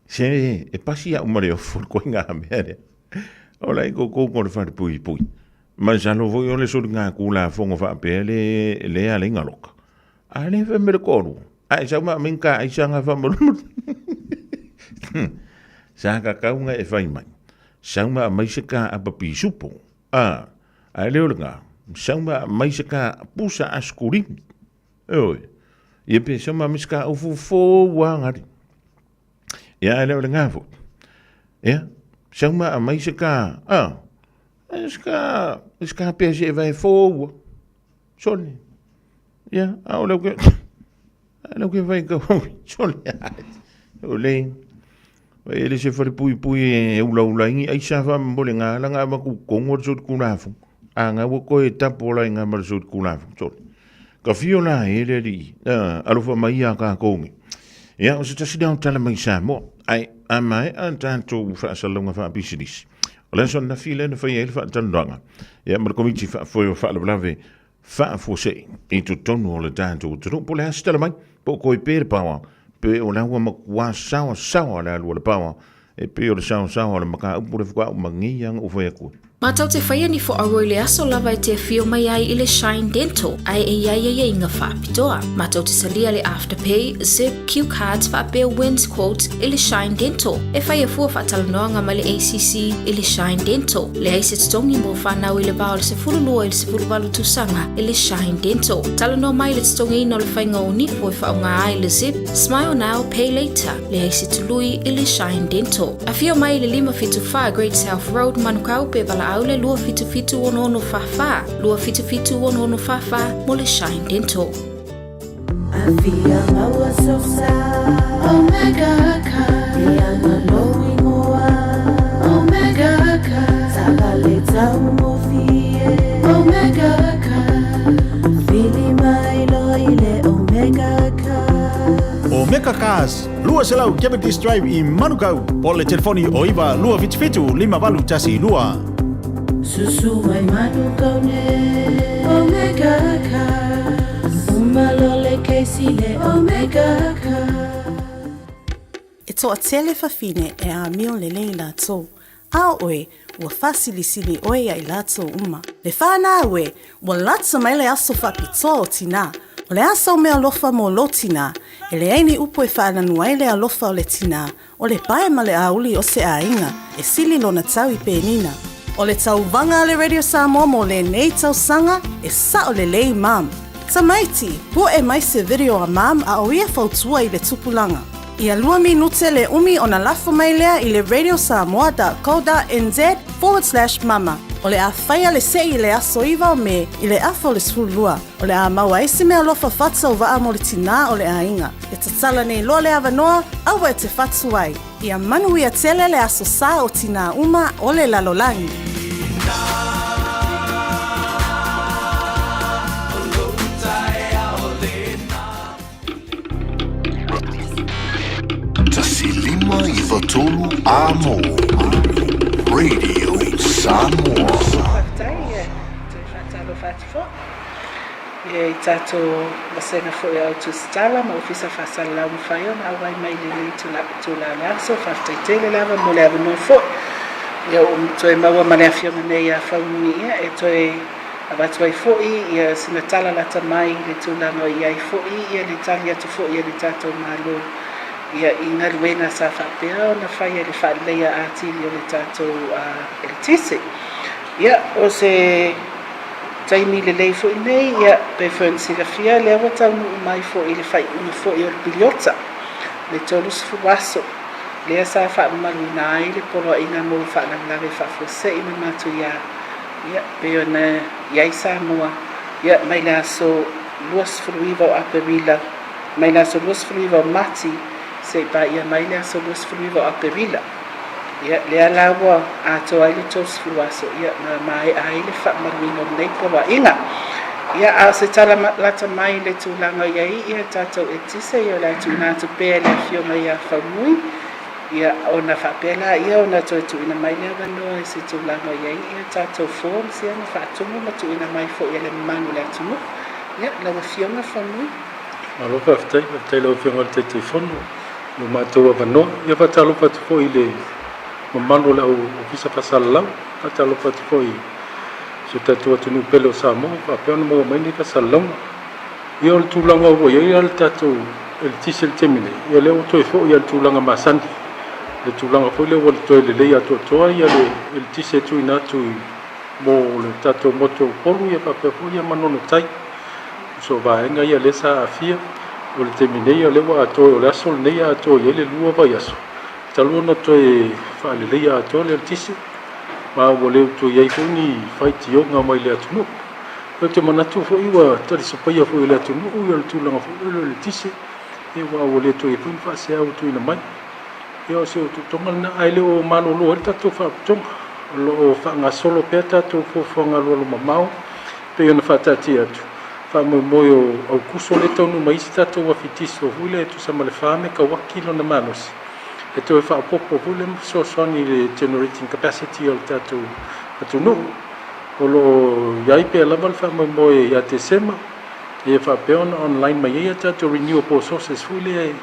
Se e pasi au ma le ofu le koinga mea lea. O la e totonu o le falepuipui. Masalo foi o le soligatulafono faapea le le ala ai na loka. A le fai mai le toalua, a e sau ma aumai ni ta aisa na faamolemole. Sa tatau ona e fai mai, sau ma aumai se ta apa pisupo. A, ae le o lena, sau ma aumai se ta pusa askulimi. Ioe, ia pe sau ma aumai se ta ofu fou lava gari. Ia ae le o lena foi. Ia, sau ma aumai se ta, a, se ta, se ta pese e vae fou lava. Sole. Ia, a o leu ke... A leu ke vai kau. Sole. O le... Vai ele se fale pui pui e ula ula ingi ai sa fa mole ngā la ngā maku kongo le sot kulafu. A ngā wa koe tapo la ngā ma le sot kulafu. Sole. Ka fio la e le li. Alofa mai a ka kongi. Ia, o se tasi lea o tala mai Samoa. Ai, a mai a tātou whaasalonga whaapisinisi. O le aso ananafi lea na fai ai le faatalanoaga ia ma le Komiti Faafoe o Faalavelave. faafuasei i totonu o le tatou atunuu. Po o le a se tala mai, po o koe pē le paoa, pe o la ua matua saoasaoa le alu a le paoa, e pei o le saoasaoa o le mataupu lea faatoa uma nei lava ona ou fai atu ai. Matou te faia ni fo'auo i le aso lava e te afio mai ai i le Shine Dental ae e i ai aiaiga faapitoa. Matou te talia le Afterpay, Zip, Q Cards faapea Wins Quotes i le Shine Dental. E faia fua faatalanoaga ma le ACC i le Shine Dental. Leai se totogi mo fanau i le va o le 12 i le 18 tausaga i le Shine Dental. Talanoa mai i le totogiina o le faiga o nifo e faaaoga ai le Zip, Smile Now, Pay Later. Leai se tului i le Shine Dental. Afio mai i le 574 Great South Road, Manukau pe valaau le 277 6644, 277 6644 mo le Shine Dental. Afia maua sosa Omega Car Ianga lou ingoa Omega Car Taavale taugofie Omega Car Vili mai loa i le Omega Car Omega Cars, 200 Cavendish Drive i Manukau, po o le telefoni o 9 277 5812. Susu mai Manukau nei Omega Cars Uma loa le kesi le Omega Cars. E toatele fafine e amio lelei latou, a o oe, ua faasilisili oe ia i latou uma. Le whanau e, ua lata mai le aso faapitoa o tinā. O le a sau meaalofa mo lou tinā? E leai ni upu e faalanu ai le alofa o le tinā, o le pae ma le auli o se aiga, e sili lona tau i penina. O le tauvaga a le Radio Samoa mo lenei tausaga, e sao lelei mum. Tamaiti, pu'e mai se video a mum a o ia fautua i le tupulaga. Ia lua minute le umi ona lafo mai lea i le radiosamoa.co.nz/mama. O le a faia le se'i i le aso 9 o Me i le afa o le 12. O le a maua ai se meaalofa faatauvaa mo le tinā o le aiga. E tatala nei loa le avanoa, aua e te fatu ai. Ia manuia tele le aso sa o tinā uma o le lalolagi. 1593 A mō Radio Samoa. Faafetai ia toe faatalofa atu foi ia i tatou vasega foi o Autusitala ma Ofisa Faasalalau mafai ona auai mai i lenei itula o le aso. Faafetai tele lava mo le avanoa foi ia ua toe maua ma le afioga nei ia Faumui ia e toe Avatu ai foi ia sina tala lata mai i le tulaga o i ai foi ia le tali atu foi a le tatou Malo ia i galuega sa faapea ona fai e le faaleleia atili o le tatou eletise. Ia, o se taimi lelei foi nei, ia, pei foi ona silafia, lea ua taunuu mai foi i le faaiuga foi o le piliota, le 30 aso, lea sa faamamaluina ai le Poloaiga mo Faalavelave Faafuasei ma Matuia. Ia, pei ona i ai Samoa, ia, mai le aso 29 o Aperila, mai le aso 29 o Mati seia paia mai le aso 29 o Aperila. Ia, lea la ua atoa ai le 30 aso, ia, ma maea ai le faamamaluina o lenei poloaiga. Ia, a o se tala lata mai i le tulaga o i ai ia tatou eletise, ia, o le a tuuina atu pea i le Afioga ia Faumui, Ia, ona faapea laia ona toe tuuina mai le avanoa i se tulaga o i ai ia tatou forms ia na faatumu ma tuuina mai foi e le mamalu o le atunuu. Ia, lau Afioga Faumui. Malo faafetai, faafetai i lau Afioga i le Taitaifono i lo matou avanoa. Ia faatalofa atu foi i le mamalu o le au Ofisa Faasalalau, faatalofa atu foi i si o tatou atunuu pele o Samoa ua faapea ona maua mai nei faasalalauga. Ia o le tulaga ua i ai le tatou eletise i le taimi nei, ia lea ua toe foi lava i le tulaga masani, le tulaga foi lea ua toe lelei atoatoa ia le eletise e tuuina atu mo le tatou motu o Upolu ia faapea foi ia Manono Tai. So vaega ia lea sa aafia, o le taimi nei o lea ua atoa, o le aso lenei e atoa i ai le 2 vaiaso talu ona toe faaleleia atoa le eletise ma ua le toe i ai foi ni faitioga mai le atunuu. Ou te manatu foi ua talisapaia foi e le atunuu ia le tulaga foi lele o le eletise, ia aua ua le toe i ai foi ni faasea ua tuuina mai. Ia o se otootoga lena, ae le o malolo ai le tatou Faalapotopotoga. O lo o faagasolo pea tatou fuafuaga alualumamao e pei ona faataatia atu, faamoemoe o Aukuso lea e taunuu mai ai se tatou afi diesel foi lea e tusa ma le 4 mekauaki lona malosi, e toe faaopoopo foi lea ma fesoasoani i le generating capacity o le tatou atunuu. O lo o i ai pea lava le faamoemoe ia Tesema ia faapea ona online mai ai a tatou renewable sources foi lea e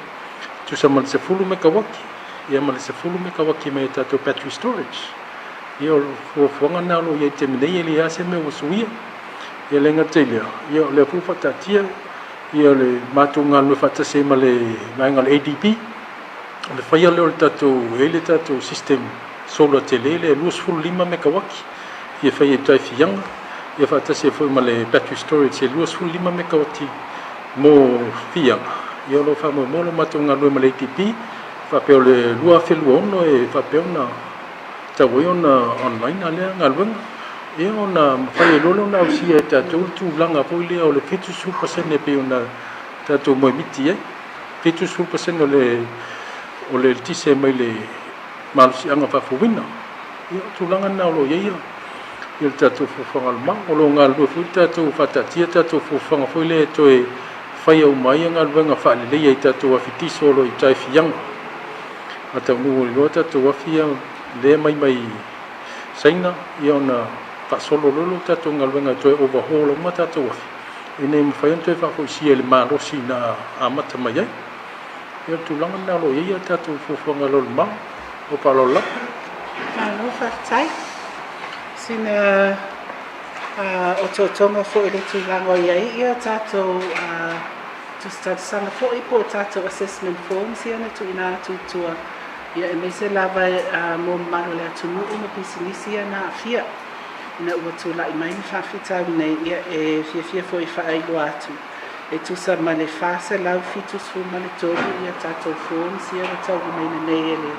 tusa ma le 10 mekawati ia ma le 10 mekawati mai a tatou battery storage. Ia o fuafuaga na o lo o i ai i le taimi nei e leai lava se mea ua suia. Ia le gata i lea, ia o lea foi ua faataatia ia le matou galulue faatasi ai ma le vaega o le ADB, o le faia lea o le tatou, e i ai le tatou system solar tele lea e 25 mekawati e fia faia i tai Fiaga, ia faatasi ai foi ma le battery storage e 25 mekawati mo Fiaga. Ia o lo o faamoemoe lo matou galulue ma le ADB, faapea o le 2026 e faapea ona tatau ai ona online a lea galuega. Ia ona mafai ai loa lea ona ausia e tatou le tulaga foi lea o le 70% e pei ona tatou moemiti ai. 70% o le o le eletise mai le malosiaga faafouina. Ia o tulaga na o lo o i ai ia le tatou fuafuaga o le mau. O lo o galulue foi le tatou faataatia tatou fuafuaga foi lea e toe faia uma ai galuega faaleleia i tatou afi kiso o lo o i tai Fiaga. A taunuu ai loa tatou afi ia lea mai mai Saina, ia ona faasolo loa lea o tatou galuega e toe overhaul uma tatou afi, ina ia mafai ona toe faafoisia i le malosi na amata mai ai. Ia o le tulaga lena o lo o i ai a tatou fuafuaga alualumamao. Ua faaaloalo lava. Malo faafetai. Sina otootoga foi i le tulaga o i ai ia tatou tusi talosaga foi po o tatou assessment forms ia na tuuina atu i tua, ia aemaise lava mo mamalu o le atunuu ma pisinisi ia na aafia ina ua tulai mai le faafitauli nei, ia e fiafia foi e faailoa atu e tusa ma le 473 ia tatou forms ia ua taulimaina nei e le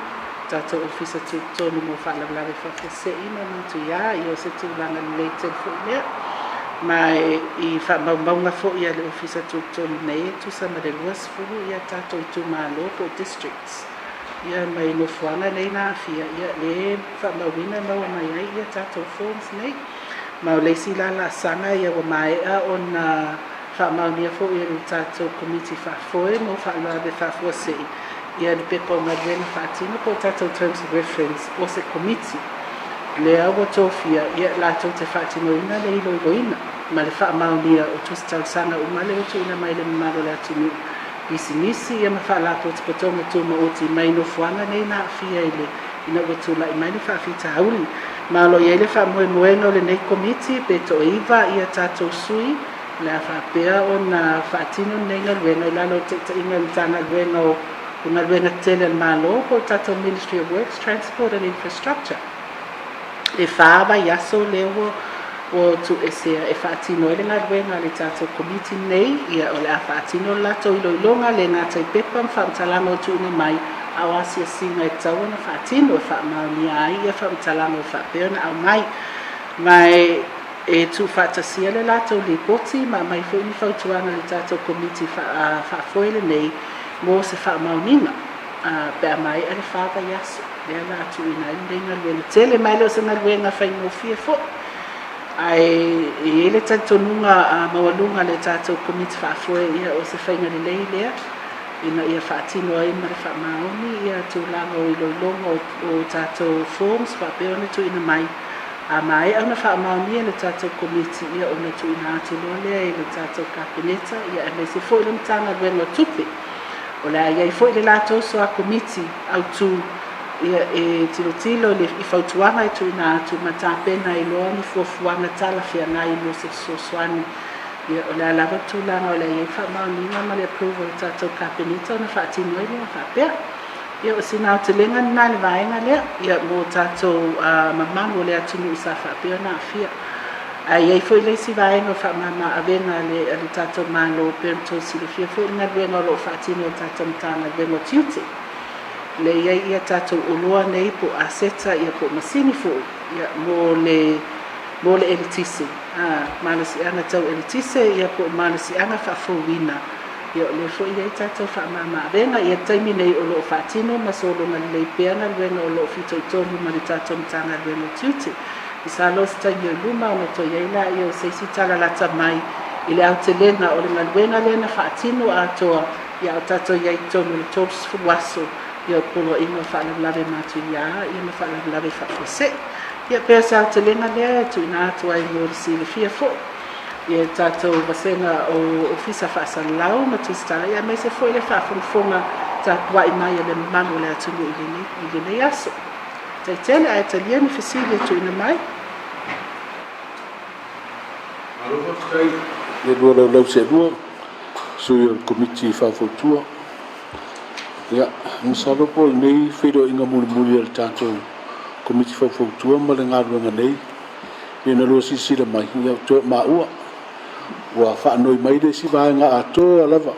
tatou Ofisa Tutotonu mo Faalavelave Faafuasei ma Matuia, ia o se tulaga lelei tele foi lea. Ma i faamaumauga foi a le Ofisa Tutotonu nei e tusa ma le 20 ia tatou itumalo po o districts ia mai nofoaga nei na aafia, ia le faamauina e maua mai ai ia tatou forms nei. Ma o le isi la laasaga ia ua maea ona faamaonia foi e le tatou Komiti Faafoe mo Faalavelave Faafuasei ia le pepa o galuega faatino po o tatou Terms of Reference o se Komiti lea ua tofia ia latou te faatinoina le iloiloina ma le faamaonia o tusi talosaga uma lea ua tuuina mai i le mamalu o le atunuu, pisinisi ia ma faalapotopotoga tumaoti mai nofoaga nei na aafia i le ina ua tulai mai le faafitauli. Ma o lo o i ai le faamoemoega o lenei Komiti pe toaiva ia tatou sui o le a faapea ona faatino lenei galuega i lalo o le taitaiga a le Matagaluega o Galuega Tetele a le Malo po o le tatou Ministry of Works, Transport and Infrastructure. E fa vaiaso lea ua ua tuuesea e faatino ai le galuega a le tatou Komiti nei, ia o le a faatino le latou iloiloga le gata i pepa ma faamatalaga ua tuuina mai, a o asiasiga e tatau ona faatino e faamaonia ai ia faamatalaga ua faapea ona aumai. Ma e tuufaatasia le latou lipoti ma aumai foi ni fautuaga i le tatou Komiti Faafoe lenei mo se faamaoniga pe a maea le fa vaiaso lea o le a tuuina ai lenei galuega tele. Ma e le o se galuega faigofie foi, ae e i ai le talitonuga maualuga a le tatou Komiti Faafoe ia o se faiga lelei lea ina ia faatino ai ma le faamaoni ia tulaga o iloiloga o tatou forms faapea ona tuuina mai. A maea ona faamaonia e le tatou Komiti, ia ona tuuina atu loa lea i le tatou Kapeneta, ia aemaise foi le Matagaluega o Tupe. O le a i ai foi le latou soa Komiti autu, ia e tilotilo i le i fautuaga e tuuina atu ma tapena ai loa ni fuafuaga talafeagai mo se fesoasoani. Ia o le a lava le tulaga o le a i ai le faamaoniga ma le approval a le tatou Kapeneta ona faatino ai lea faapea. Ia, o sina aotelega lena i le vaega lea, ia, mo tatou mamalu o le atunuu sa faapea ona aafia. Ae i ai foi le isi vaega o faamama avega a le, a le tatou Malo, pei ona outou silafia foi le galuega o lo o faatino e le tatou Matagaluega o Tiute. Lea e i ai ia tatou oloa nei po o aseta ia po o masini foi, ia, mo le, mo le eletise, a, malosiaga tau eletise, ia po o malosiaga faafouina. Ia o lea foi e i ai tatou faamama-avega. Ia le taimi nei o lo o faatino ma sologa lelei pea galuega o lo o fitoitonu ma le tatou Matagaluega o Tiute. Masalo o se taimi o i luma ona toe i ai laia o se isi tala lata mai i le aotelega o le galuega lea na faatino atoa ia o tatou i ai i totonu o le 30 aso ia o Poloaiga o Faalavelave Matuia ia ma Faalavelave Faafuasei. Ia, pei o se aotelega lea e tuuina atu ai mo le silafia foi i le tatou vasega o Ofisa Faasalalau ma Tusitala, ia aemaise foi le faafogafoga tapuai mai a le mamalu o le atunuu i lenei, i lenei aso. Faafetai tele, ae talia ni fesili e tuuina mai. Malo faafetai i le lua laulau seelua, sui o le Komiti Faufautua. Ia, masalo po o lenei feiloaiga mulimuli a le tatou Komiti Faufautua ma le galuega nei, ia na lua silasila mai, ia toe maua, ua faanoi mai le isi vaega atoa lava.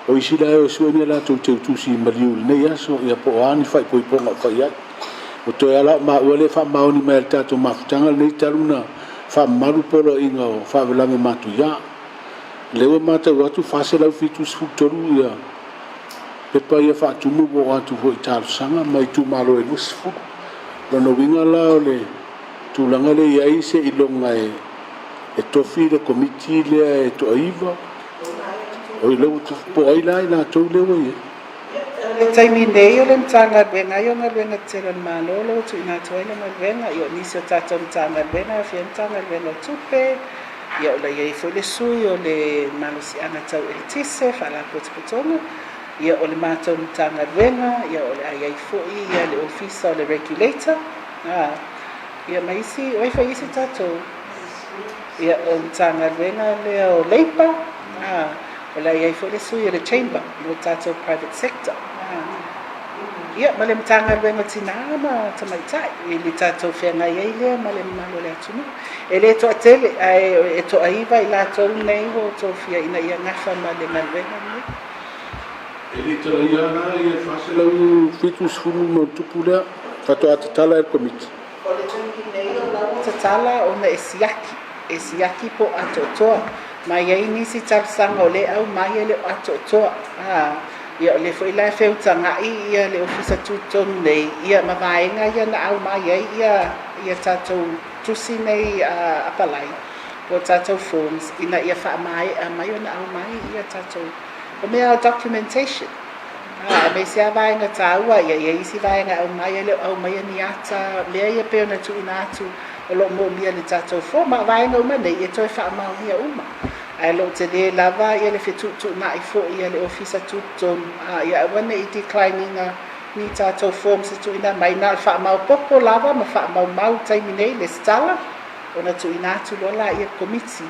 O isi la e o e sue ni a latou teutusi i maliu i lenei aso, ia po o a ni faaipoipoga o fai ai. Ua toe ala o maua le faamaoni mai a le tatou mafutaga lenei talu na faamamalu poloaiga o faalavelave matuia. Lea ua matau atu 473 ia pepa ia faatumu ua oo atu foi i talosaga mai itumalo e 20. Lona uiga la o le tulaga lea e i ai seiloga e tofi le komiti lea e toaiva, oi lea ua tofi, po o ai la i latou lea ua i ai. O le taimi nei o le Matagaluega ai o Galuega Tetele a le Malo o lo o tuuina atu ai le galuega i o nisi o tatou Matagaluega e aofia ai Matagaluega o Tupe, ia o la i ai foi le sui o le Malosiaga Tau Eletise, Faalapotopotoga, ia o le matou Matagaluega, ia o le a i ai foi ia le Ofisa o le Regulator, a, ia ma isi, o ai foi isi tatou, ia o le Matagaluega lea o Leipa, a, o le a i ai foi le sui o le Chamber mo tatou private sector. Ia, ma le Matagaluega o Tina ma Tamaitai i le tatou feagai ai lea ma le mamalu o le atunuu. E le toatele, ae e toaiva i latou nei ua tofia ina ia gafa ma le galuega lenei. E le talaia la ia 470 ma ona tupu lea faatoa tatala e le Komiti. O le taimi nei o la ua tatala ona e siaki, e siaki po o atoatoa. Ma e i ai nisi talosaga o lea e aumai e le o atoatoa. A, ia o lea foi la e feutaga'i ia le Ofisa Tutotonu nei ia ma vaega ia na aumai ai ia ia tatou tusi nei a apalai po o tatou forms ina ia faamae'a mai ona aumai ia tatou o mea o documentation. A, aemaise lava vaega taua, ia e i ai isi vaega e aumai e le o aumaia ni ata, mea ia pei ona tuuina atu o lo o moomia i le tatou form. A o vaega uma nei, e toe faamaonia uma. Ae o lo o tele lava ia le fetuutuunai foi a le Ofisa Tutotonu, a, ia aua ne i decline ina ni tatou forms e tuuina mai, na o le faamaopoopo lava ma faamaumau i le taimi nei lesitala, ona tuuina atu loa laia i le Komiti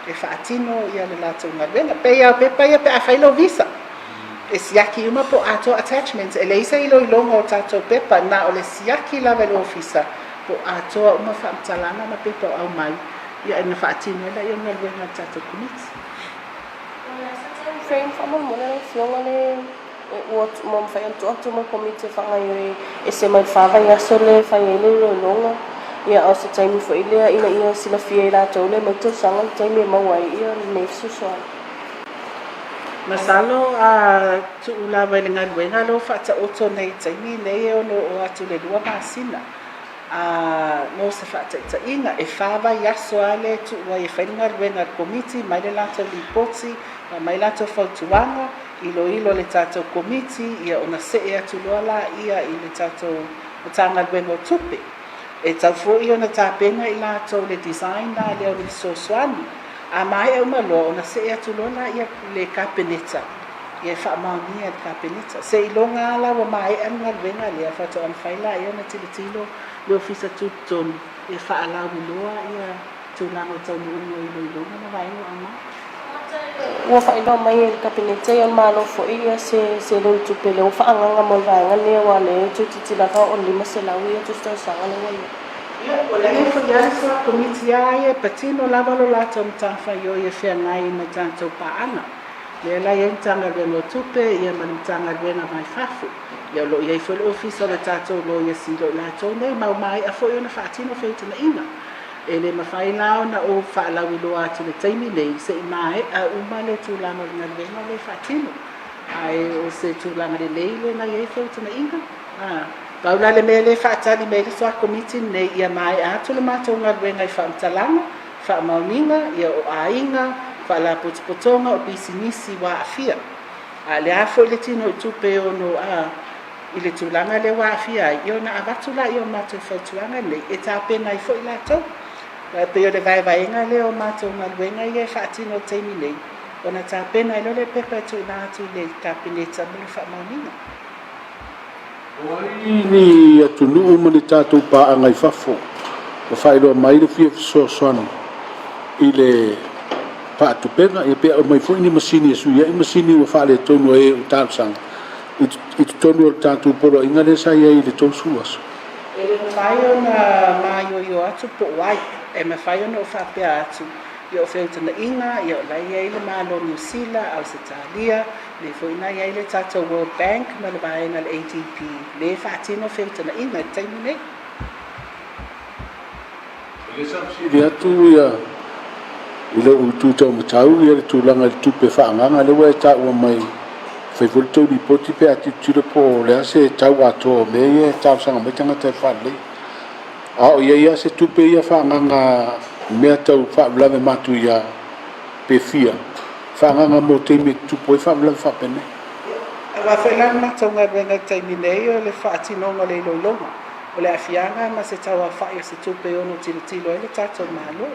e faatino ia le latou galuega. E pei lava o pepa ia pe a fai lou visa. E siaki uma po o atoa attachments, e leai se iloiloga o tatou pepa, na o le siaki lava e le ofisa po o atoa uma faamatalaga ma pepa o aumai, ia ona faatino ai lea o le galuega a le tatou Komiti. O le a se time frame faamolemole lau Afioga le ua mafai ona tuu atu ma le Komiti e faagaoioi ese mai le fa vaiaso le fai ai le iloiloga, ia a o se taimi foi lea ina ia silafia e i latou le mai tausaga le taimi e maua ai ia lenei fesoasoani. Masalo a tuu lava i le galuega lea ua faataoto nei i taimi nei e ono oo atu i le lua masina. A mo se faataitaiga, e fa vaiaso lava le tuu ai e fai le galuega a le Komiti, mai le latou lipoti, aumai latou fautuaga, iloilo e le tatou Komiti, ia ona see atu loa laia i le tatou Matagaluega o Tupe. E tatau foi ona tapena i latou le design la lea o le fesoasoani. A maea uma loa, ona see atu loa laia i le Kapeneta, ia e faamaonia e le Kapeneta. Seiloga lava la ua maea le galuega lea, faatoa mafai laia ona tilotilo le Ofisa Tutotonu e faalauiloa ia tulaga o taunuuga o iloiloga ma vaega o aumai. Ua faailoa mai e le Kapeneta ia o le Malo foi ia se seleni tupe lea ua faaagaaga mo le vaega lenei aua o lea e toeitiiti lava o le 500 ia tusi tausaga lea ua i ai. Ia, o la e foi lava le Komiti lava ia e patino lava lo latou matafaioi e feagai ma tatou paaga. Lea la e i ai le Matagaluega o Tupe ia ma le Matagaluega mai Fafo. Ia o lo o i ai foi le Ofisa o le tatou Loia Sili o i latou nei ma ua maea foi ona faatino feutagaiga. E le mafai la ona ou faalauiloa atu i le taimi nei se i maea uma le tulaga o le galuega lea e faatino. Ae o se tulaga lelei lea na i ai feutagaiga. A, pau la le mea lea e faatali mai ai le Soa Komiti lenei ia maea atu le matou galuega i faamatalaga, faamaoniga, ia o aiga, faalapotopotoga, o pisinisi ua aafia. A o le a foi le tino i tupe e ono, a, I le tulaga lea ua aafia ai, ia ona avatu lea o matou fautuaga nei e tapena ai foi latou. Aua e pei o le vaevaega lea o matou galuega ia e faatino i le taimi nei, ona tapena ai loa lea o le pepa e tuuina atu i le Kapeneta mo le faamaoniga. O ai ni atunuu ma ni tatou paaga i fafo ua faailoa mai le fia fesoasoani i le faatupega, ia pe aumai foi ni masini e sui ai masini ua faaletonu a e ua talosaga i totonu o le tatou poloaiga lea sa i ai i le 30 aso? E le mafai ona maioio atu po o ai. E mafai ona ou faapea atu, ia o feutagaiga, ia o la e i ai le Malo o Niu Sila, Ausetalia, lea foi na i ai le tatou World Bank ma le vaega a le ADB, lea e faatino feutagaiga i le taimi nei. O lea sa fesili atu ia i lou itu taumatau ia le tulaga i le tupe faaagaaga lea ua e taua mai, fai foi le tou lipoti pe a tilotilo po o le a se tau atoa o mea ia e talosaga mai tagata e faalelei. A o i ai lava se tupe ia faaagaaga mea tau faalavelave matuia pe fia faaagaaga mo taimi e tutupu ai faalavelave faapenei. Aua foi la le matou galuega i le taimi nei o le faatinoga o le iloiloga o le aafiaga ma se tauaofai o se tupe e ono tilotilo ai le tatou Malo.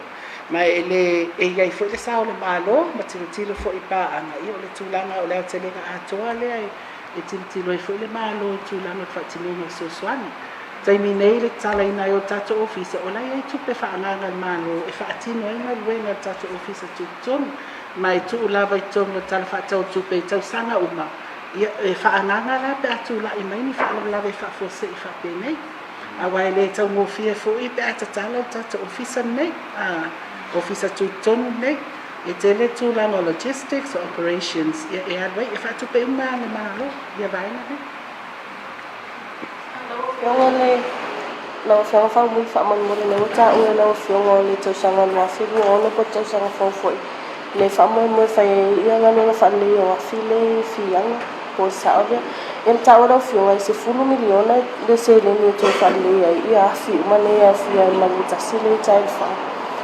Ma e le e i ai foi le sao o le Malo ma tilotilo foi i paaga, ia o le tulaga o le aotelega atoa lea e tilotilo ai foi le Malo i tulaga o le faatinoga o fesoasoani. Taimi nei i le tatalaina ai o le tatou ofisa, o la e i ai tupe faaagaaga a le Malo e faatino ai galuega a le tatou ofisa tutotonu, ma e tuu lava i totonu o le Tala Faatatau o Tupe i tausaga uma, ia, e faaagaaga la pe a tulai mai ni faalavelave faafuasei faapenei. Aua e le taugofie foi pe a tatala le tatou ofisa lenei, ofisa tutotonu lenei. E tele tulaga o logistics, o operations, ia e alu ai, e faatupe uma lava e le Malo ia vaega nei. Lau Afioga le Lau Afioga Faumui faamolemole lea ua taua e lau Afioga o le tausaga 2026 po o le tausaga fou foi le faamoemoe e fai ai ia galuega faalelei o afi le i Fiaga po o le sao lea. Ia na taua e lau Afioga e $10 miliona le seleni e toe faalelei ai ia afi uma nei e aofia ai ma le tasi lea i Taelefaga,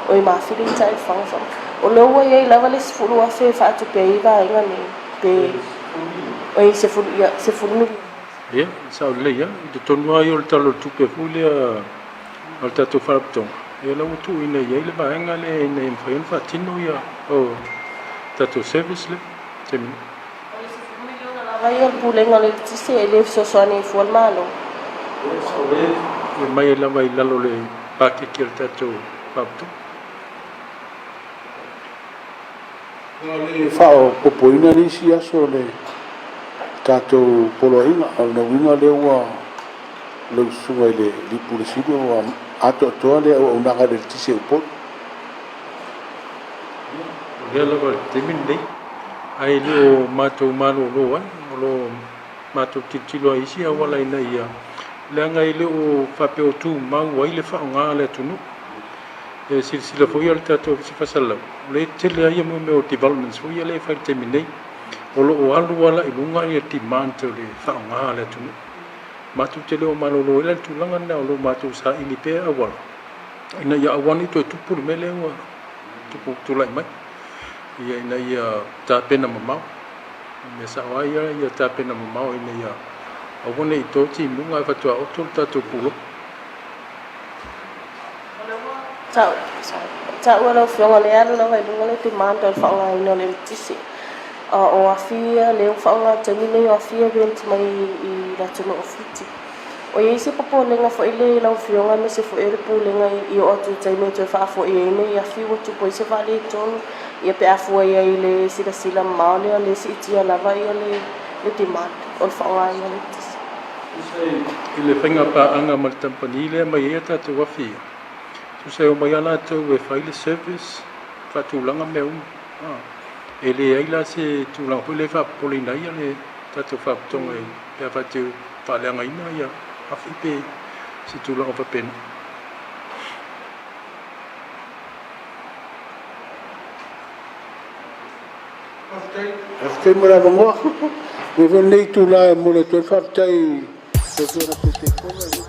oi ma afi lea i Taelefaga faamolemole. O lea ua i ai lava le $10,000 e faatupe ai vaega nei pe oi sefulu ia $10 miliona. Ia, e sao lelei lava. I totonu lava ia o le Tala o le Tupe foi lea a le tatou Faalapotopotoga, ia o la ua tuuina i ai le vaega lea ina ia mafai ona faatino ia o tatou service lea i le taimi nei. O le $10 miliona lava ia o le Pulega o le Eletise e le fesoasoani ai fua le Malo. Ia, e sao lelei, e aumai ai lava i lalo o le paketi a le tatou Faalapotopotoga. Na o le faaopoopoina le isi aso o le tatou poloaiga, o lona uiga lea ua lau susuga i le Alii Pule Sili ua atoatoa le auaunaga i le eletise i Upolu. O lea lava i le taimi lenei, ae le o matou malolo ai, o lo o matou tilotilo ai i isi auala ina ia, leaga e le o faapea o tumau ai le faaaoga a le atunuu. E silasila foi le tatou Ofisa Faasalalau, o lea e tele lava ia mea o developments foi ia lea e fai i le taimi nei, o lo o alu lava la i luga ia demand o le faaaoga a le atunuu. Matou te le o malolo ai la i le tulaga lena, o lo o matou saili pea auala ina ia aua ne i toe tupu le mea lea ua tupu tulai mai, ia ina ia tapena mamao. O le mea sao lava ia, ia tapena mamao ina ia aua ne i to timuga ae faatoa oto le tatou puloku. Taua lau Afioga, lea e alu lava i luga le demand o le faaaogaina o le eletise. O afi ia lea ua faaaoga i le taimi lenei, o afi ia e rent mai i le atunuu o Fiti. O i ai se popolega foi lea i lau Afioga aemaise foi o le Pulega i oo atu i le taimi e toe faafoi ai nei afi ua tupu ai se faaletonu, ia pe a fua i ai i le silasila mamao lea o lea e siitia lava le demand o le faaaogaina o le eletise. Tusa i le faiga paaga ma le kamupani lea mai ai a tatou afi ia, tusa e omai lava latou e fai le service, faatulaga mea uma. E leai la se tulaga foi lea e faapopoleina ai le tatou faalapotopotoga pe a faapea e faaleagaina ia afi pe se tulaga faapena. Faafetai mo le avanoa. Avea foi lenei itula e momoli atu ai le faafetai i lau Afioga i le Taitaifono.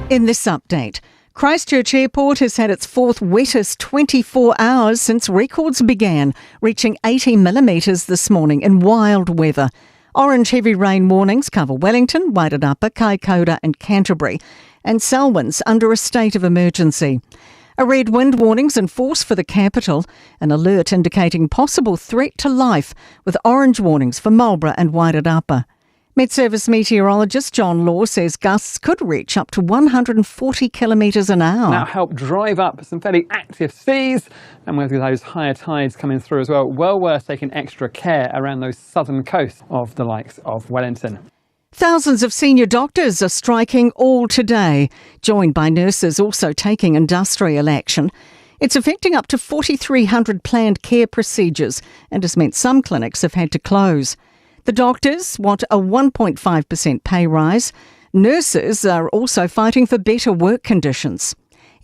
In this update, Christchurch Airport has had its fourth wettest 24 hours since records began, reaching 80 millimetres this morning in wild weather. Orange heavy rain warnings cover Wellington, Wairarapa, Kaikoura and Canterbury, and Selwyn's under a state of emergency. A red wind warning's in force for the capital, an alert indicating possible threat to life, with orange warnings for Marlborough and Wairarapa. Met Service meteorologist John Law says gusts could reach up to 140 kilometres an hour. Now help drive up some fairly active seas, and with those higher tides coming through as well, well worth taking extra care around those southern coasts of the likes of Wellington. Thousands of senior doctors are striking all today, joined by nurses also taking industrial action. It's affecting up to 4,300 planned care procedures and has meant some clinics have had to close. The doctors want a 1.5% pay rise. Nurses are also fighting for better work conditions.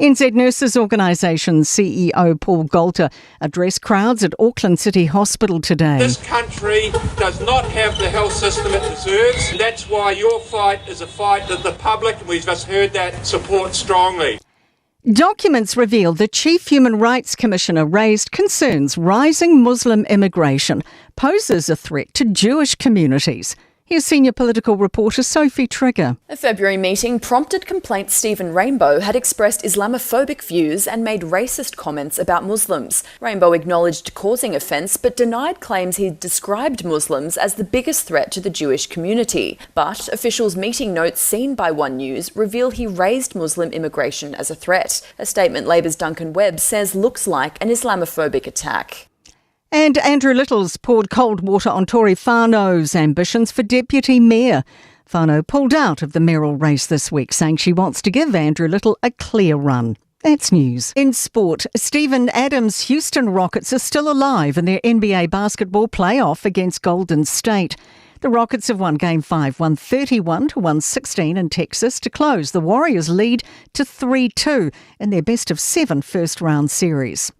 NZ Nurses Organisation CEO Paul Golter addressed crowds at Auckland City Hospital today. This country does not have the health system it deserves. That's why your fight is a fight that the public, and we've just heard that, support strongly. Documents reveal the Chief Human Rights Commissioner raised concerns rising Muslim immigration poses a threat to Jewish communities. Here's senior political reporter Sophie Trigger. A February meeting prompted complaints Stephen Rainbow had expressed Islamophobic views and made racist comments about Muslims. Rainbow acknowledged causing offence but denied claims he described Muslims as the biggest threat to the Jewish community. But officials' meeting notes seen by One News reveal he raised Muslim immigration as a threat. A statement Labour's Duncan Webb says looks like an Islamophobic attack. And Andrew Little's poured cold water on Tory Whanau's ambitions for deputy mayor. Whanau pulled out of the mayoral race this week, saying she wants to give Andrew Little a clear run. That's news. In sport, Stephen Adams' Houston Rockets are still alive in their NBA basketball playoff against Golden State. The Rockets have won Game 5, 131 to 116 in Texas to close the Warriors' lead to 3-2 in their best of 7 first-round series.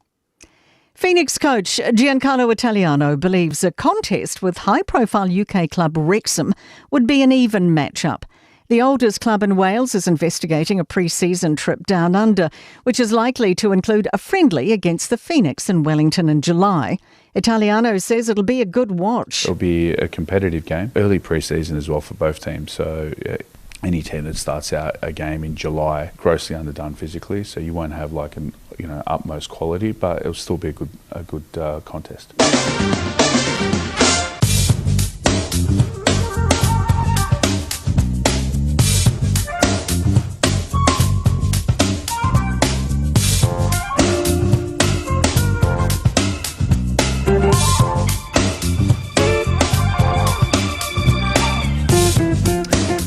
Phoenix coach Giancarlo Italiano believes a contest with high-profile UK club Wrexham would be an even matchup. The oldest club in Wales is investigating a pre-season trip down under, which is likely to include a friendly against the Phoenix in Wellington in July. Italiano says it'll be a good watch. It'll be a competitive game, early pre-season as well for both teams, so any team that starts out a game in July grossly underdone physically, so you won't have like an utmost quality, but it'll still be a good contest.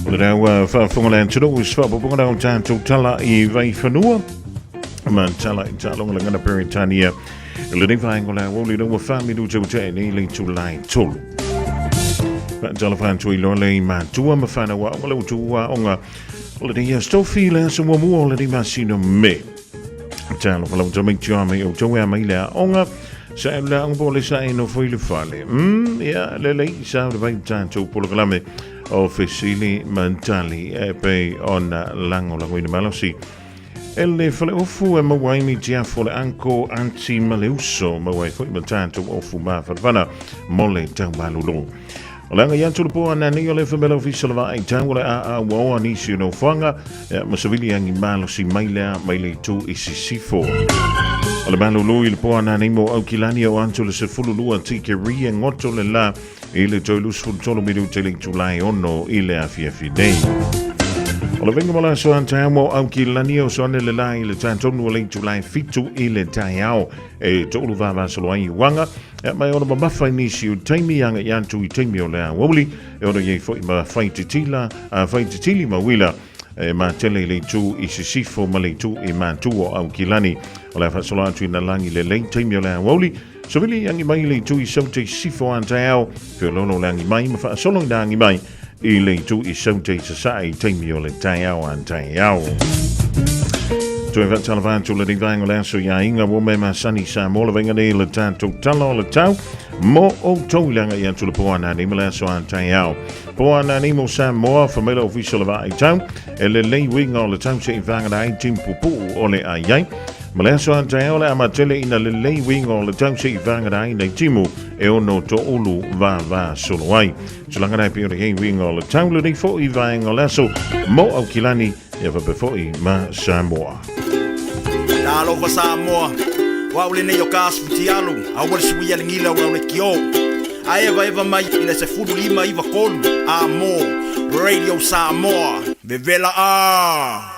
O le rau whaafonga le atunuu i whaapoponga rau tātou tala i Vaifanua. Ma tala i tālonga le ngana Peretania. Le nei vaenga o le aoli le ua whaamiru tau te nei le tūlai tolu. Tala whantu i loa le i mātua ma whanau a onga le utua onga. O le nei astofi le asa mua mua o le nei masina me. Talo whalau tau mei tua mei o tau ea mai le a onga. Sa e le anga po le sa e no foi le fale. Ia, le lei sa le vai tātou polokalame o Fesili Mantali e pe ona lango lango ina malosi. E le fale ofu e maua imi tiafo le anko anti maleuso maua e foi ma tātou ofu mawhanawhana mo le tau malulu. O le anga ian tulu po ana nei o le whamela ofisa le vaai tau o le a a waoa nisi o nofoanga ma savili angi malosi mai lea mai le tū i sisifo. O le malulu i le po ana nei mo aukilani o antu le sefulu lua tike ria ngoto le la i le toi lusu tolu miru te le tūlai ono i le afiafi nei. O le venga mola so anta mo au ki lani o so ane le lai le tantonu o le tūlai fitu i le taiao e tōlu vava solo ai wanga e mai ona mamafa i nisi o taimi anga i antu i taimi o le awauli e ona iei foi ma whai te tila a whai te tili ma wila e ma tele le tū i sisifo ma le tū i mātua au ki lani o le whasolo atu i na langi le lei taimi o le awauli so vili angi mai le tū i sau te sifo anta ao whiololo le angi mai ma whaasolo i na angi mai i le tū i sau te sasae taimi o le taiao an taiao. Toe faatalofa atu lenei vaega o le aso i aiga ua mea masani i Samoa le vaiga nei le tatou tala o le tau mo outou i le agai atu le po a nanei ma le aso a taeao. Po a nanei mo Samoa, fa mai le ofisa o le vaai tau, e lelei uiga o le tau se i vagana ai timu pupuu o le ai ai. Ma le aso a taeao le amatele ina lelei uiga o le tau se i vagana ai nei timu e ono toulu vava solo ai. Tulaga nei pei o le hei uiga o le tau lenei foi vaega o le aso mo Aukilani Ia faapea foi ma Samoa. Talofa Samoa, o au lenei o ka asu fitialu, aua le suia le gila o le kio. A eva eva mai i le 15 93 a mo Radio Samoa. Vevela a!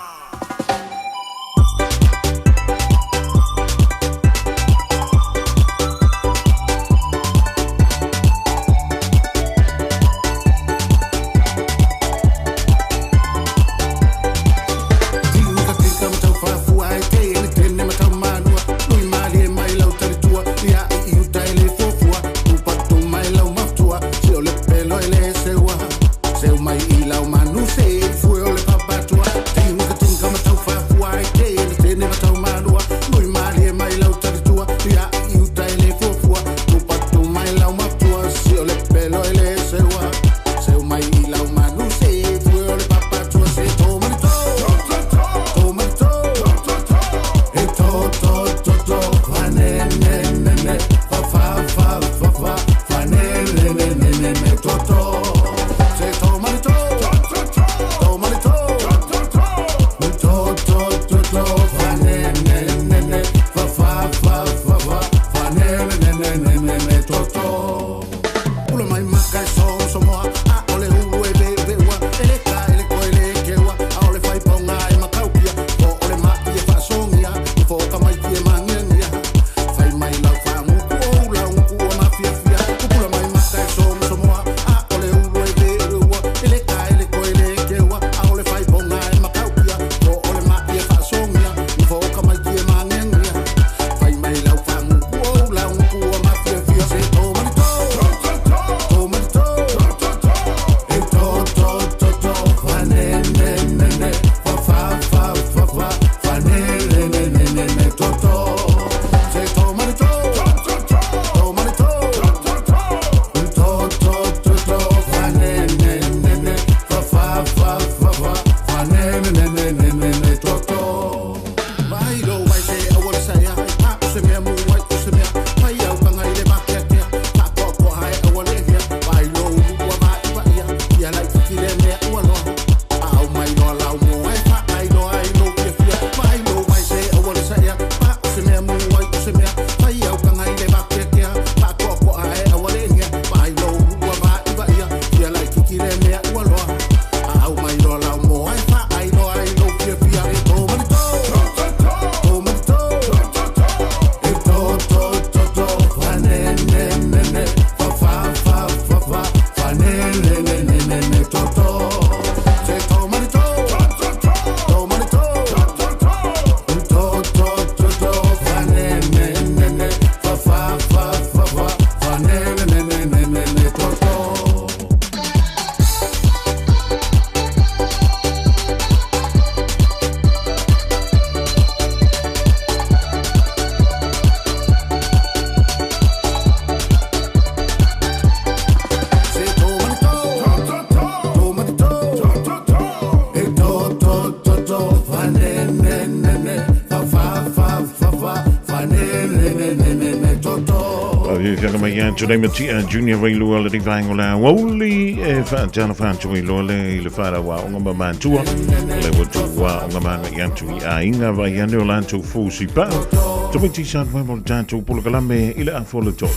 Today Matia Junior Vailua le vaenga o le aoauli e faatalofa atu ai loa le i le whārau aoga ma mātua le ua tuua aoga maga i atu i aiga vai ane o latou fusi pao tamaiti sa mai mo le tatou polokalame i le afa o le tolu.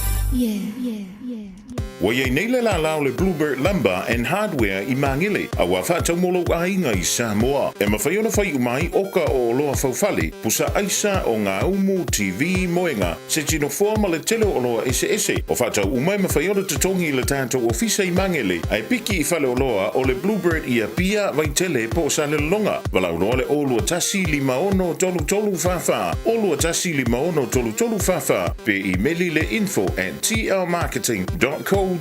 Ua iai nei le lala o le Bluebird Lumber and Hardware i Magele, a ua faatau mo lou aiga i Samoa. E mafai ona fai uma ai oka o oloa faufale, pusa aisa, o gaumu, TV, moega, se tinofoa ma le tele o oloa eseese. O faatau uma e mafai ona totogi i le tatou ofisa i Magele, ae piki i faleoloa o le Bluebird i Apia, Vaitele po o Salelologa. Valaau loa le 021 56 33 44, 021 56 33 44, pe imeli le info at tlmarketing.co.nz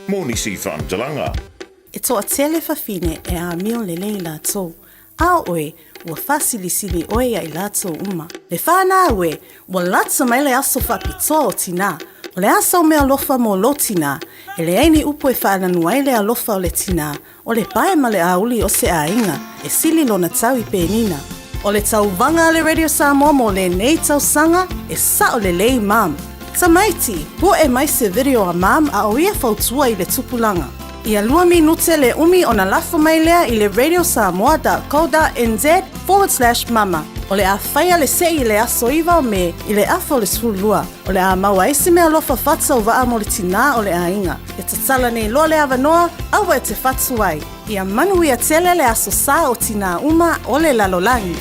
mo nisi faamatalaga. E toatele fafine e amio lelei latou. A o oe, Ua faasilisili oe iā i latou uma. Le whanau e, ua lata mai le aso faapitoa o tinā. O le a sau meaalofa mo lou tinā? E leai ni upu e faalanu ai le alofa o le tinā, o le pae ma le auli o se aiga, e sili lona tau i penina. O le tauvaga a le Radio Samoa mo lenei tausaga, e sao lelei mum. Tamaiti, pu'e mai se video a mum a o ia fautua i le tupulaga. Ia lua minute le umi ona lafo mai lea i le radiosamoa.co.nz/mama. O le a faia le se'i i le aso 9 o Me i le afa o le 12. O le a maua ai se meaalofa faatauvaa mo le tinā o le aiga. E tatala nei loa le avanoa, aua e te fatu ai. Ia manuia tele le aso sa o tinā uma o le lalolagi.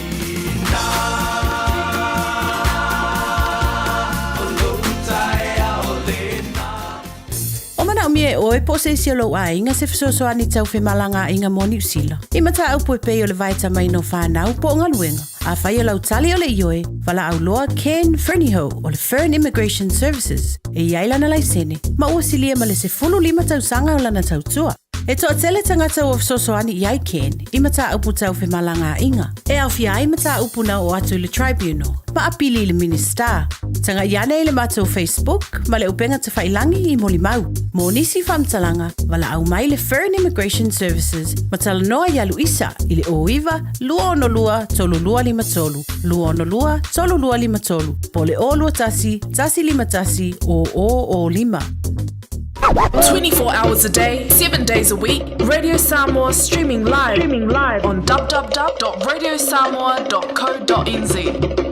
O manaomia e oe po o se isi o lou aiga se fesoasoani tau femalagaaiga mo Niu Sila. I mataupu e pei o le vaetamaina o fanau po o galuega. Afai o lau tali o le ioe, valaau loa Ken Fernihough o le Fern Immigration Services e i ai lana laisene ma ua silia ma le 15 tausaga o lana tautua. E toatele tagata ua fesoasoani i ai Ken i mataupu tau femalagaaiga, e aofia ai mataupu na oo atu i le Tribunal ma apili i le Minisita. Tagai ane i le matou Facebook ma le upega tafailangi i molimau. Mo nisi faamatalaga, valaau mai le Fern Immigration Services ma talanoa iā Luisa i le 09 262 3253, 262 3253, po o le 021 151 0005. 24 hours a day, 7 days a week, Radio Samoa streaming live, streaming live on www.radiosamoa.co.nz.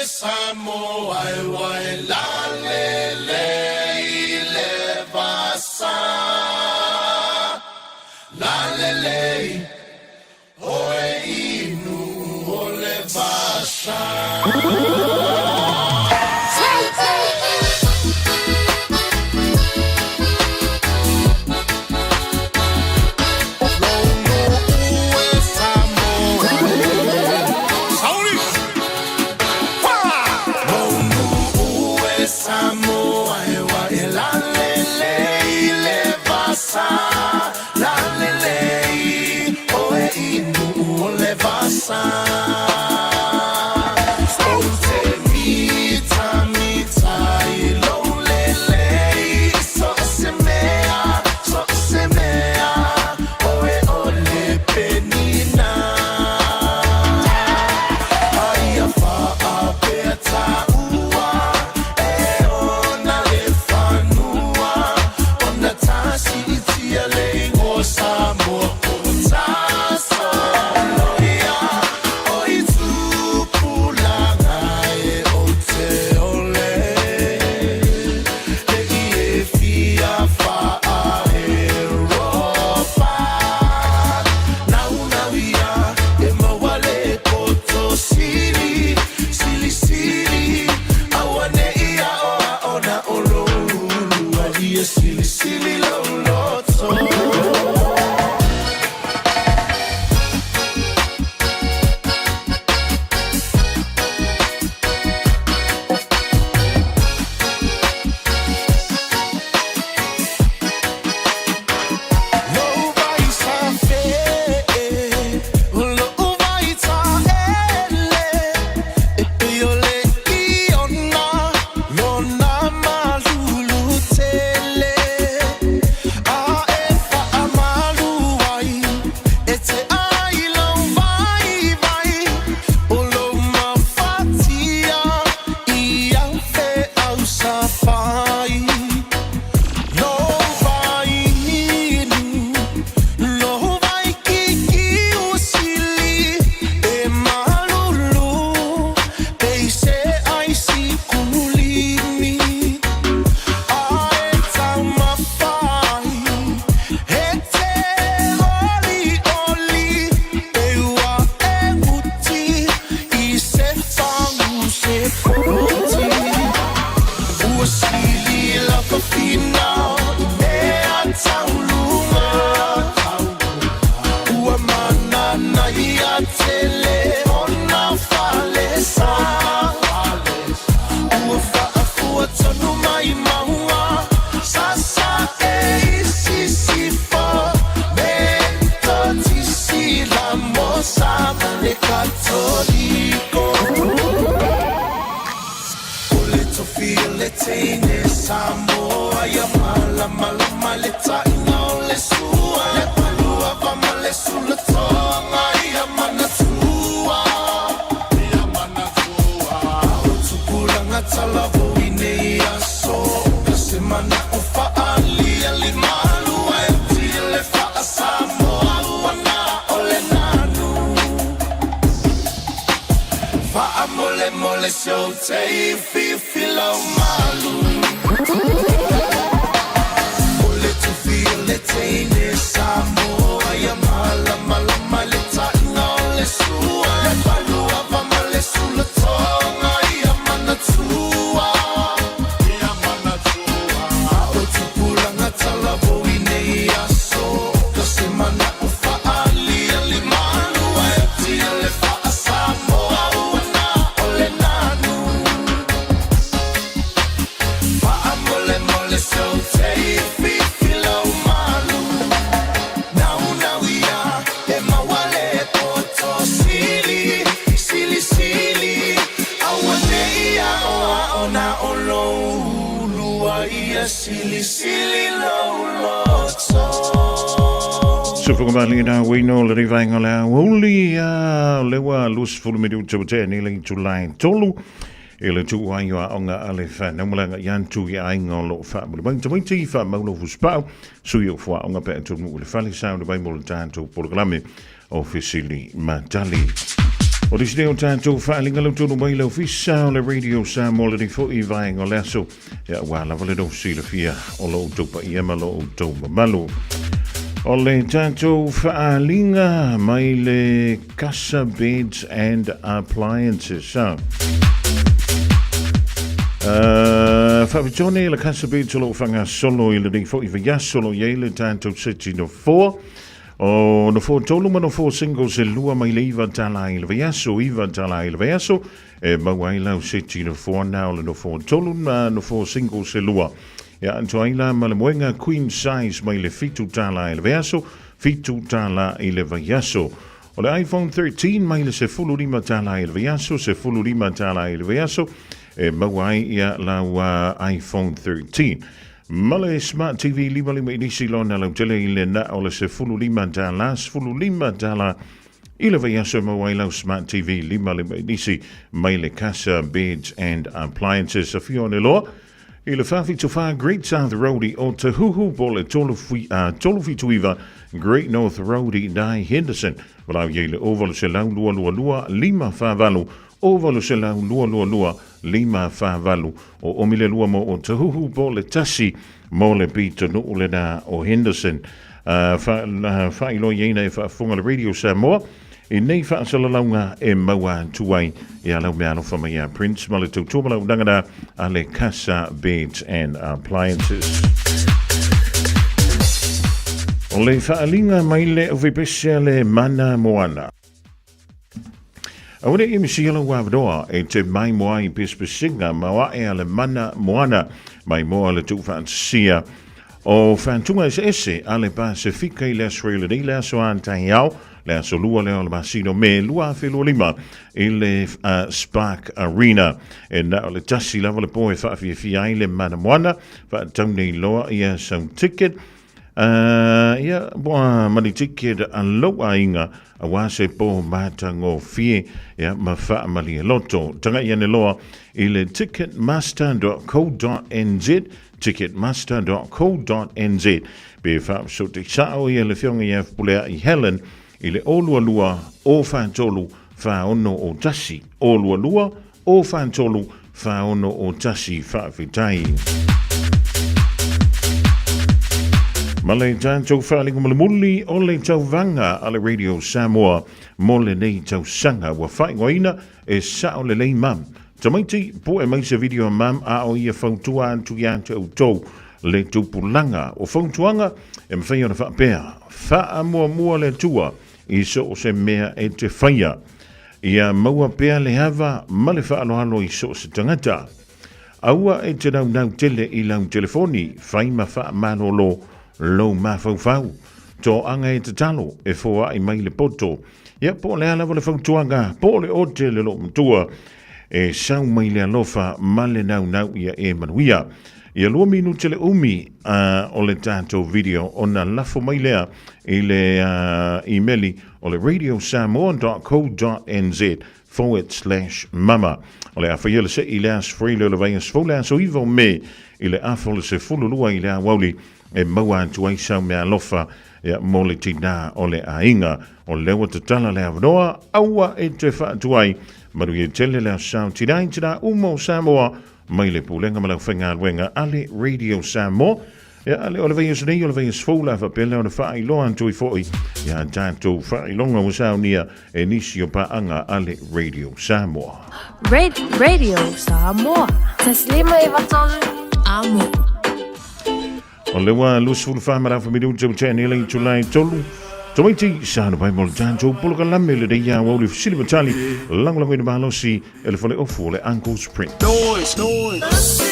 Samoa e wa e lalele i le vasa. Lalele oe inu o le vasa. Vaenga le aoauli a le ua 20 minute o tea nei le itula e tolu e le tuu ai o aoga a le whanau malaga i antu i aiga o loo faamuli mai tamaiti i faamaulo fuspau sui o fuaoga pe atunuu i le fale sa o le vai mo le tatou polokalame o fesili ma tali. O le sine o tātou whaaliga lau tonu mai lau fisa o le Radio Samoa le nei foi vaenga o le aso. Ia ua lava le nou silafia o lo outou paia ma lo outou mamalu. O le tātou whaaliga mai le Casa Beds and Appliances. Ha. Whaapitone le Casa Beds o lo whangasolo i le nei foi vaiaso lo iei le tātou seti no 4. O nofoa tolu ma nofoa singles e lua mai le $9 i le vaiaso, $9 i le vaiaso, e maua ai lau seti nofoa na o le nofoa tolu ma nofoa singles e lua. Ia atoa ai la ma le moega queen size mai le $7 i le vaiaso, $7 i le vaiaso. O le iPhone 13 mai le $15 i le vaiaso, $15 i le vaiaso, e maua ai ia lau iPhone 13. Ma le Smart TV 55 inisi lona lautele i le na o le $15, $15 i le vaiaso e maua ai lau Smart TV 55 inisi mai le Casa Beds and Appliances. Afio ane loa i le 474 Great South Road i Otahuhu po le 379 Great North Road i Nye Henderson. Walau iai le 0800 222 548 0800 222 548 o omi le lua mo Otahuhu po le tasi mo le pitonuu lena o Henderson. Faailoa iaina e faafofoga le Radio Samoa i nei faasalalauga e maua atu ai ia lau mea alofa mai ia Prince ma le tautua ma lau nagana a le Casa Beds and Appliances. O le faaaliga mai le aufaipesia le Mana Moana. Aua ne i misi lau avanoa e te maimoa ai pesepesega ma o ae a le mana moana maimoa le tuufaatasia o faatuga eseese a le Pasefika i le aso i lenei le aso a taeao le aso lua lea o le masina o Me 2025 i le Spark Arena. E na o le tasi lava le po e faafiafia ai le mana moana faatau nei loa ia sau ticket Ia, boa ma le ticket a lou aiga, aua se po matagofie, ia, ma faamalie loto. Tagai ane loa i le ticketmaster.co.nz, ticketmaster.co.nz, pe faafesotai sao ia le afioga ia Fepuleai Helen i le 022 043 4601, 022 043 4601. Faafetai. Ma le tatou faaliga mulimuli o le tauvaga a le Radio Samoa mo lenei tausaga ua faaigoaina e Sao Lelei Mum. Tamaiti, poe mai se video a Mum a o ia fautua atu ia te outou le tupulaga. O fautuaga e mafai ona faapea, faamuamua le Atua i so o se mea e te faia. Ia maua pea le ava ma le faaaloalo i so o se tagata. Aua e te naunau tele i lau telefoni, fai ma faamalolo lou mafaufau. Toaga e tatalo e foai mai le poto. Ia po o le a lava le fautuaga, po o le ote le loomatua, e sau mai le alofa ma le naunau ia e manuia. Ia lua minute le umi o le tatou video ona lafo mai lea i le imeli o le radiosamoa.co.nz forward slash mama. O le a faia le sei i le aso Faraile o le vaiaso fou le aso 9 o Me i le afa o le 12 i le aoauli e maua atu ai sau meaalofa ia, mo le tinā o le aiga. O lea ua tatala le avanoa, aua e te faatuai. Manuia tele le aso sao tinā i tinā uma o Samoa mai le Pulega ma le Aufaigaluega a le Radio Samoa. Ia, ale o le vaiaso nei, o le vaiaso fou la faapea lea ona faailoa atu ai foi ia tatou faailoga ua saunia e nisi o paaga a le Radio Samoa. Radio Samoa. 153 Amo. O le ua 24 ma le afa minute o tea nei itula e tolu. Tamaiti, sa na pai mo le tatou polokalame le nei au le fesili ma tali lagolagoina malosi e le fale ofu o le Uncle's Print. Noise, noise.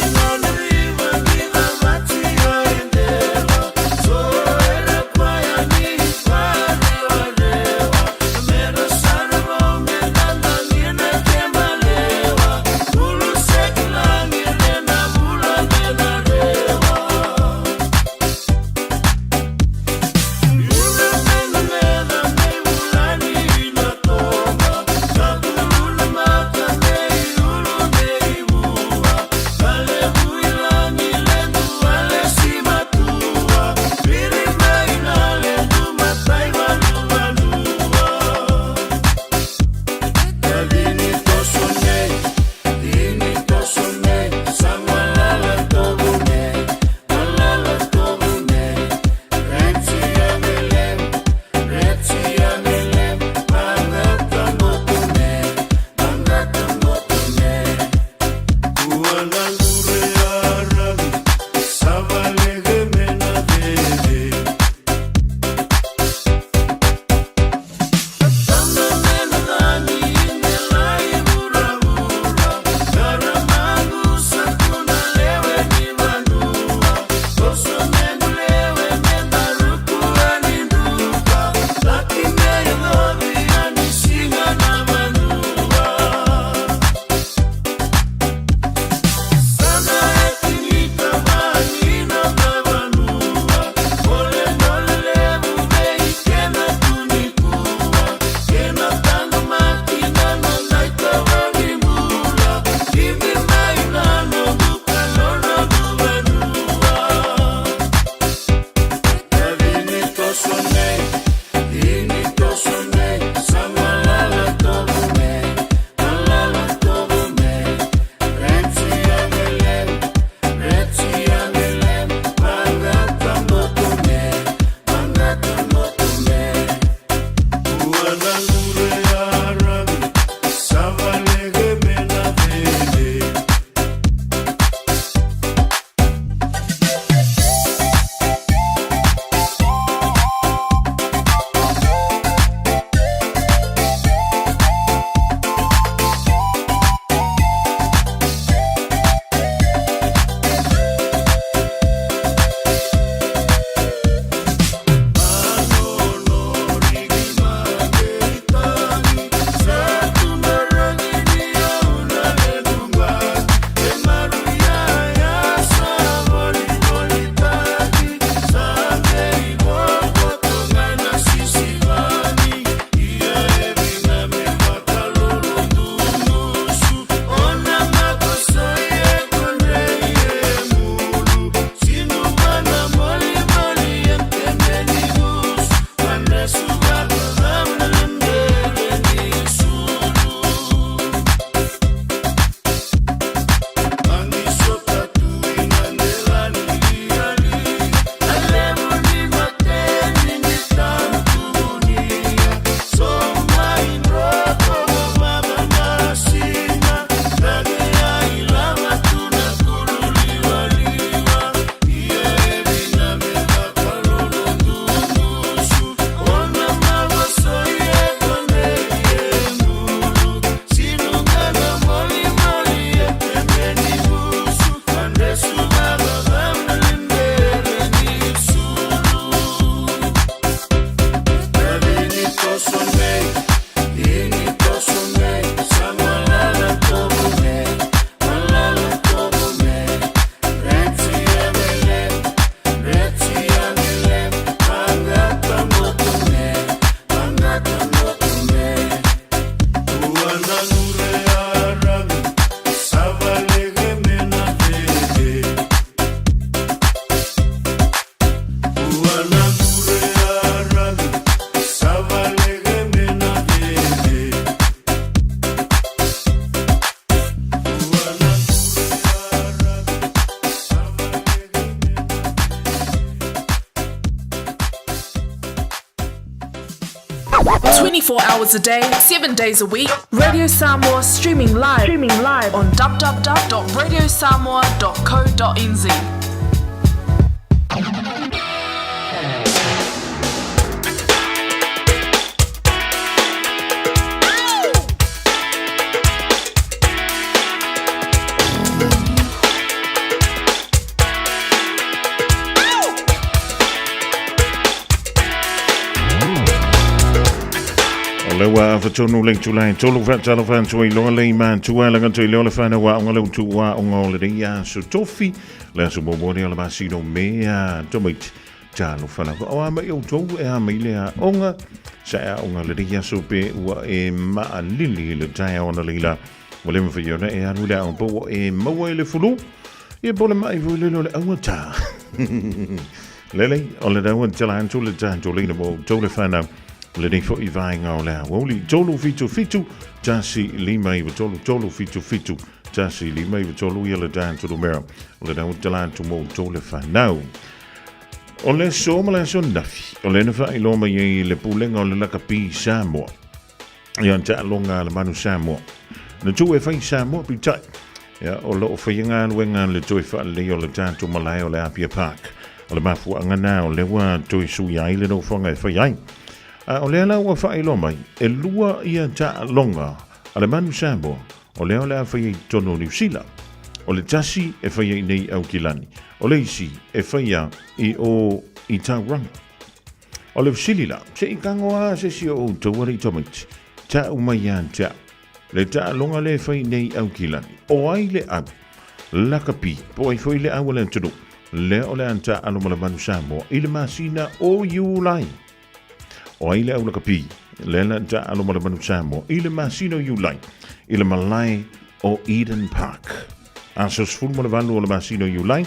24 hours a day, 7 days a week. Radio Samoa streaming live, streaming live on www.radiosamoa.co.nz. O le ua afatonu le itula e tolu faatalofa atu ai loa le matua laga toe leo le fanau aoga le utu aoga o lenei aso tofi le aso muamua lea o le masina o Me a tamaiti talofa lava o a mai outou e a mai le aoga sa e aoga lenei aso pe ua e maalili i le taeao analeila ua le mafai ona e alu i le aoga po ua e maua i le fulu ia po o le ma'i foi lele o le augatā. Lelei, o le raua tala atu le tatou leina mo outou le whanau. Lenei foi vaenga o le aoauli. 377 1 5 9 3 3 7 7 1 5 9 3 ia le tatou numera. O le raua tala atu mo outou le whanau. O le aso ma le aso nafi, o lena faailoa mai ai le pulega o le lakapi Samoa. Ia taaloga a le Manu Samoa. Na tuu e fai Samoa peitai. Ia, o lo o faia galuega le toe faalelei o le tatou malae o le Apia Park. O le mafuaaga na o lea ua toe suia ai le nofoaga e fai ai. A o lea la ua faailoa mai, e lua ia taaloga a le Manu Samoa o lea o le a faia i totonu o Niu Sila. O le tasi e faia i nei Aukilani, o le isi e faia i o i Tauranga. O le fesili la, se i tago lava se isi o outou alii tamaiti, tau mai ia te au, le taaloga lea e fai nei i Aukilani, o ai le au lakapi, po o ai foi le au a le atunuu, lea o le a taaalo ma le Manu Samoa i le masina o Iulai? O ai le au lakapi, lea o le a taaalo ma le Manu Samoa i le masina o Iulai i le malae o Eden Park? Aso 18 o le masina o Iulai,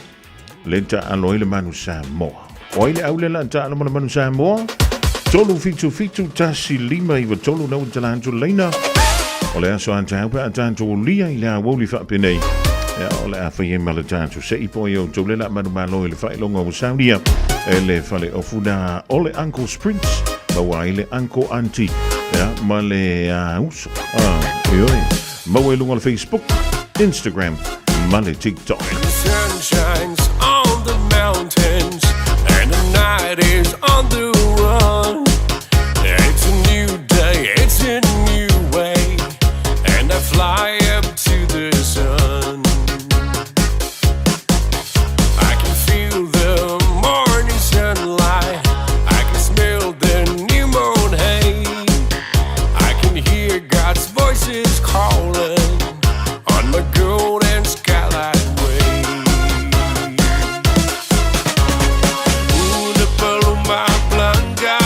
le taaalo ai le Manu Samoa. O ai le au lea la taaalo ma le Manu Samoa? 377 1593 na ua tala atu le laina. O le aso a taeao pe a tatou lia i le aoauli faapenei. Ia, o le a fai ai ma le tatou se'i po ai outou le la manumalo i le faailoga ua saunia e le fale ofuna o le Uncle Sprints maua ai le Uncle Auntie ia, ma le uso. Ah, ioe. Maua i luga o le Facebook, Instagram ma le TikTok. The sun shines on the mountains and the night is on the run. It's a new day, it's a new way, and I fly up to the sun. I can feel the morning sunlight, I can smell the new moon hay. I can hear God's voices calling on my golden skylight way. Una paloma blanca.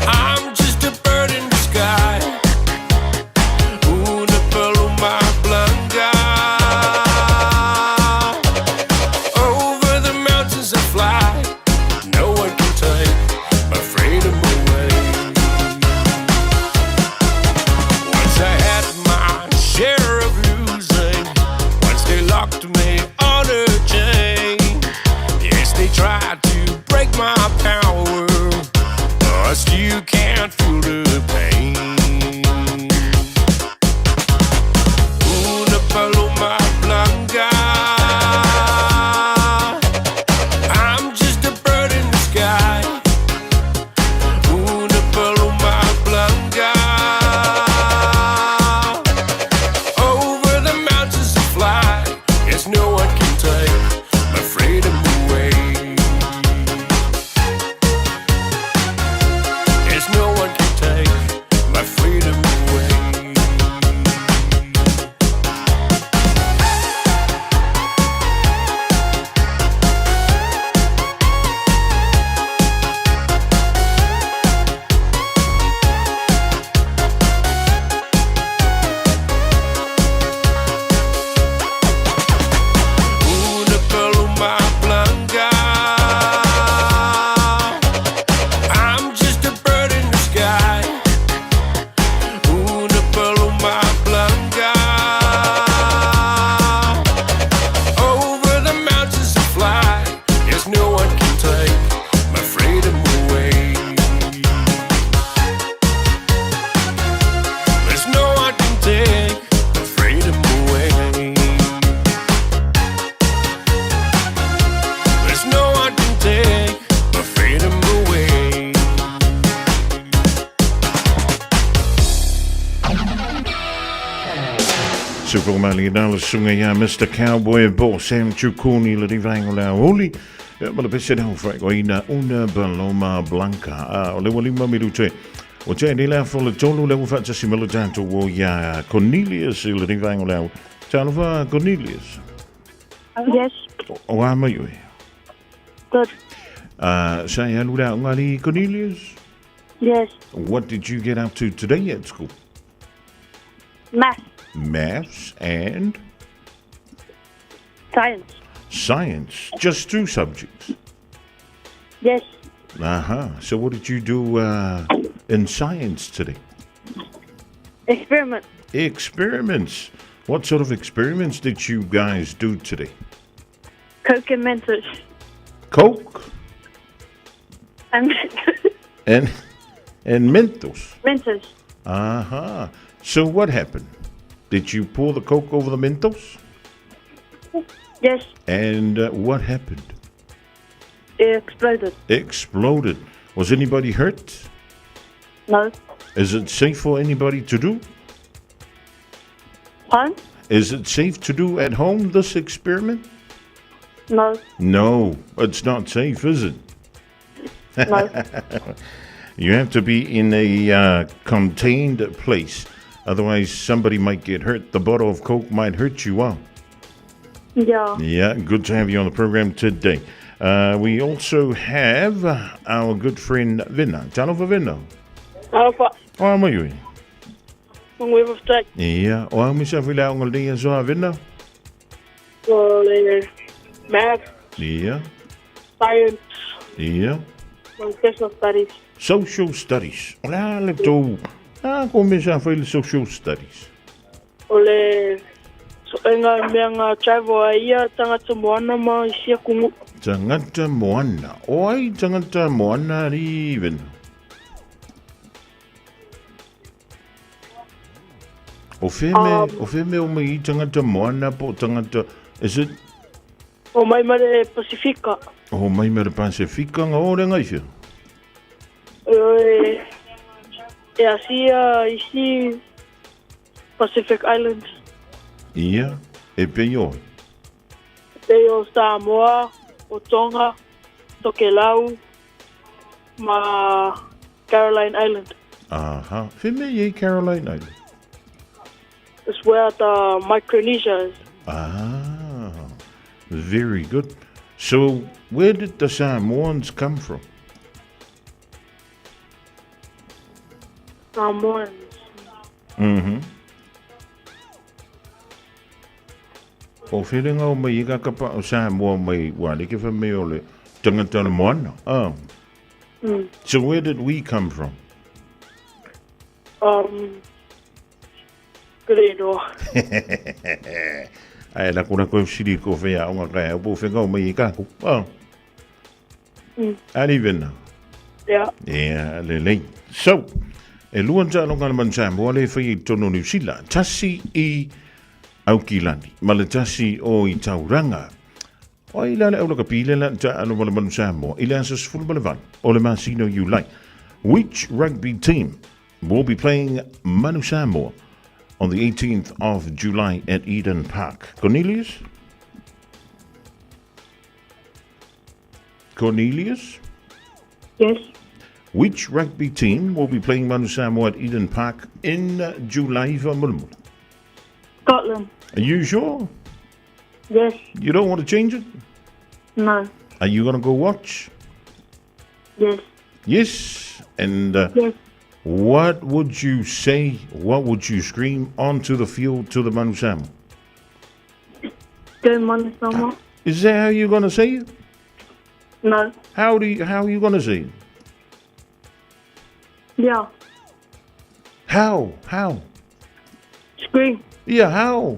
I'm just a bird in the sky. Una paloma blanca. Over the mountains I fly. No one can take my freedom away. Super mali na le sunga ia Mr. Cowboy po Sam Chukuni le rivaingo le aoli. Ia ma le pese na ufai ko ina una paloma blanca. A o le walima minute. O te ni le afo le tolu le ufa tasi melo tanto o ia Cornelius i le rivaingo le au. Talofa Cornelius. Yes. O a mai oi. Good. Sa e alu le ngari Cornelius? Yes. What did you get up to today at school? Math. Maths and? Science. Science. Just two subjects? Yes. Uh-huh. So what did you do in science today? Experiment. Experiments. What sort of experiments did you guys do today? Coke and Mentos. Coke? And And, and Mentos? Mentos. Uh-huh. So what happened? Did you pour the Coke over the Mentos? Yes. And what happened? It exploded. Exploded. Was anybody hurt? No. Is it safe for anybody to do? Pardon? Is it safe to do at home, this experiment? No. No, it's not safe, is it? No. You have to be in a contained place. Otherwise, somebody might get hurt. The bottle of Coke might hurt you, huh? Yeah. Yeah, good to have you on the program today. We also have our good friend Vina. Talofa Vina. Talofa. O a mai ui. Mangui faftai. Yeah, o a misa fui lea onga lea soa Vina. O le math. Yeah. Science. Yeah. Social studies. Social studies. O lea le tau. A ko misa fui le social studies. O le soenga mea ngā travel a ia tangata moana ma i sia kungu. Tangata moana. O ai tangata moana ri Vina. O wheme, o wheme o mai tangata moana po tangata, is it? O mai mare Pasifika. O mai mare Pasifika nga o renga ifia? E, e asia isi Pacific Islands. Ia, e pei oi? Pei o Samoa, o Tonga, Tokelau, ma Caroline Island. Aha, wheme i Caroline Island? It's where the Micronesia is. Ah, very good. So, where did the Samoans come from? Samoans. Mm-hmm. O whiringa o mai ika kapa o Samoa mai wale ke wha me o le tangata le moana. Ah. Mm. So where did we come from? Gredo. Ai la kura koe siri ko whea o ngā kai au po whenga o mai i kāku. Oh. Ali vena. Yeah. Yeah, le lei. So, e lua nta no ngā man Samoa le whai i tono New Zealand. Tasi i Aukilani. Ma le tasi o i Tauranga. O i lale au laka pile la ta alo ma le manu Samoa. I le asas fulu ma le valu. O le masino Iulai. Which rugby team will be playing Manu Samoa on the 18th of July at Eden Park? Cornelius? Cornelius? Yes. Which rugby team will be playing Manu Samoa at Eden Park in July for Mulmul? Scotland. Are you sure? Yes. You don't want to change it? No. Are you going to go watch? Yes. Yes. And Yes. What would you say, what would you scream onto the field to the Manu Samoa? Go Manu Samoa. Is that how you're going to say it? No. How are you going to say it? Yeah. How? How? Scream. Yeah, how?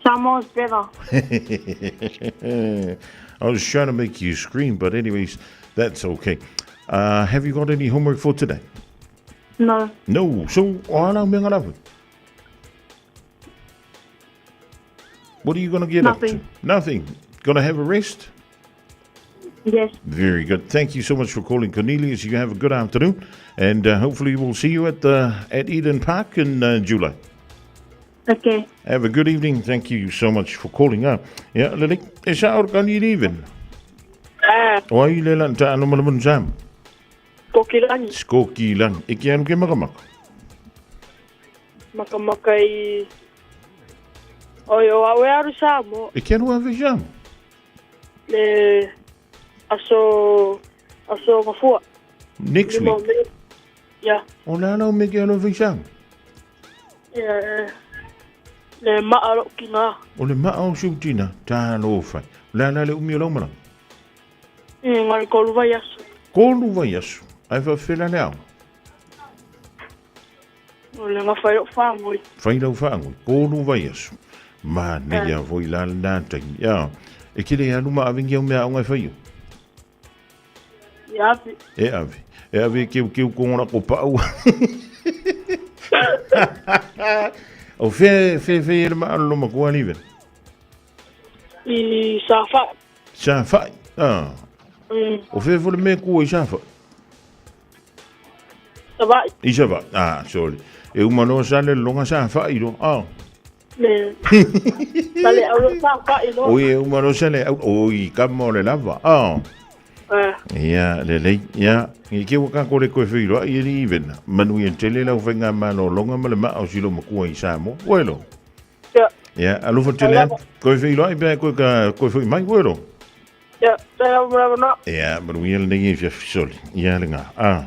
Samoa's better. I was trying to make you scream, but anyways, that's okay. Have you got any homework for today? No. No. So, what are you going to get Nothing. up to? Nothing. Going to have a rest? Yes. Very good. Thank you so much for calling, Cornelius. You have a good afternoon, and hopefully we'll see you at the at Eden Park in July. Okay. Have a good evening. Thank you so much for calling. Yeah, Lily, e sa or kan even. Ah. O ai le lan ta anu mana mun sam. Skokilangi. Skokilangi. E ki anu ke makamaka. Makamaka i... Oi, o au e aru Samoa. E ki anu ave Samoa? Le aso aso mafua. Next week. Yeah. O la lau me ke alo Samoa? Yeah. Le maa lo ki ngā. O le maa o siutina, tā lo whai. La la le umi o lau mala. Ngā le kolu vai aso. Kolu vai aso. Ai whawhela le ao. O le ngā whai o whaangoi. Whai lau whaangoi. Kolu vai aso. Ma nei a voi la nā tangi. Ia. E kere alu ma awengi au mea au ngai whai o. E ave. E ave. E ave keu keu ko ngora ko pau. O fe fe fe e le maa loma kua live. I sa whai. Sa whai. Ah. O fe fo le me kua i sa whai. Sa whai. I sa whai. Ah, sorry. E umano sa le longa sa whai ro. Ah. Le. Sa le au sa whai ro. Oi e umano sa le au. Oi, kamo le lava. Ah. Ia, le lei, ia, i ke waka kore koe whiro i eri iwena. Manu i tele lau whainga malo longa ma le maa o silo makua i Samoa. Uelo. Ia. Ia, alofa tele atu. Koe whiro i pea koe ka koe whui mai, uelo. Ia, te au mrawa na. Ia, manu i ele nei e whiawhisoli. Ia le ngā. Ah.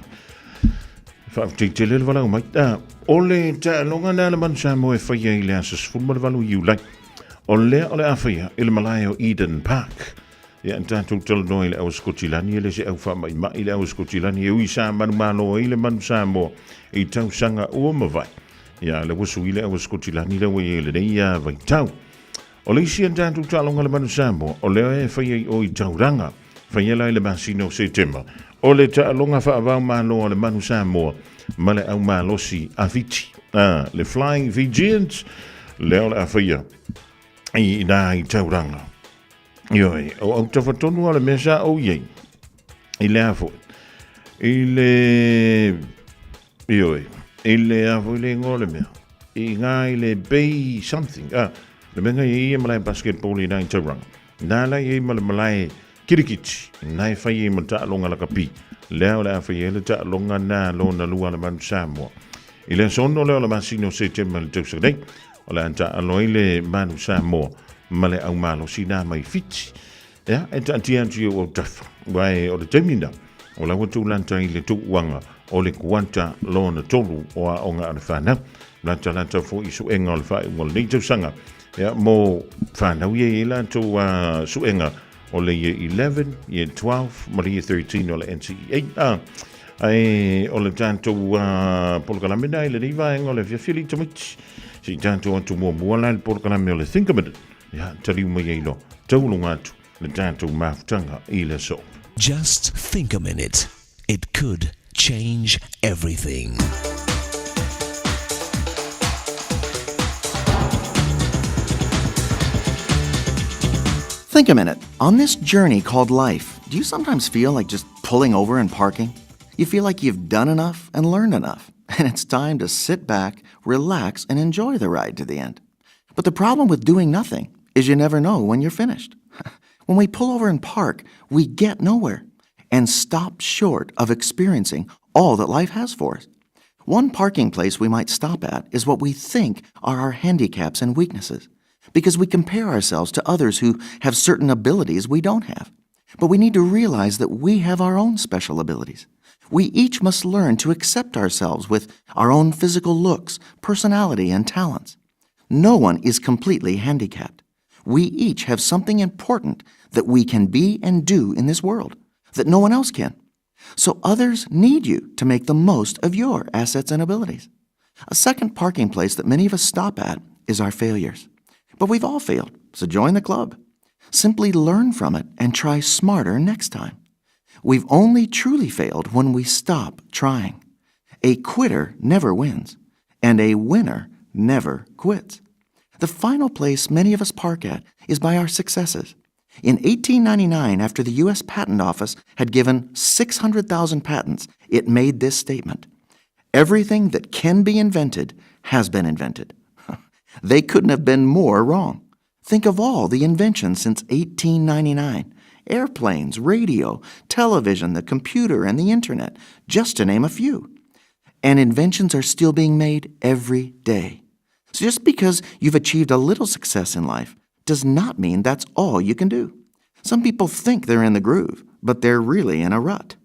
Whaafetei tele le walau mai. Ah, o le taaloga na le manu Samoa e whaia i le asa 18 Iulai. O lea o le a whaia i le malae o Eden Park. Ia, an tatou talanoa i le au Skotilani, e le se au faamaʻimaʻi le au Skotilani e ui sa manumalo ai le manu Samoa i tausaga ua mavae. Ia, le ua sui le au Skotilani le ua i ai lenei ia vaitau. O le isi an tatou taaloga le manu Samoa, o lea e fai ai o i Tauranga, fai ala i le masina o Setema. O le taaloga faavao malo a le manu Samoa ma le au malosi a Fiti, a, le Flying Fijians, lea o le a faia i ina i Tauranga. Ioe, o au tafa tonu a le mea sa ou iai. I le a foi. I le... Ioe, i le a foi le ingoa le mea. I ngā i le Bay something. Ah, le mea ngai e ia malae basketball i nā i Tauranga. Nā lai e ma le malae kirikiti. Nā e whai e ma taaloga lakapi. Lea o le a whai e le taaloga nā lona lua le manu Samoa. I le aso 6 lea o le masina o Setema i le tausaga nei, o le a taalo ai le Manu Samoa ma le aumalosi nā mai Fiti. Ea, e taatia atu i ou autafa, ua e o le taimi na, o la ua tūlata i le tuuanga o le kuata lona tolu o aoga a le whanau. Latalata foi i suenga o le faaiuga o lenei tausaga. Ea, mo whanau ia i latou a suenga o le year 11, year 12 ma le year 13 o le NCEA. A, ai o le tatou polokalame na i lenei vaega o le afiafi alii tamaiti. Se i tatou atu muamua la i le polokalame o le Think a Minute. Ia, taliu mai ai loa, taulunga atu le tatou mafutaga i le aso. Just think a minute. It could change everything. Think a minute. On this journey called life, do you sometimes feel like just pulling over and parking? You feel like you've done enough and learned enough, and it's time to sit back, relax, and enjoy the ride to the end. But the problem with doing nothing is you never know when you're finished. When we pull over and park, we get nowhere and stop short of experiencing all that life has for us. One parking place we might stop at is what we think are our handicaps and weaknesses, because we compare ourselves to others who have certain abilities we don't have. But we need to realize that we have our own special abilities. We each must learn to accept ourselves with our own physical looks, personality, and talents. No one is completely handicapped. We each have something important that we can be and do in this world that no one else can. So others need you to make the most of your assets and abilities. A second parking place that many of us stop at is our failures. But we've all failed, so join the club. Simply learn from it and try smarter next time. We've only truly failed when we stop trying. A quitter never wins, and a winner never quits. The final place many of us park at is by our successes. In 1899, after the U.S. Patent Office had given 600,000 patents, it made this statement Everything that can be invented has been invented. They couldn't have been more wrong. Think of all the inventions since 1899 airplanes, radio, television, the computer, and the internet, just to name a few. And inventions are still being made every day. So just because you've achieved a little success in life does not mean that's all you can do. Some people think they're in the groove, but they're really in a rut.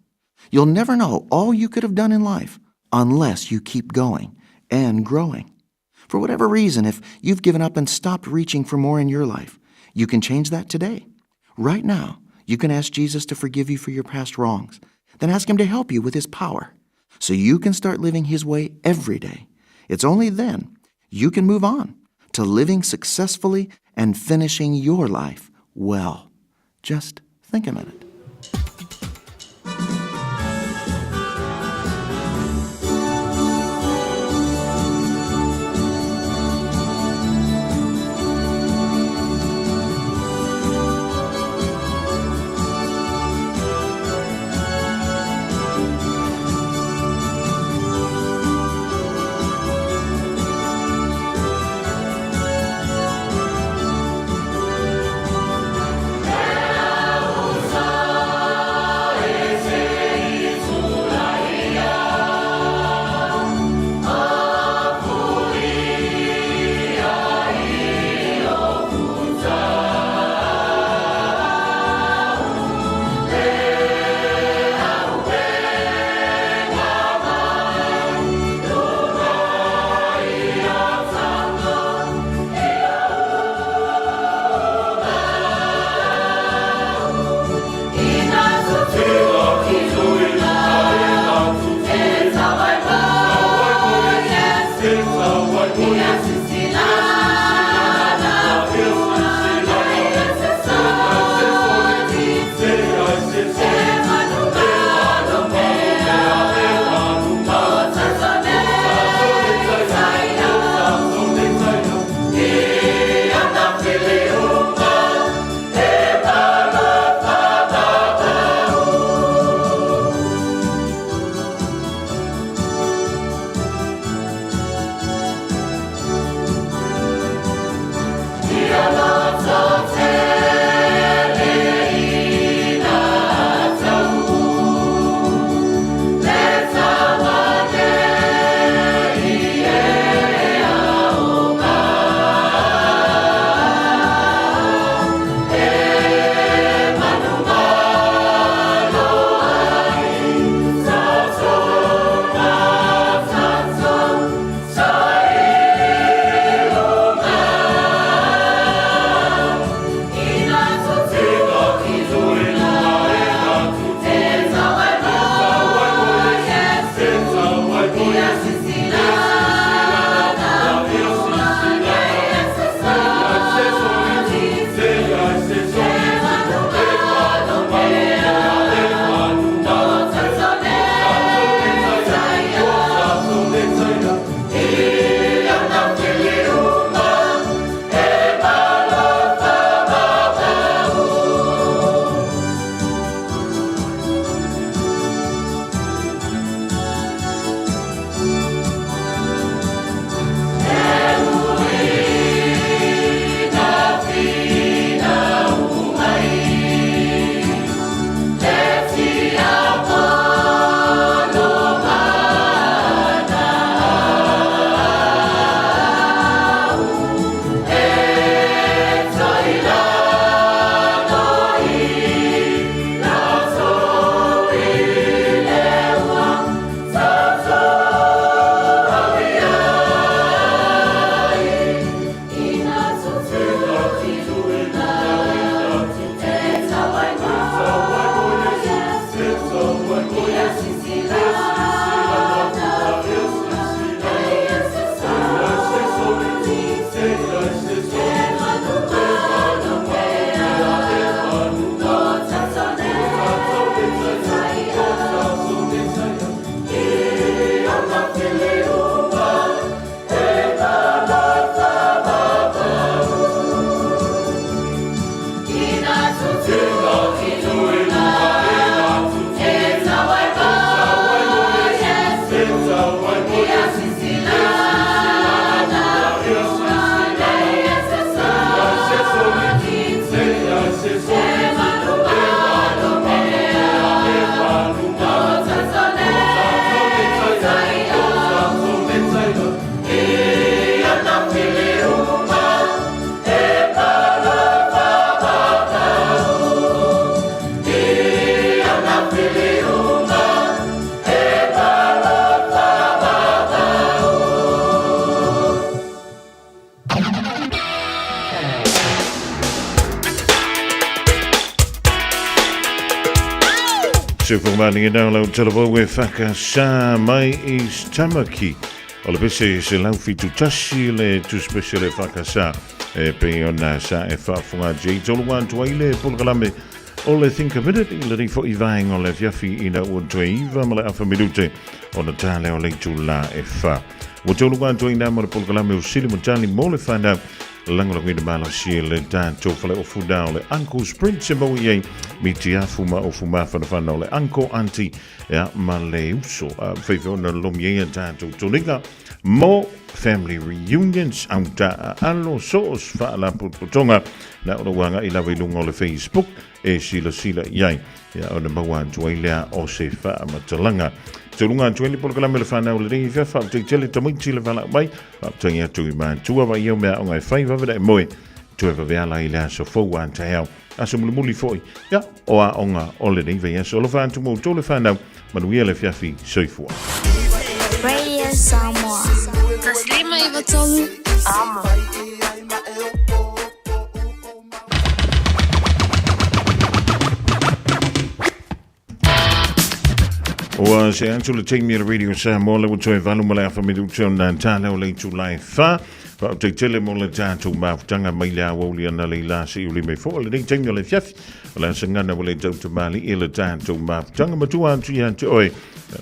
You'll never know all you could have done in life unless you keep going and growing. For whatever reason, if you've given up and stopped reaching for more in your life, you can change that today. Right now, you can ask Jesus to forgive you for your past wrongs. Then ask Him to help you with His power so you can start living His way every day. It's only then you can move on to living successfully and finishing your life well. Just think a minute. Se whakamaninga nā lau talavau e whakasā mai i Tamaki. O le pese se lau fitu tasi le tuspese le whakasā. E pe ona sa e whaafunga jei tolu atu ai le polokalame o le Think a Minute i le rifo i vaenga o le fiafi ina ua toe iva ma le afa minute o na tāle o le itu la e wha. Ua tolu atu ai nā mo le polokalame o sili mo tali mo le whanau lagolagoina malosi e le tatou faleofu o le Uncle's Prince e maua i ai mitiafu ma ofu mafanafana o le uncle auntie ia ma le uso faifeona lomi ai a tatou toliga mo family reunions autaa alo so o se faalapotopotoga na ona ua agaʻi lava i luga o le Facebook e silasila i ai ia ona maua atu ai lea o se faamatalaga. Toluga atu ai le polokalame le whanau le ringi fia whaaptai tamaiti le whalau mai whaaptai atu i mātua wa ia mea o ngai whai vave e moe toe vaveala i le aso fou a taeao aso mulimuli foi ia o a onga o le nei vai aso alofa atu mo tō le whanau manuia le fiafi soifua. Radio Samoa. Taslima i Vatolu. Amo. Ua se atu le taimi o le Radio Samoa le ua toe valu ma le afa minute o nā tāle o le itu lai wha. Wa o te tele mo le tātou mafutanga mai le awauli ana le ila se uli me fo. Le nei taimi o le fiafi. O le asangana o le tauta mali i le tātou mafutanga matua atu ia te oe.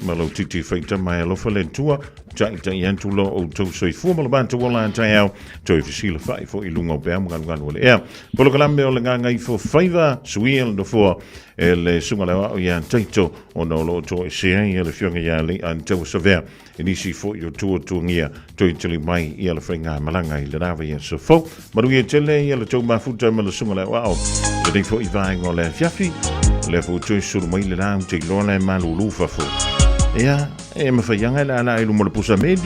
Ma lo titi whaita mai alofa le tua. Tai tai atu lo o tau soifua ma le mātou o la tai au. Toi fisila whai fo i lunga o pea mga lunga le ea. Polokalame o le ngā ifo whaiva suia le nofoa e le sunga le wao ia taito o na o to e se ai e le fionga ia le an tau savea e nisi fo i o tua tuangia toi tili mai i le whainga malanga i le rawa ia sa fo. Maru ia tele ia le tau mafuta ma le sunga le wao le nei fo i vaenga o le fiafi le fo toi suru mai le lau te iloa le malulu fafo. Ia e mawhaianga le ala e lumo le pusa meli.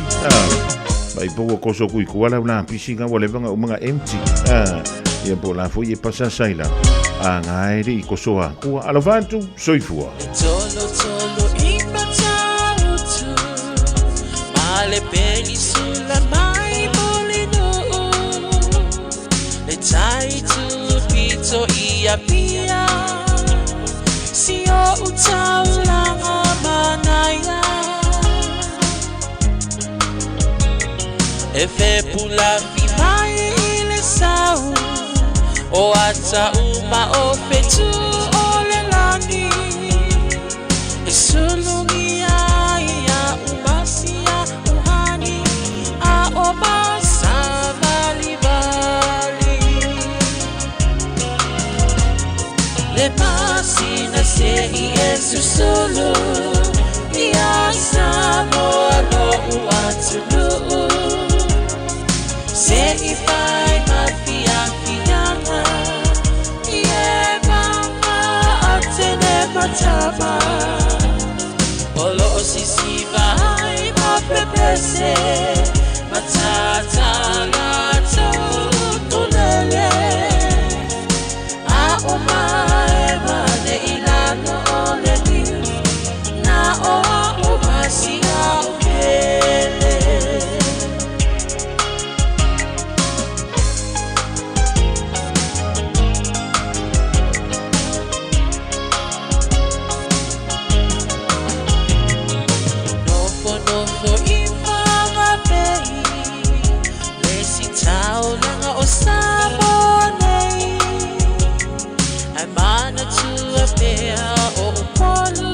Mai paua koso kui kuala ula pisi ngā wale vanga umanga empty. Ia po la fo i e pasa saila. A ngā ere i kosoa. Kua alofa atu, soifua. Tolo tolo i matautu Ma le penisula mai molinu Le tai tu pito i a pia Si o utaulanga manaia E fe pula fi mai i le sau O ata uma o fetu o le lani E sulungi ia umasia uhani A o masa vali vali Le pasina se i e susulu Ia Samoa lo uatunu Se i fai ma fia fianga I e mama a tene matama O lo o sisiva ai ma pepese Matata la tau A o mai mane i lalo o le niu Na o a o masi a o pele. Nofo nofo i whangapei Le si taulanga o Samoa nei Ai mana tua pea o upolu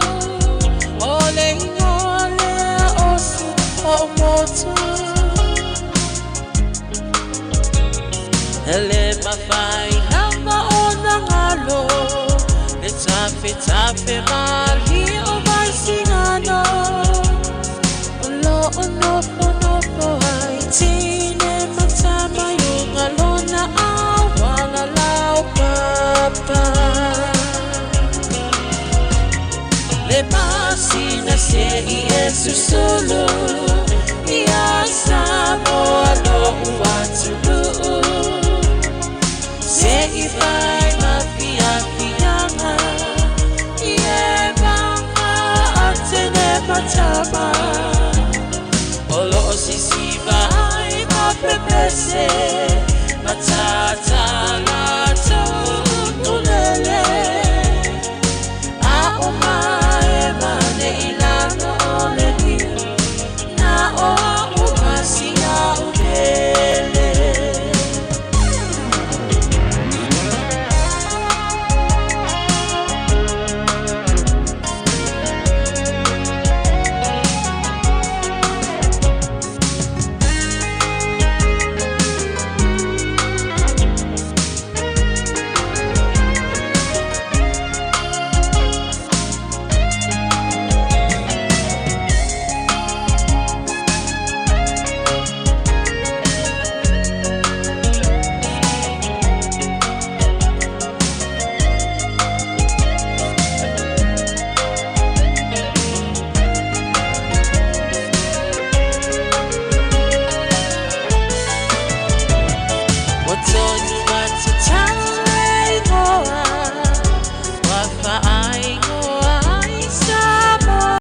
O le ingoa lea o su o motu Hele mawhai lava o na ngalo Le tafe tafe mali o vai singano O lo o nofo nofo ai tine matama yunga lona awala lau papa Le pasina se i e susulu Ia Samoa lo uatulu Se i fai ma fia fianga I e mama a tene matama O lo o sisiva ai ma pepese Matata